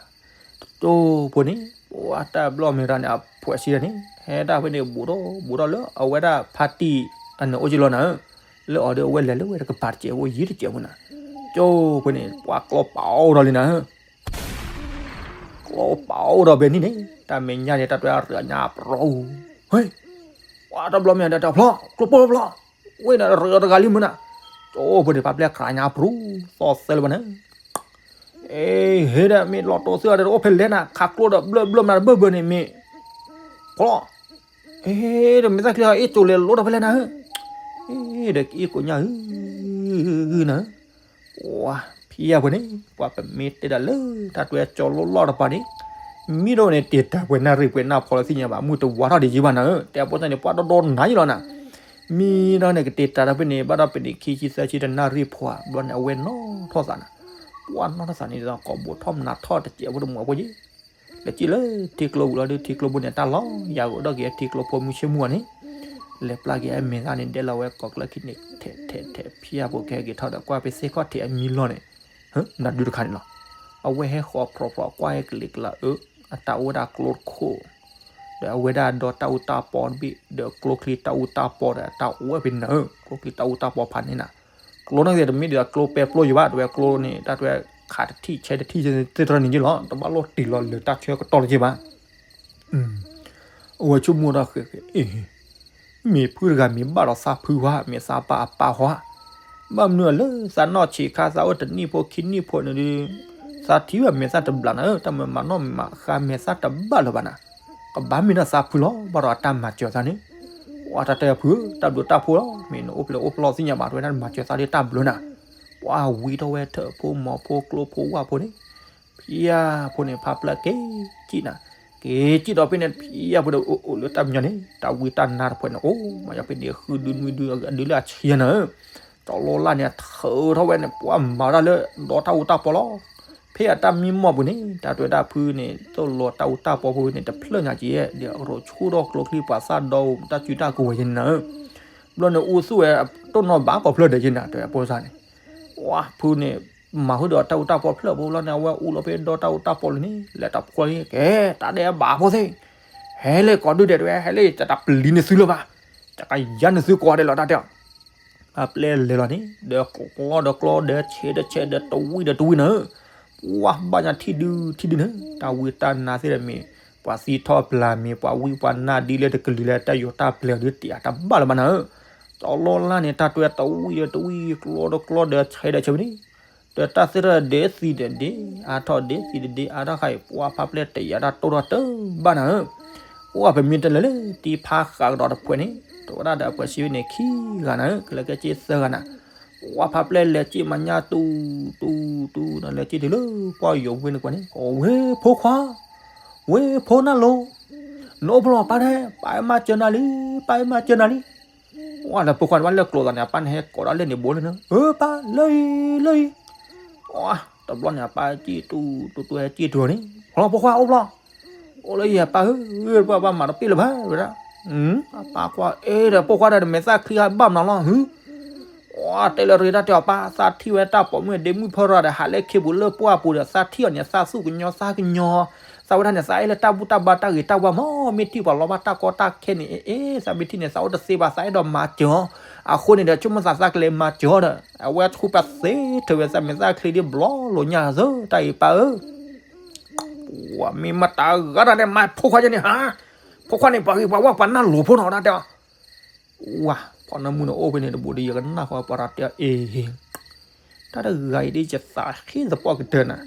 တိၢ်ဖိန့ၣ် ပှၤတၢ်ဘျီၣ်မ့ၢ်တၢ်န့ၣ် အဖှဲးဆံးတၢ်န့ၣ် ဟဲတၢ်ဖဲန့ၣ် ဘူးထီၣ်ဘူးထီၣ်လၢအဝဲဒၣ်ဖါတံၢ် အန့ၣ်အိၣ်က့လီၤနၤဧၢ, လၢအီၤဒီးအဝဲလဲၤလၢဝဲတကပၤတစဲးဖိယံၤတစဲးဖိနၤ, တိၢ်ဖိန့ၣ် ပှၤကျိးပာ်အိၣ်ဒီးလံနၤဧၢ ကျိးပာ်အိၣ်ဒီးဖဲန့ၣ်န့ၣ် တၢ်မဲာ်ညါန့ၣ် တၢ်တွဲအရၢညါပရီ, ဟ့, ပှၤတၢ်ဘျီၣ်မ့ၢ်ဒၣ်တၢ်ဖျီ ကျိးပီဖျီ, ဝဲန့ၣ်ရၢတဂၤလံမုၢ်နၤ, တိၢ်ဖိန့ၣ် ဖါပျဲၢ်ခရၤညါပရူ သီၣ်သၢလၢၤဘၣ်န့ၣ်, အ့ ဟ့ဒီးမ့ၢ်လီၤတိၢ်သၢဒီးအိၣ်ဖဲလဲၣ်နၤ ခးကျိဒီးဘျၢၣ်ဘျၢၣ်မနၤတဘၢၣ်ဘၢၣ်န့ၣ်မ့ၢ်, ဖျီ, အ့ ဒီးမ့ၢ်သၣ်ချံအ့ၣ်ကၠိၤလဲၤလိဒီးဖဲလဲၣ်နၤဧၢ, အ့ ဒီးကအ့ၣ်ကိးညါဧၢ, နၤ ပှၤဖံယၢ်ဖိန့ၣ် ပှၤပမ့ၢ်တဲဒၣ်လၢ တၢ်တွဲကၠီလိလီၢ်တပၤန့ၣ် မံဒီးန့ၣ် တ့ၢ်တၢ်ပှဲၤနၣ်ရံၣ်ပှဲၤနၣ်ဖီလၢသ့ၣ်ညါဘၣ် မုၢ်တဝါထီၣ်ဒံးယံၤဘၣ်နၤဧၢ, တဲအဖိသၣ်န့ၣ် ပှၤဒီဒီနၤယံၤလီၤနၤ, မံဒီးန့ၣ် ကတ့ၢ်တၢ်ဒီးဖဲန့ၣ် ဘၣ်ဒီးဖဲန့ၣ် ခံဆံသၢဆံတနၣ်ရံၣ်ဖီ ဘျီန့ၣ် အဝဲနီၣ်ထီၣ်သးနၤ, ပှၤနီၣ်ထီၣ်သးန့ၣ်ဒီး ကိးဘိးထီၣ်မနၤထီၣ်တစဲးဖိတမူးအဖိယံၤ လဲၤစံၣ်လၢထံကျိပူၤလီၤဒီး ထံကျိပူၤန့ၣ် တၢ်လီၢ်ယၤဂိးဒီးက့ၤထံကျိဖိမုၢ်ဆ့ၣ်မုၢ်ဂီၤန့ၣ်, လဲၤပျၢ်က့ၤအမဲာ်သၣ်န့ၣ် ဒဲးလီၤဝဲကိးကျၢၢ်ခံန့ၣ် ထဲးထဲးထဲး ဖံယၢ်ဖိကဟဲက့ၤထီၣ်ဒီး ကွၢ်ဖဲသ့ၣ်ခီၣ်ထံးအမံလီၢ်န့ၣ်, နဒုတခါန့ၣ်လီၤ, အဝဲဟဲဃီၤဖြီဖြီကွၢ်ဟဲကလံၤကျါအၢ, အတၢ်အိၣ်ဝဲဒၣ်ကျိတခိၣ် ဒီးအဝဲဒၣ်ဒီးတၢ်အူတၢ်ပီတဘ့ၣ် ဒီးကျိချံတၢ်အူတၢ်ပီဒီးတၢ်အိၣ်ဝဲဖဲန့ၣ်နၤဧၢ, ကျိချံတၢ်အူတၢ်ပီဖးန့ၣ်နၤ, ကျိန့ၣ်ဂ့ၤတမ့ၢ်ဒ်သိးကျိပဲပျိယံၤဘၣ် တဝဲကျိန့ၣ် တၢ်တဝဲခးတထံၣ်ဆဲးတထံၣ်သ့ၣ်တဖၣ်န့ၣ်ယံၤလီၤ တဘၣ်လိၣ်တ့ၢ်လီၤလၢတၢ်ဆၢကတီၢ်လၢၤဘၣ် အဝဲဆိကမိၣ်ဒီးဃဲးဃဲးအ့ၣ်, မ့ၢ်ဖုတဂၤမ့ၢ်ဘၣ်ဒီးသးဖုဧါ မ့ၢ်သးပၢ်အပၢ်ဧါ, ဘၣ်မနုၤလၢသးနီၢ်ဆံးခါသးအိၣ်တနံၣ်ဖိခံနံၣ်ဖိန့ၣ်ဒီး, သးထံၣ်ဘၣ်မဲာ်သၣ်တဘျီနၤဧၢ တၢ်မၤမၤနီၣ်မၤဃါမဲာ်သၣ်တဘၣ်လၢၤဘၣ်နၤ, ကဘၣ်မ့ၢ်ဒၣ်သးဖုလီၤ ဘၣ်ဒီးအတၢ်မၤစၢၤသးန့ၣ်, ပှၤတၢ်တဲဖုဧၢ တၢ်ဘျုးတၢ်ဖှိၣ်လီၤ မ့ၢ်နအိၣ်ဖျဲၣ်အိၣ်ဖျီသ့ၣ်ညါဘၣ် တဝဲဒၣ်မၤစၢၤသးဒ်တၢ်ဘျုးနၤ, ပှၤဝံထီၣ်ဝဲထၢၣ်ဖိမီၤဖိကျိဖိဝၣ်ဖိန့ၣ် ဖံယၢ်ဖိန့ၣ် ဖါပျဲၢ်က့ၤစံၣ်နၤ, က့ၤစံၣ်ဒီးဖဲန့ၣ် ဖံယၢ်ဖိဒီးအိၣ်အိၣ်လၢတၢ်ပညီန့ၣ် တၢ်ဝံတၢ်နါတဖှဲးန့ၣ် အိၣ်မးယၤဖဲန့ၣ် ဃုဒုနွံဒုအဒုလၢအဆံနၤဧၢ, ကၠီၤလိလၢ်န့ၣ် ထုးထီၣ်ဝဲန့ၣ် ပှၤမၤတၢ်လၢ ဒီတၢ်အူတၢ်ပီလီၤ, ဖဲအတၢ်မံမီၢ်ပူၤန့ၣ် တၢ်တွဲဒၣ်ဖုန့ၣ် သိၣ်လိတၢ်အူတၢ်ပီဖိန့ၣ် တဖျၢၣ်ညါက့ၤ ဒီးရိးဆူၣ်ထီၣ်ကျိချံပှၤသၣ်ဒီတၢ်စုတၢ်ကဝဲၤယဲန့ၣ်နၤဧၢ, ဘျီန့ၣ်အူသူၣ်ဝဲ တိၢ်နီၣ်ဘၣ်ကိးဖျၢၣ်ဒီးယဲန့ၣ် တဝဲအဖိသၣ်န့ၣ် ဝါဖုန့ၣ် မၤဃုာ်ဒီးတၢ်အူတၢ်ပီဖျၢၣ်ဖိလီၤန့ၣ် အဝဲအူလီၤဖဲဒီတၢ်အူတၢ်ပီလၢန့ၣ် လဲၤတၢ်ဖှီၣ်လံ ကဲ တၢ်ဒဲးဘးဖိသ့ၣ် ဟဲလၢကိးဒုဒဲးတဝဲ ဟဲလၢတၢ်ပျံၤနသုလၢၤဘၣ်, တကယၤနသုကိးဂၤဒဲးလီၤတၢ်တဲအီၤ အပျဲၢ်လဲၤလီၤန့ၣ် ဒီးကျီဒီးကျီဒီးဆဲးဒီးဆဲးဒီးတဝံၣ်ဒီးတဝံၣ်နၤဧၢ, ပှၤဘၣ်ညါထံၣ်ဒုထံၣ်ဒုန့ၣ် တၢ်ဝံတၢ်နါသ့ၣ်ဒီးမ့ၢ် ပှၤသံထီၣ်ပျၢ်မ့ၢ် ပှၤဝံပှၤနါဒ်လဲၣ်တကလုာ်လဲၣ် တၢ်ယိၤတၢ်ပျဲၤဒုးတ့ၢ်အတၢ်ဘၣ်လၢၤဘၣ်နၤဧၢ, ကၠီၤလိလၢ်န့ၣ် တၢ်တွဲတဝံၣ်ဒီးတဝံၣ် ကျီဒီးကျီဒီးဆဲးဒီးဆဲးဝံၤန့ၣ် ဒီးတၢ်သ့ၣ်ထီၣ်ဒ့သံဒီးဒ့ အါထီၣ်ဒ့သံဒီးဒ့ အါထီၣ်ဃါအံၤ ပှၤဖါပျဲၢ်တယာ်တၢ်တိၢ်ထီၣ်တဘၣ်နၤဧၢ, အိၣ်အပမ့ၢ်တဲလၢလၢ တံဖါဃးကဒီးတဖှဲးန့ၣ် တဝဲဒၣ်ဒီးအပှဲၤစံးဝဲန့ၣ် ခံဂၤနၤဧၢ ကလဲၤကဲစ့သၢဂၤနၤ, ပှၤဖါပျဲၢ်လဲၤစ့မၤညါတူၤ တူၤ တူၤ ဒီးလဲၤစ့တုၤလၢပှၢ်ယိၤဝ့ၢ်န့ၣ်ကွၢ်န့ၣ် ဝ့ၢ်ဖိခွါ ဝ့ၢ်ဖိနၢ်လိၤ နအိၣ်ဖျိလီၤပၢ်တဲ ပၢ်မၤစၢၤနၤလံ ပၢ်မၤစၢၤနၤလံ ဝဲဒီးဖိခွါန့ၣ် ဘၣ်လၢကျိၤသးန့ၣ် အပၢ်န့ၣ်ဟဲကိးဒၣ်လဲၣ်န့ၣ်ဘိလၢန့ၣ် အၢ ပၢ်လၢအံၤ လၢအံၤ တဘျီန့ၣ် အပၢ်စံၣ်တူၢ်တူၢ်တူၢ်ဟဲစံၣ်တုၤန့ၣ် ဟီၣ်လီၤဖိခွါအိၣ်ဘျီ အိၣ်လၢယပၢ်ဧၢ ပှၤဘၣ်မၤတပ့ၢ်လၢၤဘၣ်ဝဲဒၣ် အပၢ်ကွၢ် အ့ဒီးဖိခွါဒီး မဲာ်သၣ်ချံဟးဘၣ်မနုၤလီၤ ဟူ တဲလၢရ့တၢ်တဲအီၤပၢ် သးထံၣ်ဝဲတၢ်ပိာ်မုၣ်ဒ့မုၣ်ဖၢရၤဒီး ဟးလၢခ့ပူၤလၢပှၢ်ပူၤဒီး သးထံၣ်အီၤန့ၣ် သးသူၣ်ကညီၤသးကညီၤ သးဝဲဒၣ်န့ၣ် သးအဲၣ်လၢတၢ်ဘူၣ်တၢ်ဘါတၢ်ဂ့ၤတၢ်ဝါမး မ့ၢ်ထံၣ်ပှၤလီၤဘၣ်တၢ်ကီတၢ်ခဲန့ၣ် အ့ သးမ့ၢ်ထံၣ်န့ၣ် သးအိၣ်တသ့ဘၣ် သးအဲၣ်ဒိးမၤစၢၤအီၤ အဃိန့ၣ်ဒီး ဆိကမိၣ်သးသးကလဲၤမၤစၢၤအီၤဒီး အဝဲဆိပာ်သ့ထၢၣ်ဝဲသးမဲာ်သၣ်ချံဒ်ဘျီလိာ်ညါအသိး တၢ်အံၤပၢ်ဧၢ ပှၤမ့ၢ်မတၤဂၤတၢ်န့ၣ် မၤဖိခွါယဲန့ၣ်ဟါ ဖိခွါန့ၣ် ပှၤဂ့ၤပှၤဝါပှၤနၢ်လိၤဖိနီၤ တၢ်တဲအီၤ ဝါ ဖီနၢမူန့ၣ်အိၣ်ဖဲန့ၣ်တဘူးဒီး ယကနၣ်ဃီပှၤတၢ်တဲအီၤ အ့ တၢ်တဂၤအံၤဒ်ယသးဟ့သပှၢ်ကတၢၢ်နၤ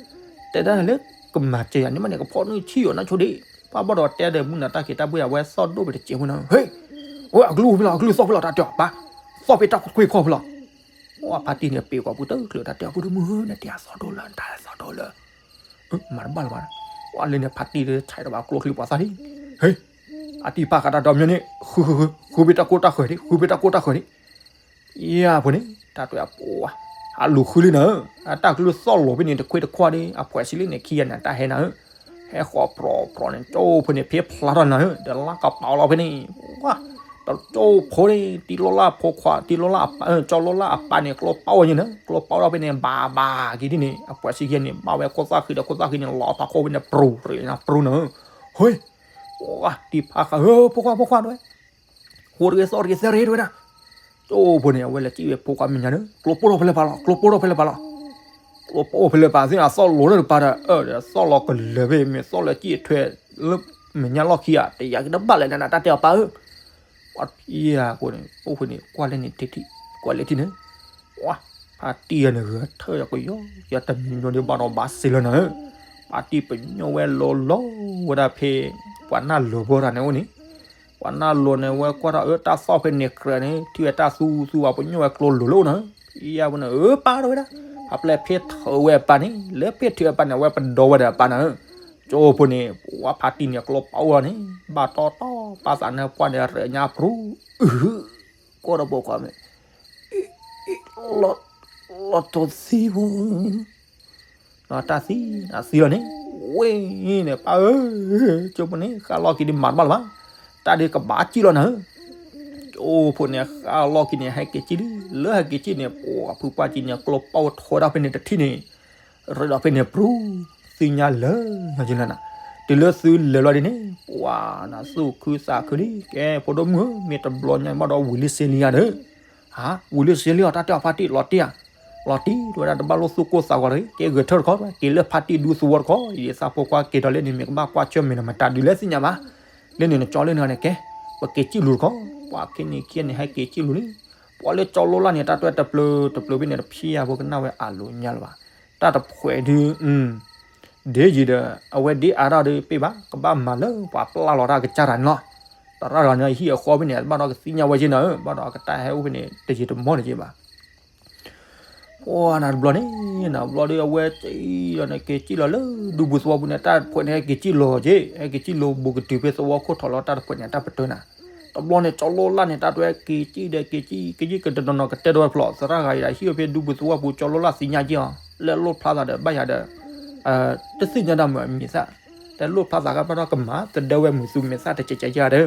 တဲဒၣ်လၢကမၤစၢၤယၤန့ၣ်မးန့ၣ် ကဖီၣ်နုာ်ဆံၣ်အီၤနၢ်ဆိဒံး ပှၤဘၣ်ဒီးတဲဒီးမုၢ်နၤတၢ်က့ၤတၢ်ဘှ့ၣ်အဝဲသီၣ်ဒိၣ်ဖဲတစဲးဖိနၤ ဟ့ အကလုၢ်အိၣ်ဖဲလီၤ အကလုၢ်သီၣ်ဖဲလီၤ တၢ်တဲအီၤပၢ် သီၣ်ဖဲတၢ်ခွ့ခီၣ်ဖဲလီၤ ပှၤဖါတံၢ်န့ၣ် ပ့ၤကွၢ်ပူၤတချုးတၢ်တဲအီၤ ဖိဒိၣ်မုၢ်ဧၢ နတဲအသီၣ်ဒိၣ်လၢ နတၢ်သီၣ်ဒိၣ်လၢ မၤတဘၣ်လၢၤဘၣ် ပှၤလၢန့ၣ်ဖါတံၢ်လၢဆဲးဒီးဘၣ်ကျိချံပှၤသၣ်လံ ဟ့ အတံၢ်ပၢ်ဃးတၢ်ဒီးမညီန့ၣ် ဃု ဃု ဃု ဃုဖဲတၢ်ကိၢ်တၢ်ဃၢၤန့ၣ် ဃုဖဲတၢ်ကိၢ်တၢ်ဃၢၤန့ၣ် ယၤဖိန့ၣ် တၢ်တွဲအပှၤ အလူၤဃုလံနၤဧၢ အတၢ်ကလုၢ်သီၣ်လိာ်ဖဲန့ၣ် တခွ့တခွါဒီး အဖှဲးဆံးလံန့ၣ် ခံဂၤန့ၣ် တၢ်ဟဲနၤဧၢ ဟဲဃီၤပြီၤပြီၤန့ၣ် ကၠိဖိန့ၣ် ဖ့ဖျါထီၣ်နၤဧၢ ဒီးလါကပီၤလီၤဖဲန့ၣ် ဝါ ကၠိဖိန့ၣ် တံၤလိလၢ်ဖိခွါ တံၤလိလၢ်အပၢ် ကၠီလိလၢ်အပၢ်န့ၣ် ကျိပာ်ဝဲန့ၣ် ကျိပာ်ဝဲဒၣ်ဖဲန့ၣ် ဘၣ်ဘၣ်က့ၤဒ်န့ၣ် အပှၤဆံးက့န့ၣ် ဘၣ်ဝဲခိၣ်သၣ်ဃံဒီး ခိၣ်သၣ်ဃံန့ၣ် လီၤဖးခိၣ်ဖဲန့ၣ် ပြူၤရ့ၤနၤပြူၤနၤ ဟ့ တံၤဖါဃး ဖိခွါ ဖိခွါတဲဝဲ ဟိတဂ့ၤသီၣ်တဂ့ၤသဲရ့တဲဝဲဒၣ် ကၠိဖိန့ၣ် အဝဲလဲၤစံးဝဲဖိခွါမဲာ်ညါန့ၣ် ကျိပိၢ်ထီၣ်ဖဲလဲၣ်ပာ်လီၤ ကျိပိၢ်ထီၣ်ဖဲလဲၣ်ပာ်လီၤ ကျိပိၢ်ဖဲလဲၣ်ပာ်သ့ၣ် အသီၣ်လိၤလၢတပၤဒီး အၢ ဒီးသီၣ်လီၤကလၢၤဖဲ မ့ၢ်သီၣ်လၢကံၣ်အထွဲလၢမဲာ်ညါလီၢ်ခံဧါ တယာ်က့ၤတဘၣ်လဲၣ်နၤ တၢ်တဲအီၤပၢ်ဧၢ ပှၤဖံးယၤဖိန့ၣ် အိၣ်ဖဲန့ၣ် ကွၢ်လၢန့ၣ်ထံထံ ကွၢ်လၢထံန့ၣ် ပှၤဖါတံၢ်ယၤန့ၣ်ဂဲၤထၢၣ်ယၤကယီ ယၤတမံၤညီဒ်ဘၣ်ဒီးဘၣ်စ့လၢနၤဧၢ ပှၤတံၢ်ပညိၣ်ဝဲလိၤလိၤဝဲဒၣ်ဖဲ ပှၤနၢ်လိၤဖိတဂၤန့ၣ်အိၣ်န့ၣ် ပှၤနၢ်လိၤန့ၣ် ဝဲကွၢ်ထီၣ်အၢတၢ်သီၣ်ဖဲန့ၣ်ကြၢးန့ၣ် ထံၣ်ဝဲတၢ်သူသူဝဲပညိၣ်ဝဲကျိလိၤလၢအိၣ်နၤဧၢ ဖံးယၤဖိန့ၣ် အၢပၢ်တဲဝဲဒၣ် ဖါပျဲၢ်ဖ့ၣ်ထၢဝဲအပၢ်န့ၣ် လၢဖ့ၣ်ထၢအပၢ်န့ၣ် အဝဲပဒီဝဲဒီးအပၢ်နၤဧၢ ကၠိဖိန့ၣ် ပှၤဖါတံၢ်န့ၣ်ကျိပာ်အိၣ်န့ၣ် ဘၣ်တီတီပၢ်သးနၢပှၢ်န့ၣ် ရၢညါပြူၤ အု ကီၢ်ဒီးပိာ်ခွါမ့ၢ် လီၤတိၤသံပူၤ ဒီးတၢ်သံ အသံလီၤန့ၣ် ဝ့ၢ်န့ၣ် ပၢ်ဧၢ ကၠိဖိန့ၣ် ဃၣ်လီၢ်ခံဒ်မၤတဘၣ်လၢၤဘၣ် တၢ်ဒ်ကဘၣ်စံၣ်လီၤနၤဧၢ ကၠိဖိန့ၣ် ဃၣ်လီၢ်ခံန့ၣ် ဟဲက့ၤစံၣ်လံ လၢဟဲက့ၤစံၣ်န့ၣ် ပှၤဖုပှၢ်ကံန့ၣ် ကျိပာ်အိၣ်ထီဒါဖဲန့ၣ်တထံၣ်န့ၣ် ရ့ဒီးဖဲန့ၣ်ပြူၤ သ့ၣ်ညါလၢ ညီကလၢနၤ တုၤလၢသုလဲၤလီၤဒ်န့ၣ် ပှၤနသူၣ်ခုသးခုလံ ကဲ ဖိဒိၣ်မုၣ်ဧၢ မ့ၢ်တဘျီညါဘၣ်ဒီးဝံၤလံစ့လံဧါဒီး ဟး ဝံၤလံစ့လံအီၤ တၢ်တဲအီၤဖါတံၢ်လီၤတံၢ်ဧါ လီၤတံၢ် တဲဝဲဒၣ်တဘၣ်လိၣ်သူၣ်ကိၢ်သးဂီၤတဂ့ၤ ကဲဂဲၤထၢၣ်တခီ က့ၤလၢဖါတံၢ်ဒူသဝီတခီ ယသးဖိခွါက့ၤဒီးလၢန့ၣ် မ့ၢ်ကဘၣ်ကွၢ်ဆၢၣ်မဲာ်ဒီးမတၤဒုးလဲၣ်သ့ၣ်ညါဘၣ် လၢန့ၣ်နကၠီလၢန့ၣ်န့ၣ်ကဲ ပက့ၤစံၣ်လူၤတခီ ပှၤခဲန့ၣ်ခံန့ၣ် ဟဲက့ၤစံၣ်လူၤလံ ပှၤလၢကၠီလိလၢ်န့ၣ် တၢ်တဲတပျၢၤတပျၢၤဖဲန့ၣ် တဖံးယၤဖိကနၣ်ဝဲအလိၤညါလၢၤဘၣ် တၢ်တဖှဲးဒုး ဒ်ယံၤဒီး အဝဲဒ်အါထီၣ်ဒီးပ့ၢ်ဘၣ် ကဘၣ်မၤလၢပှၤပျၢ်လီၤတၢ်ကစၢ်တၢ်န့ၣ်လီၤ. သရၣ်တဂၤန့ၣ်ဟံၣ်အဃီဖဲန့ၣ် ဘၣ်ဒီးကသ့ၣ်ညါဝဲက့နၤဧၢ ဘၣ်ဒီးအကတၢ်ဟဲအိၣ်ဖဲန့ၣ် တယံာ်တမီၢ်န့ၣ်က့ဘၣ်. ပှၤနၤတဘျီန့ၣ် နဘျီဒီးအဝဲက့ၤဒီးန့ၣ် က့ၤစံၣ်လီၤလၢဒူပူၤသဝီပူၤန့ၣ် တၢ်တဖှဲးန့ၣ် ဟဲက့ၤစံၣ်လီၤက့ ဟဲက့ၤစံၣ်လီၤဘူးကတုၤဖဲသဝီခိၣ်ထီၣ်လီၤ တၢ်တဖှဲးန့ၣ် တၢ်ပတၢၢ်နၤ. တဘျီန့ၣ် ကၠီလိလၢ်န့ၣ် တၢ်တဝဲက့ၤစံၣ်ဒီးက့ၤစံၣ် က့ၤစံၣ်ကတနီၤနီၤ ကတဲဒီးဖျိး သရၣ်ဂၤအံၤဒၣ် ဟံၣ်အိၣ်ဖဲဒူပူၤသဝီပူၤ ကၠီလိလၢ်သ့ၣ်ညါက့အီၤ လၢလိၣ်ဖျါသးဒီးဘၣ်ယၤဒီး တသ့ၣ်ညါတၢ်မုာ်အမံၤသၣ် တလိၣ်ဖျါသးကဘၣ်ဒီးကမၤ သဒၢဝဲမုာ်သူမံၤသၣ်တကဲးကဲးယၤဒီး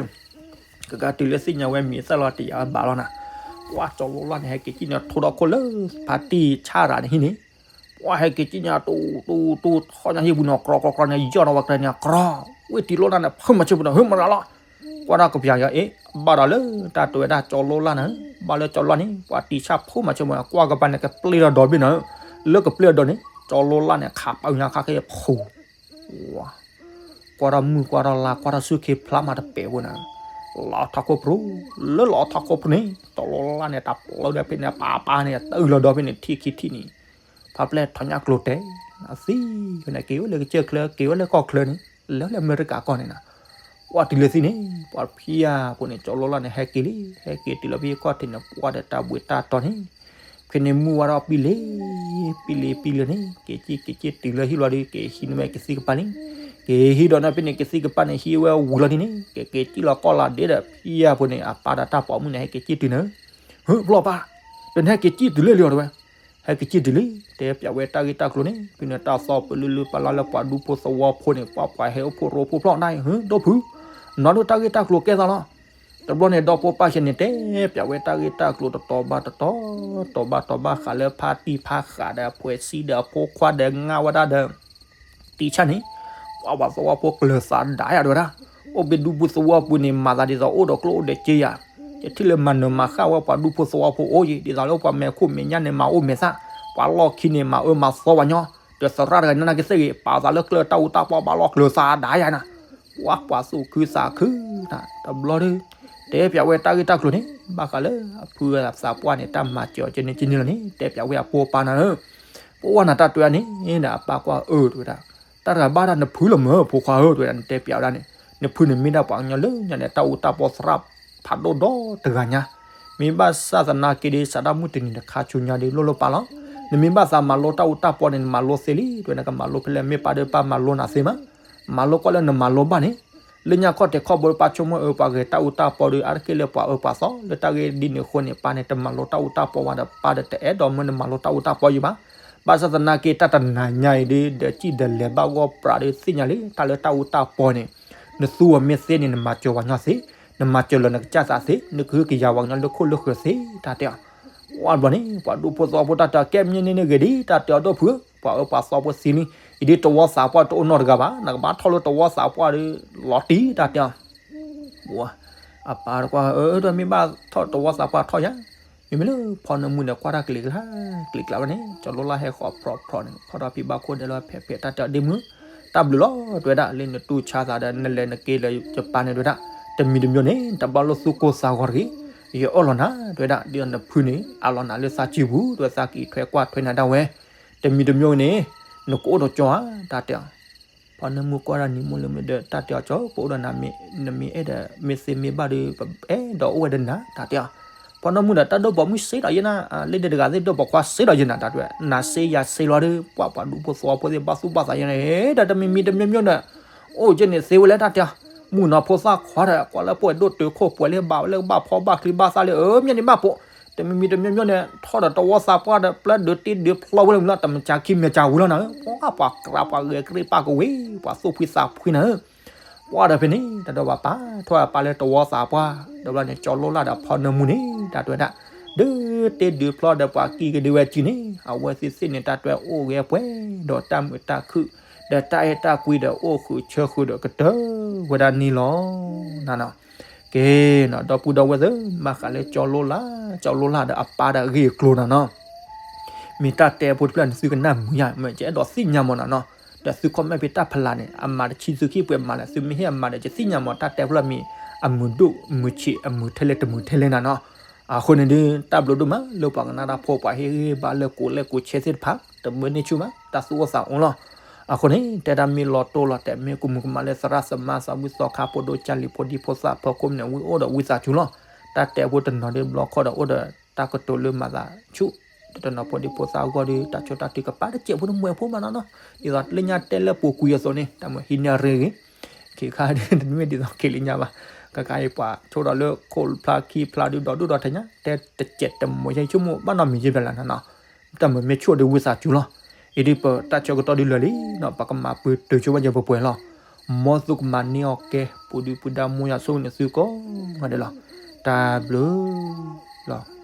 ကကးတုၤလၢသ့ၣ်ညါဝဲမံၤသၣ်လီၤတယာ်ဘၣ်လီၤနၤ. ပှၤကၠီလိလၢ်န့ၣ် ဟဲက့ၤစံၣ်န့ၣ် ထိဒီခိၣ်လၢဖါတံၢ်ဆၣ်ရၤန့ၣ်ဟံၣ်န့ၣ် ပှၤဟဲက့ၤစံၣ်န့ၣ် တူတူတူထီၣ်ညါဟံၣ်ပူၤန့ၣ် ကြီကြီကြီန့ၣ် ယီၢ်ဒီးဝဲကျဲန့ၣ် ကြီ ဝ့ၢ်တံၤလိလၢ်န့ၣ် ဖုမၤဆၢပူၤန့ၣ် ဟ့ၣ်မရၤလီၤ. ကွၢ်တၢ်ကပျၢ်ယၤအ့ၣ် ဘၣ်ဒီးလၢတၢ်တဲဝဲဒၣ်ကၠီလိလၢ်န့ၣ် ဘၣ်လၢကၠီလိလၢ်န့ၣ် ပှၤတံၢ်ဆၣ်ဖိမၤဆၢပူၤန့ၣ် ကွၢ်ကပၤန့ၣ် ကပျ့ၤဒီးဒီဘ့ၣ်န့ၣ် လၢကပျ့ၤဒီးန့ၣ် ကၠီလိလၢ်န့ၣ် ခးပာ်ညါခါခဲအံၤဖူ ကွၢ်ထီၣ်မုၢ်ကွၢ်ထီၣ်လါ ကွၢ်ထီၣ်ဆူၣ်ခ့ဖျါမးတပဲာ်ဖိန့ၣ် လီၤထီၣ်ခိၣ်ဖရူ လၢလီၤထီၣ်ခိၣ်ဖရူန့ၣ် ကၠီလိလၢ်န့ၣ် တၢ်ပျီဒီးဖဲန့ၣ် ပာ်ပာ်န့ၣ် တၢ်အုၣ်လီၤဒီးဖဲန့ၣ် ထံၣ်ခံထံၣ်န့ၣ် ဖါပျဲၢ်ထီၣ်ညါကျိၤတဲာ် အသံ ဖဲန့ၣ် က့ၤအိၣ်လၢကစၢၢ်ချၢ က့ၤအိၣ်လၢကီၢ်ချၢန့ၣ် လၢလၢအမဲရကၤကီၢ်န့ၣ်နၤ. ပှၤတုၤလၢသံန့ၣ် ပှၤဖံးယၤဖိန့ၣ် ကၠီလိလၢ်န့ၣ် ဟဲက့ၤလံ ဟဲက့ၤတုၤလီၤဖဲကီၢ်ထံးန့ၣ် ပှၤဒီးတၢ်ဘှံးတၢ်တီၤန့ၣ် ဖဲန့ၣ်မုၢ်ဝါထီၣ်ပံလ့ ပံလ့ပံလ့န့ၣ် က့ၤစံၣ်က့ၤစံၣ်တုၤလၢဟံၣ်လီၤဒီး က့ၤဟံးန့ၢ်ဝဲကသံၣ်ကပၤန့ၣ် က့ၤဟံးဒီးန့ၣ်ဖဲန့ၣ် ကသံၣ်ကပၤန့ၣ် ဟံးဝဲဝံၤလီၤဒ်န့ၣ် က့ၤက့ၤစံၣ်လီၤကီၢ်လီၤဒ့ဒီး ဖံးယၤဖိန့ၣ် အပၢ်ဒီးတၢ်ပိာ်မုၣ်န့ၣ် ဟဲက့ၤစံၣ်တုၤန့ၣ် ဟု ဖျီၣ်ပၢ် ဒီးနဟဲက့ၤစံၣ်တုၤလၢလံအီၤတဲဝဲ ဟဲက့ၤစံၣ်တုၤလံ တဲပၠးဝဲတၢ်ဂ့ၢ်တၢ်ကျိၤန့ၣ် ဖဲန့ၣ်တၢ်သီၣ်ပလုၢ်လုၢ်ပာ်လၢ်လၢ ပှၤဒူဖိသဝီဖိန့ၣ် ပှၤပှၤဟဲအိၣ်ဖှိၣ်ရိဖှိၣ်ဖျီၣ်န့ၣ် ဟု ဒီဖု နီၢ်ဒိၣ်တၢ်ဂ့ၢ်တၢ်ကျိၤကဲသးလီၤ. တဘျီန့ၣ် ဒီဖိပၢ်ဆဲးန့ၣ် တဲပၠးဝဲတၢ်ဂ့ၢ်တၢ်ကျိၤတတီၤဘၣ်တတီၤ တီၤဘၣ်တီၤဘၣ်ဃးလၢ ဖါတံၢ်ဖါဃးဒီး ဖှဲးဆံဒီး အဖိခွါဒီး ငါဝဲဒၣ်ဒီး တံၢ်ဆၣ်န့ၣ် ပှၤပှၤသဝီဖိကျၢၤသးဒါယၤတဲဝဲဒၣ် အိၣ်ဘ့ၣ်ဒူပူၤသဝီပူၤန့ၣ် မၤသးဒ်သိးအိၣ်ဒီးကျိၣ်အိၣ်ဒီးစ့ယၤ ယထံၣ်လၢမၤနၢၤမၤဃၣ်ဝဲပှၤဒူဖိသဝီဖိအိၣ်ယံၤ ဒ်သိးလၢပှၤမဲာ်ခိၣ်မဲာ်ညါန့ၣ် မၤအိၣ်မဲာ်သၣ် ပှၤလီၢ်ခံန့ၣ် မၤအၢမၤသီပှၤညီ ဒီးသရၣ်တဂၤန့ၣ်နာ်က့သ့ၣ်ဂ့ၤ ပာ်သးလၢကျၢၢ်တၢ်အူတၢ်ပီဘၣ်လီၢ်ကျၢၤသးဒါယၤနၤ ပှၤပှၤသူၣ်ခုသးခုနၤ တဘျီဒီး တဲပၠးဝဲတၢ်ဂ့ၢ်တၢ်ကျိၤန့ၣ် ဘၣ်ဃးလၢအဖုသးပှၢ်န့ၣ် တၢ်မၤစၢၤအီၤကန့ၣ်ကန့ၣ်လီၤန့ၣ် တဲပၠးဝဲအဖိအပၢ်နၤဧၢ ပဝဲနၤတၢ်တဲန့ၣ်ဒီး အပၢ်ကွၢ်အၢတဲဝဲဒၣ် တၢ်တဂၤဘၣ်ဒၣ်နဖုလီၤမၢ် ဖိခွါဧၢ တဲဝဲဒၣ် နတဲပၠးဝဲဒၣ်န့ၣ် နဖုန့ၣ်မ့ၢ်ဒၣ်ပှၤကညီလၢညါန့ၣ် တၢ်အူတၢ်ပီသရၣ်ဖးဒိၣ်ဒီတဂၤညါ မ့ၢ်ဘၣ်ဆၣ်သနာ်က့ဒီး စးဒၣ်မုၢ်တနံၤတခါဆူညါဒီး လိၣ်လိၣ်ပာ်လီၤ နမ့ၢ်ဘၣ်သးမၤလိတၢ်အူတၢ်ပီန့ၣ် နမၤလိသ့လံ တဲဝဲ နကမၤလိဖဲလဲၣ် မ့ၢ်ပၢ်ဒီးပၢ်မၤလိနၤသ့မး မၤလိကွၢ်လၢနမၤလိဘၣ်န့ၣ် လၢညါခီၣ်ထံးခီၣ်ဘိပၢ်ဆိကမိၣ်အၢ ပှၤဂဲၤတၢ်အူတၢ်ပီဒီး အါတက့ၢ်လၢပှၤအၢပှၤသီ လၢတၢ်ဂ့ၢ်ဒ်န့ၣ်အဃိန့ၣ် ပၢ်န့ၣ် တမၤလိတၢ်အူတၢ်ပီဝဲဒီး ပၢ်ဒီးတအဲၣ်ဒိးမၢနမၤလိတၢ်အူတၢ်ပီယံၤဘၣ်. ဘၣ်ဆၣ်သနာ်က့ တၢ်တနၤညါအံၤဒီး ဒီးစံၣ်ဒီးလဲၤဘၣ်ဂီၢ်ပြးဒီးသ့ၣ်ညါလံ တၢ်လၢတၢ်အူတၢ်ပီန့ၣ် နသူအီၤမ့ၢ်သ့န့ၣ် နမၤစၢၤပှၤညီသ့, နမၤစၢၤလီၤနကစၢ်သးသ့, နကဟုကယာ်ပှၤကညီလၢခိၣ်လၢဃၢၤသ့ တၢ်တဲအီၤ. ဝံၤဘျီန့ၣ် ပှၤဒူဖိသဝီဖိတၢ်တဲအီၤ ကဲမ့ၢ်န့ၣ်န့ၣ်ဂ့ၤဒံး တၢ်တဲအီၤဒိၣ်ဖုဧၢ, ပှၤအၢပှၤသီဖိသံလံ, အံၤဒ်တဝီသးပှၢ်တအိၣ်နီတဂၤဘၣ်, နကဘၣ်ထီၣ်လၢတဝီသးပှၢ်ဒီး လီၤတံၢ် တၢ်တဲအီၤ. အပၢ်တကွၢ် အၢ တမ့ၢ်ဘၣ်ထီၣ်တဝီသးပှၢ်ထီၣ်ယၤ, မ့မ့ၢ်လၢဖီနၢမူန့ၣ် ကွၢ်တၢ်ကျံၤကျါ, ကျံၤကျါဘၣ်န့ၣ် ကၠီၤလိလၢ်ဟဲဃီၤဖြီဖြီန့ၣ် ဖီထီၣ်ဖံဘၣ်ခိၣ်ဒဲးလၢဖဲဖဲ တၢ်တဲအီၤဒ့မုၢ်, တၢ်ဘျုးလီၤ တဲဝဲဒၣ်, လၢနတူၢ်ဆါသးဒီး နလဲၤနက့ၤလၢယပၢ်န့ၣ် တဲဝဲဒၣ်, တမံၤတမံၤန့ၣ် တဘၣ်လိၣ်သူၣ်ကိၢ်သးဂီၤတဂ့ၤ, ယအၢၣ်လီၤနၤ တဲဝဲဒၣ်, ဒ်သိးနဖုန့ၣ် အးလီၤနၤလၢသးစုပူၤ တဲဝဲ သးက့ၤထွဲကွၢ်ထွဲနၤဒၣ်ဝဲ, တမံၤတမံၤန့ၣ် နကအိၣ်ဒီးကၠီဧါ တၢ်တဲအီၤ. ဖီနၢမူကွၢ်ဒီးနံၤမိၢ်လၢမ့ၢ်ဒီး တၢ်တဲအီၤ ကၠီ ပအိၣ်ဒီးနၤ နမ့ၢ်အဲၣ်ဒီး မ့ၢ်သ့မ့ၢ်ဘၣ်ဒီး ပအဲၣ်ဒိးအိၣ်ဝဲဒီးနၤ တၢ်တဲအီၤ. ဖီနၢမူဒီး တၢ်ဒိၣ်ပိာ်မုၣ်စ့ဒီးယဲနၤ, လၢဒဲတဂၤသ့ၣ်ဒိၣ်ပိာ်ခွါစ့ဒီးယဲနၤ တၢ်တဲဝဲ, နၤစ့ယၤစ့လီၤဒီး ပှၤပှၤဒူဖိသဝီဖိသ့ၣ် ဘၣ်သူၣ်ဘၣ်သးယဲနၤ ဒီးတမံၤမံၤတမံၤမံၤဒီး အိၣ်ကဲန့ၣ်သ့ဝဲလဲၣ် တၢ်တဲအီၤ. မုၣ်ကနီၤဖိသၣ်ခွါဒီး ကွၢ်လၢပှဲၤဒိၣ်တုာ်ခိၣ်ပှဲၤလၢဘၣ်ဝဲလၢကဘၣ်ဖီဘၣ်ချံဘၣ်သၣ်လၢ အၢ မ့ၢ်န့ၣ်ဘၣ်ပိာ်, တမံၤမံၤတမံၤမံၤန့ၣ် ထီၣ်ဒီးတဝီသးပှၢ်ဒီး ပျၢ်ဒုးတ့ဒုးဖျီဝဲလၢမုၢ်လီၤ တမံၤကၢခံမံၤကၢဝံၤလီၤနၤဧၢ, ပှၤပှၤကြးပှၤဂဲၤကရ့ၣ်ပၣ်ကဝ့ၤ ပှၤသူၣ်ဖှံသးဖှံနၤဧၢ. ပှၤဒီးဖဲန့ၣ် တၢ်ဒိးဘၣ်ပာ်ထီၣ်အပၢ်လၢတဝီသးပှၢ်, ဒီးဘျီန့ၣ် ကၠီၤလိလၢ်ဒီးဖီနၢမူန့ၣ် တၢ်တဲဝဲဒၣ်, ဒုးတ့ဒုးဖျီဒီးပှၤကံၢ်ကဒုဝဲစုန့ၣ် အဝဲသ့ၣ်သ့ၣ်န့ၣ် တၢ်တဲဝဲအိၣ်ဂဲၤပှဲၤဒီးတၢ်မုာ်တၢ်ခုၣ် ဒီးတၢ်အဲၣ်တၢ်ကွံဒီးအိၣ်ဃုာ်ဆၢဃုာ်ဒီးကတၢၢ်ဝဲဒၣ်န့ၣ်လီၤ. နၤနီၤ ကဲနီၤ ဒီပုၢ်ဒီဝဲၢ်သ့ၣ် ဘၣ်ဃးလၢကၠီၤလိလၢ်, ကၠီၤလိလၢ်ဒီးအပၢ်ဒီးအဂ့ၢ်အကျိၤနၤနီၤ. မ့ၢ်တၢ်တဲဖိတဖျၢၣ်န့ၣ် သုကနၣ်မုာ်ယါ မ့ၢ်ကအဲၣ်ဒိးသ့ၣ်ညါမးနၤနီၤ. ဒီးသု comment ဖဲတၢ်ဖျါန့ၣ် အမၤတဆံသုခံပှဲၤမၤလဲၣ်, သုမ့ၢ်ဟ့ၣ်အမၤဒီး ယသ့ၣ်ညါမး တၢ်တဲဖိလၢမ့ၢ် အမုာ်ဒိၣ်မုာ်ဆံး အမုာ်ထဲလဲၣ်တမုာ်ထဲလဲၣ်နၤနီၤ. အဃိန့ၣ်ဒုး တၢ်ဘျုးဒိၣ်မးလၢပှၤကနၣ်တၢ်ဖိ ပှၤဟ့ၣ်ဂံၢ်ဘါလၢကိးလဲၣ်ကိးဆဲးသ့ၣ်တဖၣ် တမုာ်န့ၢ်ဆူၣ်မး တၢ်သူၣ်အိၣ်သးအိၣ်လီၤ. အဃိန့ၣ် တဲဒၣ်မ့ၢ်လီၤတိၢ်လီၤတဲာ် မ့ၢ်ကမူၤကမၣ်လၢသရၣ်သမါသးဝံၣ်သီခါ ဖိဒိၣ်ကၢ်လံၤ ဖိဒံဖိသၣ် ဖီခိၣ်မုၢ်နံၤ ဝံအိၣ်ဒီးဝံသးစူၤလီၤ. တၢ်တဲဖိတနီၤဒုး ဘျီခီဒီးအိၣ်ဒီးတၢ်ကတိၤလၢမၤသးဆူၣ်, တနီၤဖိဒံဖိသၣ်အဂီၢ်ဒီး တၢ်ဆိၣ်တၢ်ထုကဖၣ်တစဲးဖိတမှဲးဖိမးနီၤနီၤ. ဒ်သိးလၢညါတဲလၢပူၤကွံာ်အသိးန့ၣ် တၢ်မုာ်ဟံးန့ၢ်ရ့ဂ့ၤ ခံခါဒုး တမ့ၢ်ဒ်သိးက့ၤလၢညါဘၣ်. ကကါအံၤပှၤဆိၣ်ဒီးလၢခိၣ်ဖျါခံဖျါဒုး ဒီဒူၣ်ဒီထၢညါ တဲတစဲးတမှဲး ယဆိကမိၣ်ဘၣ်နီတမံၤယဲၢ်ဖျၢၣ်လၢနီၤ. တၢ်မုာ်မ့ၢ်ဆူၣ်ဒီးဝံသးစူၤလီၤ. အံၤဒုးပတၢ်ဆၢကတီၢ်ဒုးလၢာ်လံနီၤ ပကမၤပၢၤတုၤဆိဝဲယဲၢ်ပှဲၤပှဲၤလီၤ. မ်သုကမၤန့ၢ်အီၤကဲ ပူၤဒုးပူၤဒါမူယၤဆိၣ်ဂ့ၤန့ၣ်သုကိးဂၤဒဲးလီၤ. တၢ်ဘျုးလီၤ.